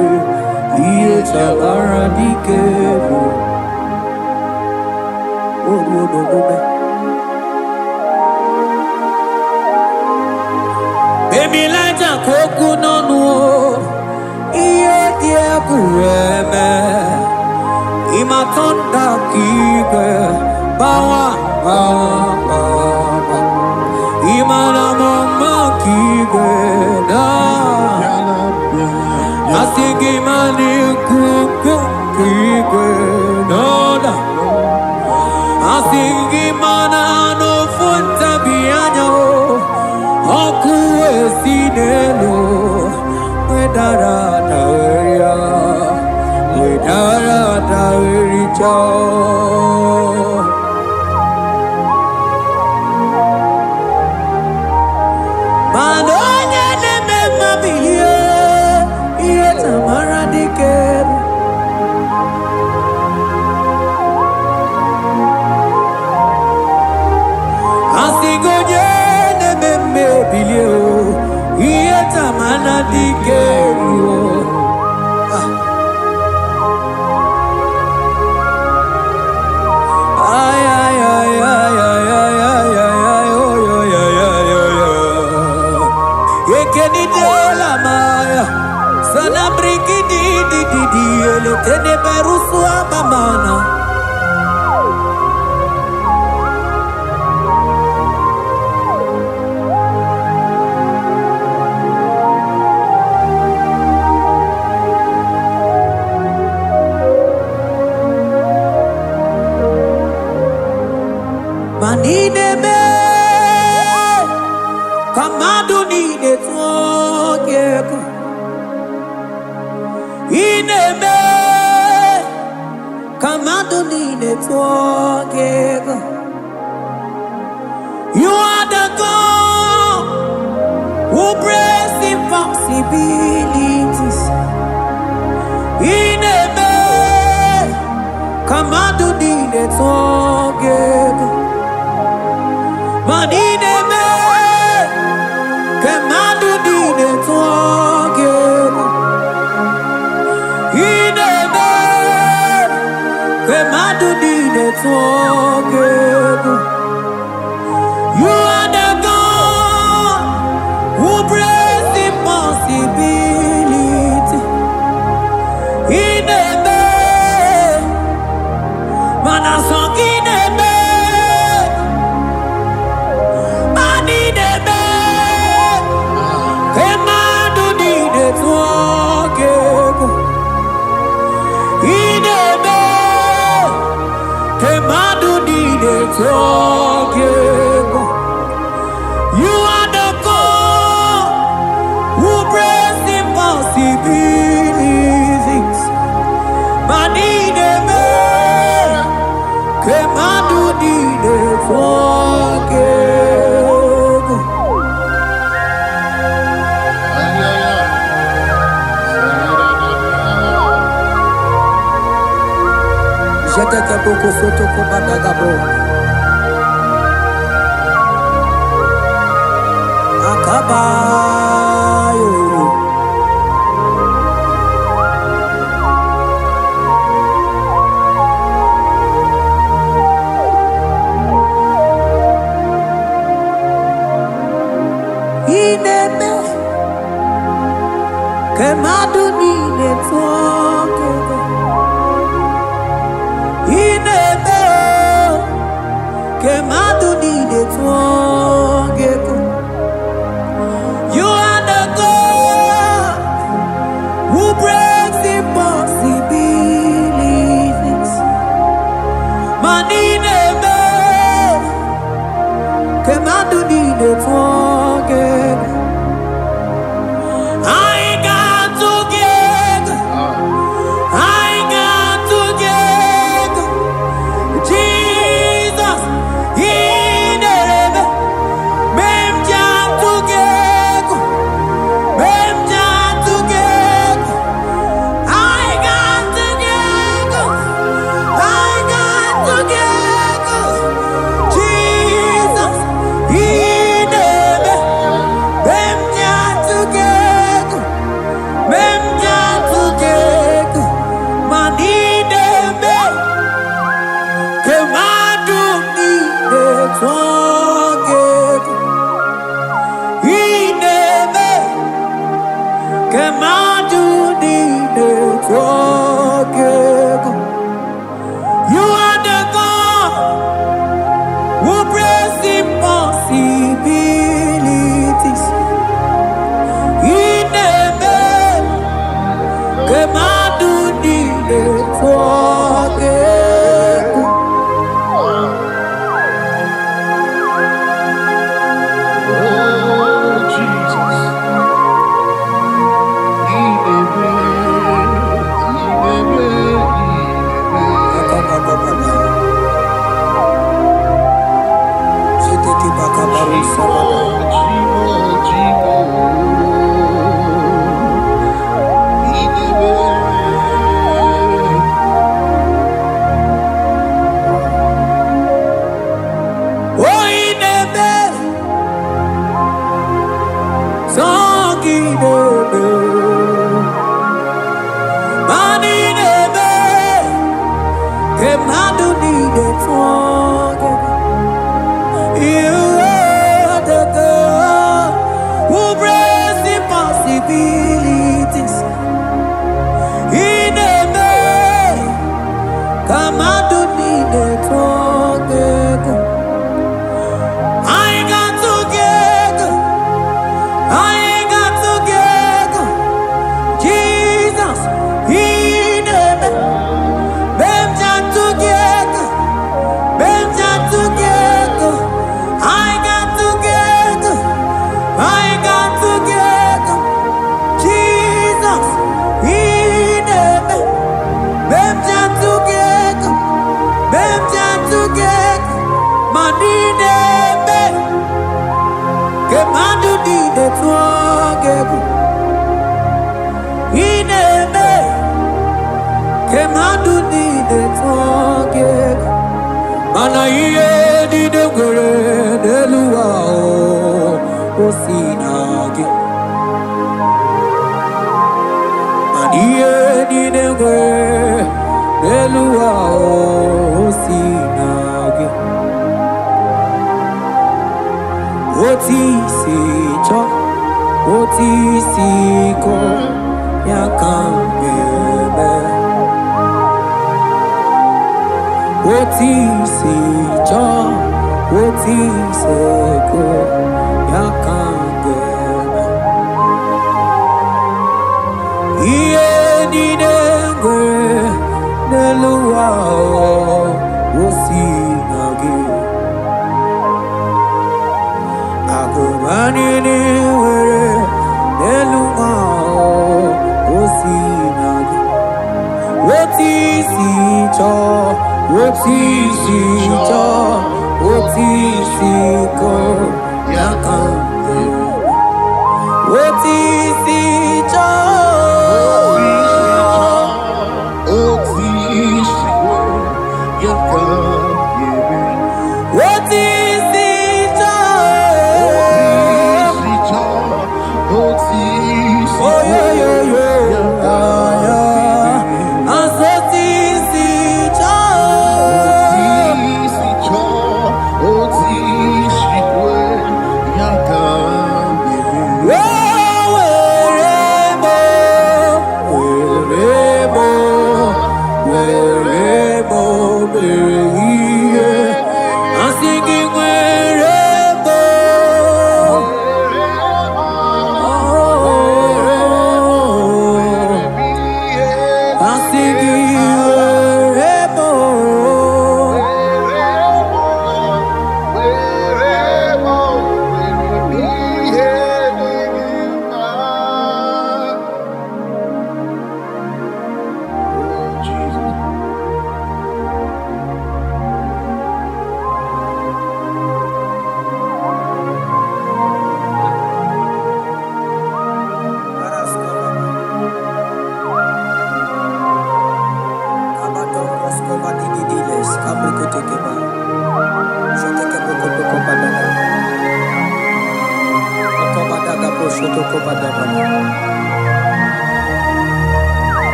A: ihe chamara dike ruo. O ruo n'omume. Emilaja ka okwu n'ọnụ o, ihe dị egwu eme. Ịmatọnda ka igwe bawa bawa bawa. Ịmara m mma ka igwe na.
B: Bịala, bịala, bịala.
A: Asị gị ma n'ikwu ukwu ka igwe n'ọda. Asị gị mana n'ofu ntabi anya o, ọkụ esi n'elu wedara daweria, wedara dawericha. Mana onye na-eme mma bilie, ihe tamara dike. Asị gị onye na-eme mme bilie o, ihe tamana dike ruo. Ay, ay, ay, ay, ay, ay, ay, ay, ay, oy, oy, ay, ay, oy, oy. Ekenidela maya, sana briki di di di di, ele tene berusu abamana. Ma n'ime ka mmadụ niile tụọ gị egwu. Ị na-eme ka mmadụ niile tụọ gị egwu. You are the God who breaks impossibilities. Ị na-eme ka mmadụ niile tụọ gị egwu. Ma ị na-eme ka mmadụ niile tụọ gị egwu. Ị na-eme ka mmadụ niile tụọ gị egwu. You are the God who breaks impossibility. Ị na-eme tụọ gị egwu. You are the God who breaks impossibilities. Ma niile mee ka mmadụ niile tụọ gị egwu.
B: Ayaya. Sayarada.
A: Jetete boko soto kobadagabo. Akabayo. Ị na-eme ka mmadụ niile tụọ gị egwu. Ị na-eme o, ka mmadụ niile tụọ gị egwu. You are the God who breaks impossibilities. Ma niile eme ka mmadụ niile tụọ gị egwu. Anyị ga-atụ gị egwu.
B: Ah.
A: Anyị ga-atụ gị egwu. Jizọs, ị na-eme mee m ji atụ gị egwu. Mee m ji atụ gị egwu. Anyị ga-atụ gị egwu. Anyị ga-atụ gị egwu. Jizọs, ị na-eme mee m ji atụ gị egwu. Mee m ji atụ gị egwu. Ma ị na-eme ka mmadụ niile tụọ gị egwu. Ị na-eme ka mmadụ niile tụọ gị egwu. You are the God who breaks impossibilities. Ị na-eme ka mmadụ niile tụọ gị egwu.
B: Oh, Jesus. Ị na-eme, ị na-eme, ị na-eme. Chimo, Chimo, Chimo. Ị na-eme.
A: Oh, ị na-eme sọ gị na-eme ma ị na-eme ka mmadụ niile tụọ gị. You are the God who breaks impossibilities. Ị na-eme ka mmadụ niile tụọ gị egwu. Anyị ga-atụ gị egwu. Anyị ga-atụ gị egwu. Jizọs, ị na-eme mgbe m ji atụ gị egwu. Mgbe m ji atụ gị egwu. Anyị ga-atụ gị egwu. Anyị ga-atụ gị egwu. Jizọs, ị na-eme mgbe m ji atụ gị egwu. Mgbe m ji atụ gị egwu. Ma ị na-eme ka mmadụ niile tụọ gị egwu. Ị na-eme ka mmadụ niile tụọ gị egwu. Mana ihe niile nwere n'elu ụwa o si na gị. Mana ihe niile nwere n'elu ụwa o si na gị. Otu isi chọọ, otu isi kọọ, ya ka m ga-eme. Otu isi chọọ, otu isi kọọ, ya ka m ga-eme. Ihe niile nwere n'elu ụwa o si na gị. Anyị nwere n'elu ụwa o si na gị. Otu isi chọọ, otu isi chọọ, otu isi kọọ, ya ka m ga-eme. Otu isi chọọ, otu isi chọọ. Oyoyoyo, ya. Asị otu isi chọọ. O were mo, were mo, were mo mere ihe. Asị gị were mo. Oh, asị gị were mo.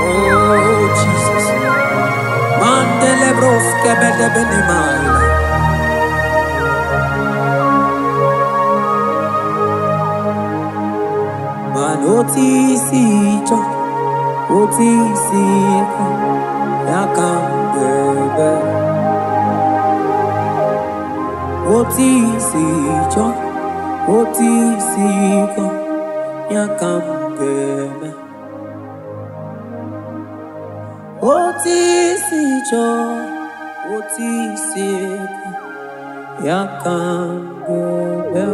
A: Oh, Jesus. Mandele broske bede bene maila. Man otisi cho, otisi ko, ya kangebe. Otisi cho, otisi ko, ya kangebe. Otisi cho, otisi ko, ya kangebe.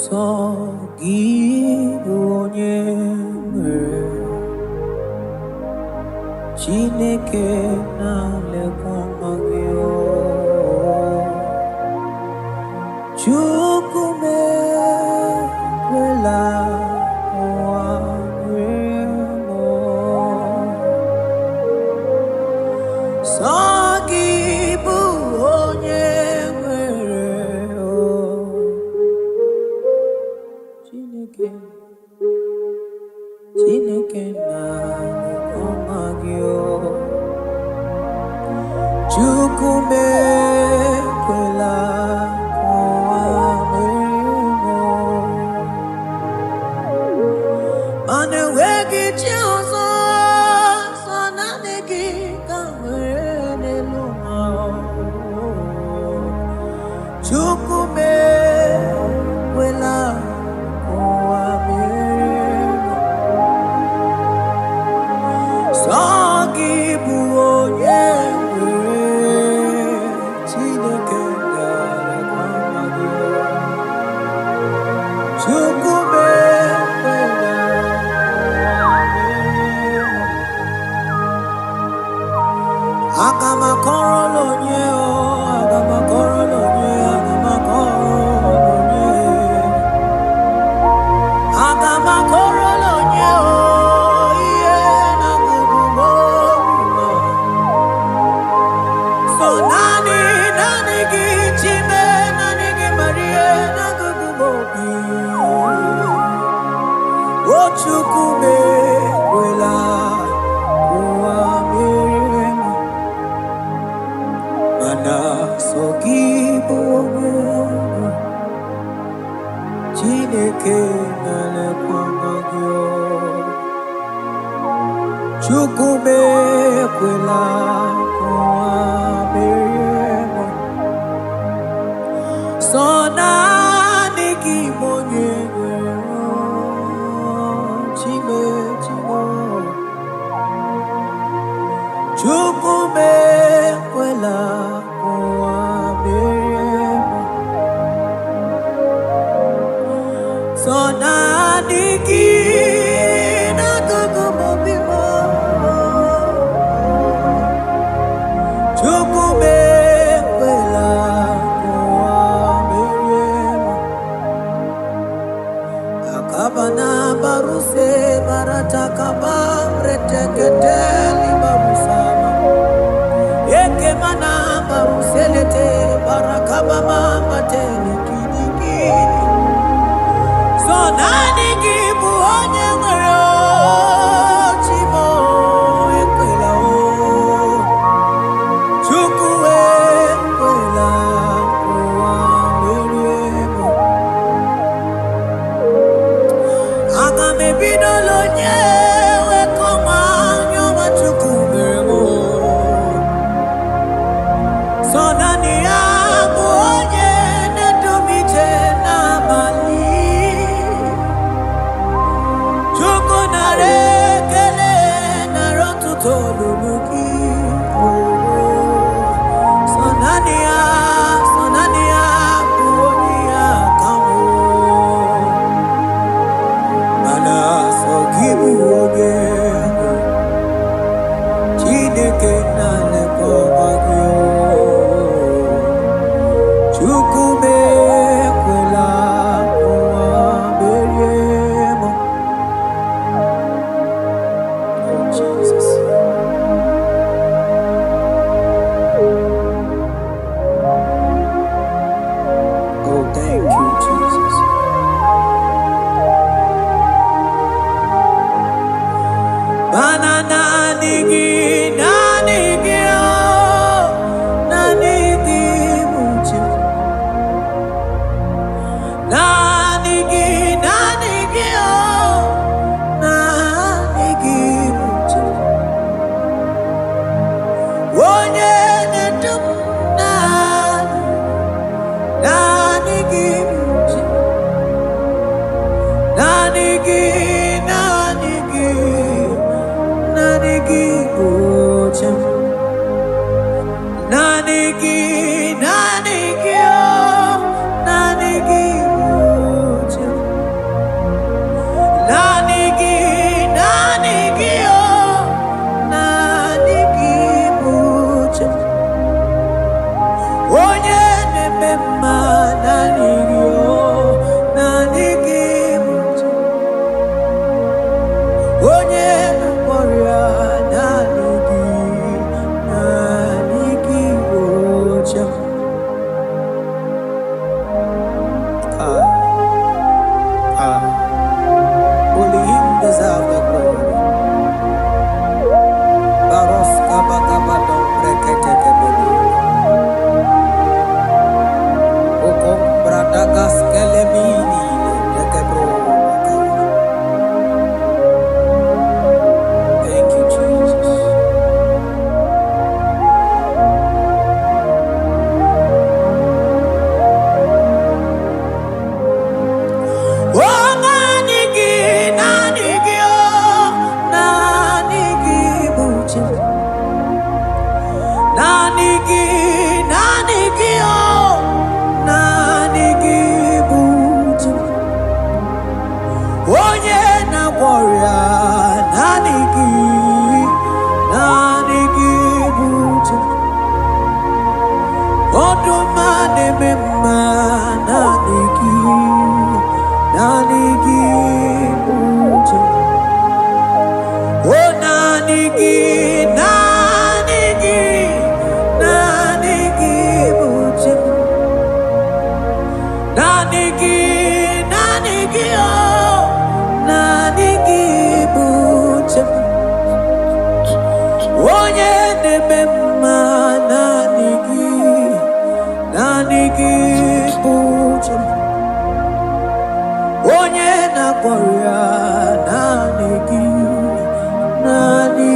A: Sọ gị bụ onye nwere Chineke na-alekwa nwa gị o. Chukwu m ekwela ụwa rie m o. Sọ gị bụ onye nwere o. Chineke, Chineke na-alekwa nwa gị o. Chukwu m ekwela ka ụwa merie m o. Mana enweghị chi ọzọ, sọ naanị gị ka m nwere n'elu ụwa. Chukwu m ekwela ka ụwa merie m. Sọ gị bụ onye nwere Chineke ga-alekwa nwa gị. Chukwu m ekwela ụwa merie m. Aga m akọrọ onye o, aga m akọrọ onye, aga m akọrọ onye. Aga m akọrọ onye o, ihe na-agụgụ m obi m. So naanị, naanị gị Chime, naanị gị Maria, na-agụgụ m obi. O Chukwu m ekwela ụwa merie m. Mana sọ gị bụ onye mbụ, Chineke na-elekwa nwa gị o. Chukwu m ekwela ka ụwa merie m. Sọ naanị gị bụ onye nwere Chime Chimo. Chukwu m ekwela ka ụwa merie m. Sọ naanị gị n'akụkụ m obi m. Chukwu m ekwela ka ụwa merie m. Akabana baruse baratakaba reteketeli barusama. Ekemana baruselete barakabama batele kinikini. So naanị gị bụ onye nwere chi m ekwela o. Chukwu ekwela ka ụwa merie m. Aga m ebidola onye wekọma anya ọma Chukwu mere m o. Sọ naanị ya bụ onye na-edu m ije n'abalị. Chukwu nara ekele nara ọtụtụ olulu gị. Sọ naanị ya, sọ naanị ya bụ onye ya ka m. Mana sọ gị bụ onye nwe. Chineke na-elekọta gị o. Chukwu m ekwela ka ụwa merie m. Oh, Jesus. Oh, thank you, Jesus. Mana naanị gị, naanị gị, oh, naanị gị bụ chi m. Naanị gị, naanị gị, oh, naanị gị bụ chi m. Onye na-edu m naanị, naanị gị bụ chi m. Naanị gị, naanị gị, naanị gị bụ chi m. Naanị gị, naanị gị, oh, naanị gị bụ chi m. Naanị gị, naanị gị, oh, naanị gị bụ chi m. Onye na-eme mma, naanị gị, oh, naanị gị bụ chi m. Onye na-agwọ ọrịa, naanị gị, naanị gị bụ chi m. Ah, ah, only him deserve the glory. Baros kabakabado breketekebelu. Okom bradagas kelemini lekebro baka. Thank you, Jesus. Oh, naanị gị, naanị gị, oh, naanị gị bụ chi m. Naanị gị, naanị gị, oh, naanị gị bụ chi m. Onye na-agwọ ọrịa, naanị gị, naanị gị bụ chi m. Ọdụm a na-eme mma, naanị gị, naanị gị bụ chi m. Oh, naanị gị, naanị gị, naanị gị bụ chi m. Naanị gị, naanị gị, oh, naanị gị bụ chi m. Onye na-eme mma, naanị gị, naanị gị bụ chi m. Onye na-agwọ ọrịa, naanị gị, naanị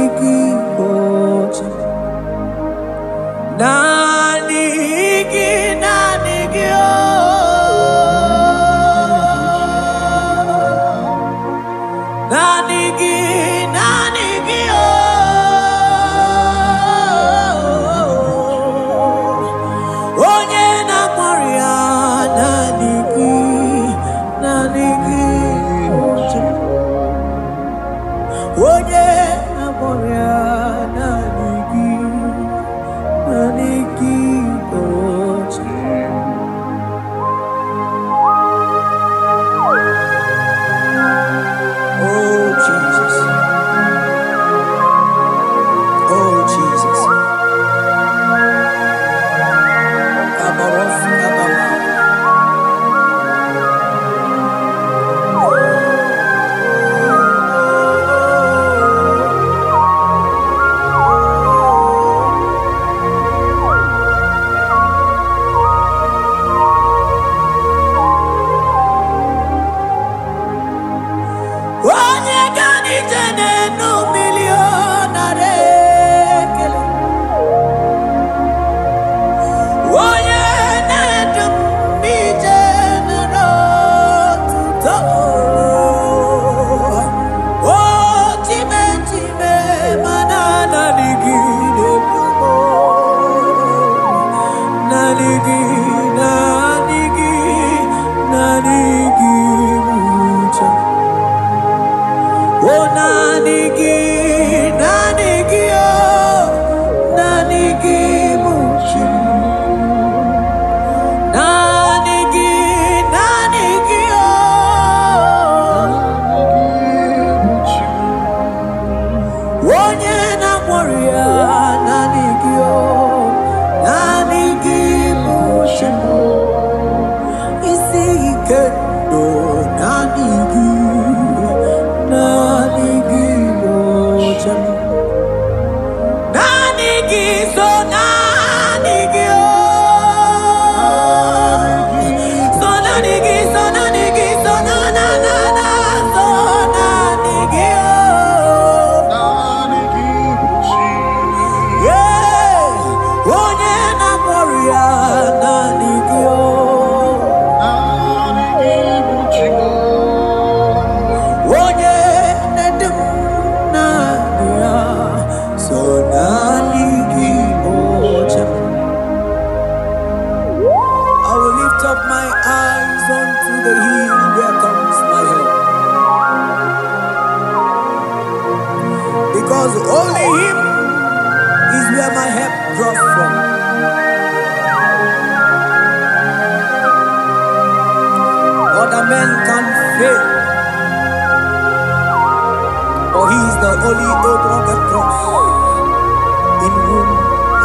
A: Only Him is where my help draws from. Other men can fail, but He is the only old rugged cross in whom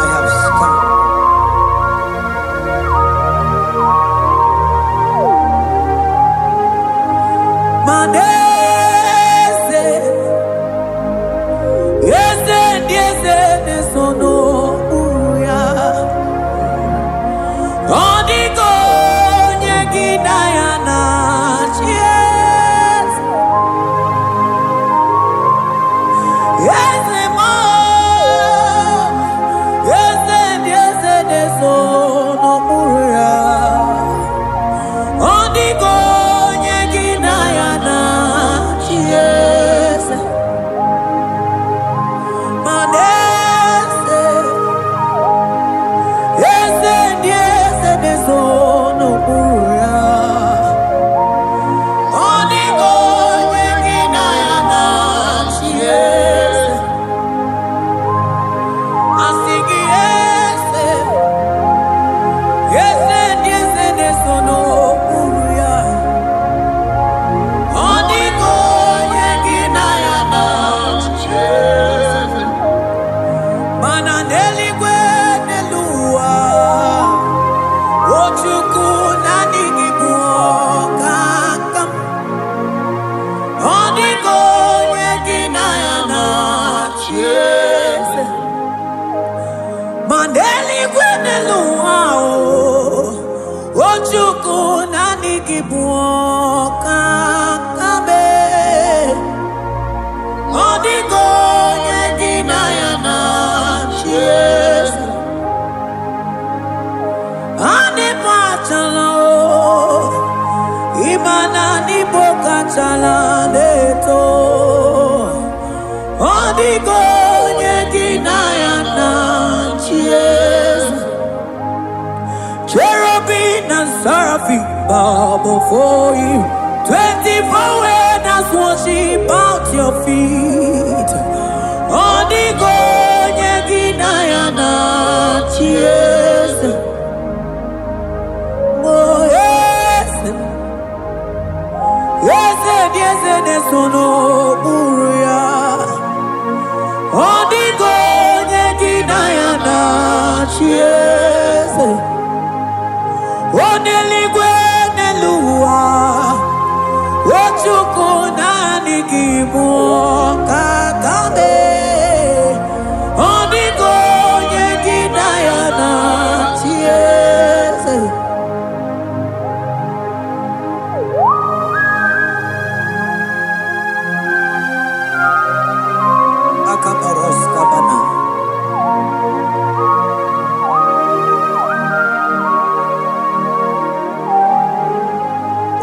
A: I have stand. Manese, eze ndị eze na-eso n'okpuru ya. Ọ dịghị onye gị na ya na-achị eze. Eze m, eze ndị eze na-eso n'okpuru ya. Ọ dịghị onye gị na ya na-achị eze. Ma n'eze, eze ndị eze na-eso n'okpuru ya. Ọ dịghị onye gị na ya na-achị eze. Asị gị eze, eze ndị eze na-eso n'okpuru ya. Ọ dịghị onye gị na ya na-achị eze. Mana n'eluigwe, n'elu ụwa, o Chukwu, naanị gị bụ ọkaka m. Ọ dịghị onye gị na ya na-achị eze. Ma n'eluigwe, n'elu ụwa, o Chukwu, naanị gị bụ ọkaka m. Ọ dịghị onye gị na ya na-achị eze. Anịbụ achala o, ịma na n'Igbo kachala na-eto. Ọ dịghị onye gị na ya na-achị eze. Cherubim and seraphim bow before you. 24 elders worship at your feet. Ọ dịghị onye gị na ya na-achị eze. Oh, eze, eze dị eze na-eso n'okpuru ya. Ọ dịghị onye gị na ya na-achị eze. O n'eluigwe, n'elu ụwa, o Chukwu, naanị gị bụ ọkaka m. Ọ dịghị onye gị na ya na-achị eze. Akabaros kabana.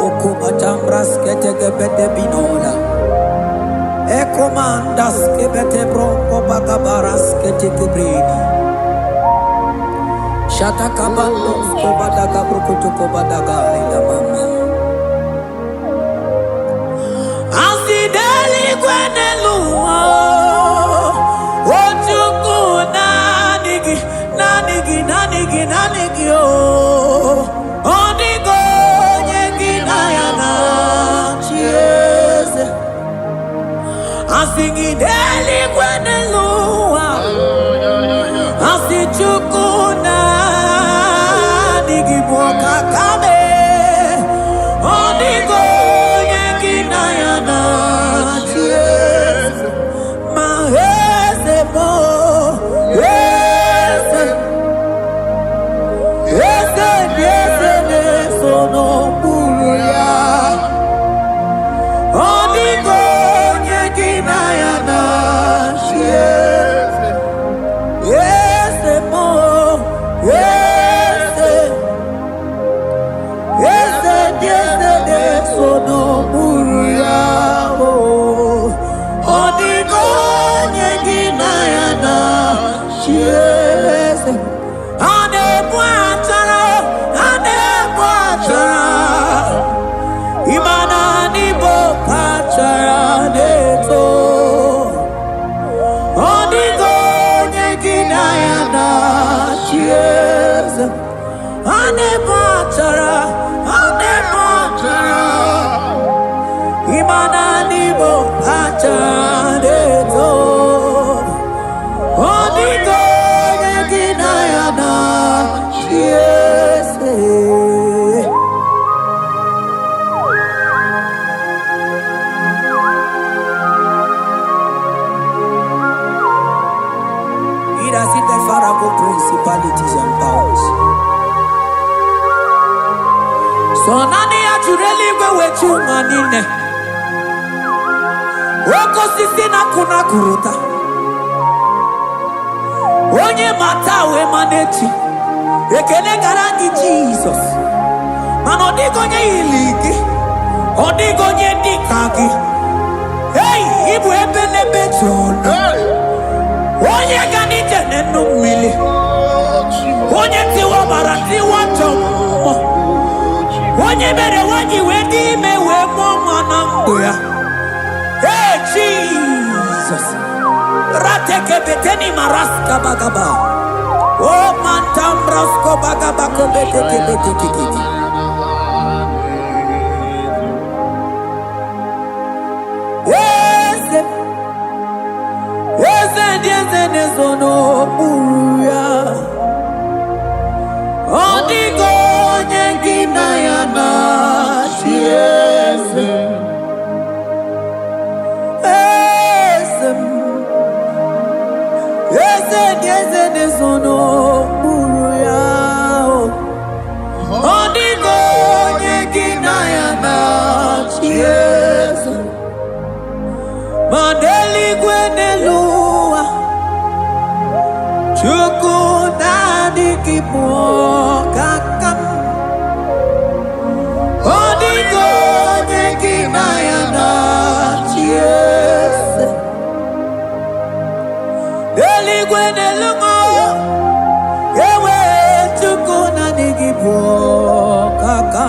A: Okubatambras ketekebete binola. Ekomandas kebete bronco bagabaras ketekebredi. Shatakabandos kobadaga brukutu kobadaga ila mama. Asị n'eluigwe, n'elu ụwa, o Chukwu, naanị gị, naanị gị, naanị gị, naanị gị o. Ọ dịghị onye gị na ya na-achị eze. Asị gị n'eluigwe, n'elu ụwa, asị Chukwu, naanị gị bụ ọkaka m. Ọ dịghị onye gị na ya na-achị eze. Ma eze bụ eze, eze dị eze na-eso n'okpuru ya. Ọ dịghị onye gị na ya na-achị eze. Eze bụ eze, eze dị eze na-eso n'okpuru ya o. Ọ dịghị onye gị na ya na-achị eze. A na-ebu achara, a na-ebu achara, ịma na n'Igbo kachara na-eto. Ọ na-eme achara, ọ na-eme achara. Ịma na n'Igbo acha na-eto. Ọ dịghị onye gị na ya na-achị eze. He that sitteth far above principalities and powers. So naanị ya jụrụ eluigwe wee chi ụwa niile. Oke osisi na-akụ na akụrụta. Onye ma taa wee ma n'echi. Ekele gara gị, Jizọs. Mana ọ dịghị onye yiri gị. Ọ dịghị onye dị ka gị. Ei, ịbụ ebe n'ebe jụrụ.
B: Hey!
A: Onye ga n'ije n'enu mmiri. Onye tiwa ọbara tiwa njọ mmụọ. Onye mere nwanyị wee dị ime wee mụọ nwa na ndụ ya. Ee, Jizọs. Ratekebeteni maraska bagaba. O mantambrasko bagaba kobetekebetekekete. Eze, eze ndị eze na-ezo n'okpuru ya. Ọ dịghị onye gị na ya na-achị eze. Eze m, eze ndị eze na-ezo n'okpuru ya. Ọ dịghị onye gị na ya na-achị eze. Ma n'eluigwe, n'elu ụwa, Chukwu, naanị gị bụ ọkaka m. Ọ dịghị onye gị na ya na-achị eze. N'eluigwe, n'elu ụwa, ewe, Chukwu, naanị gị bụ ọkaka.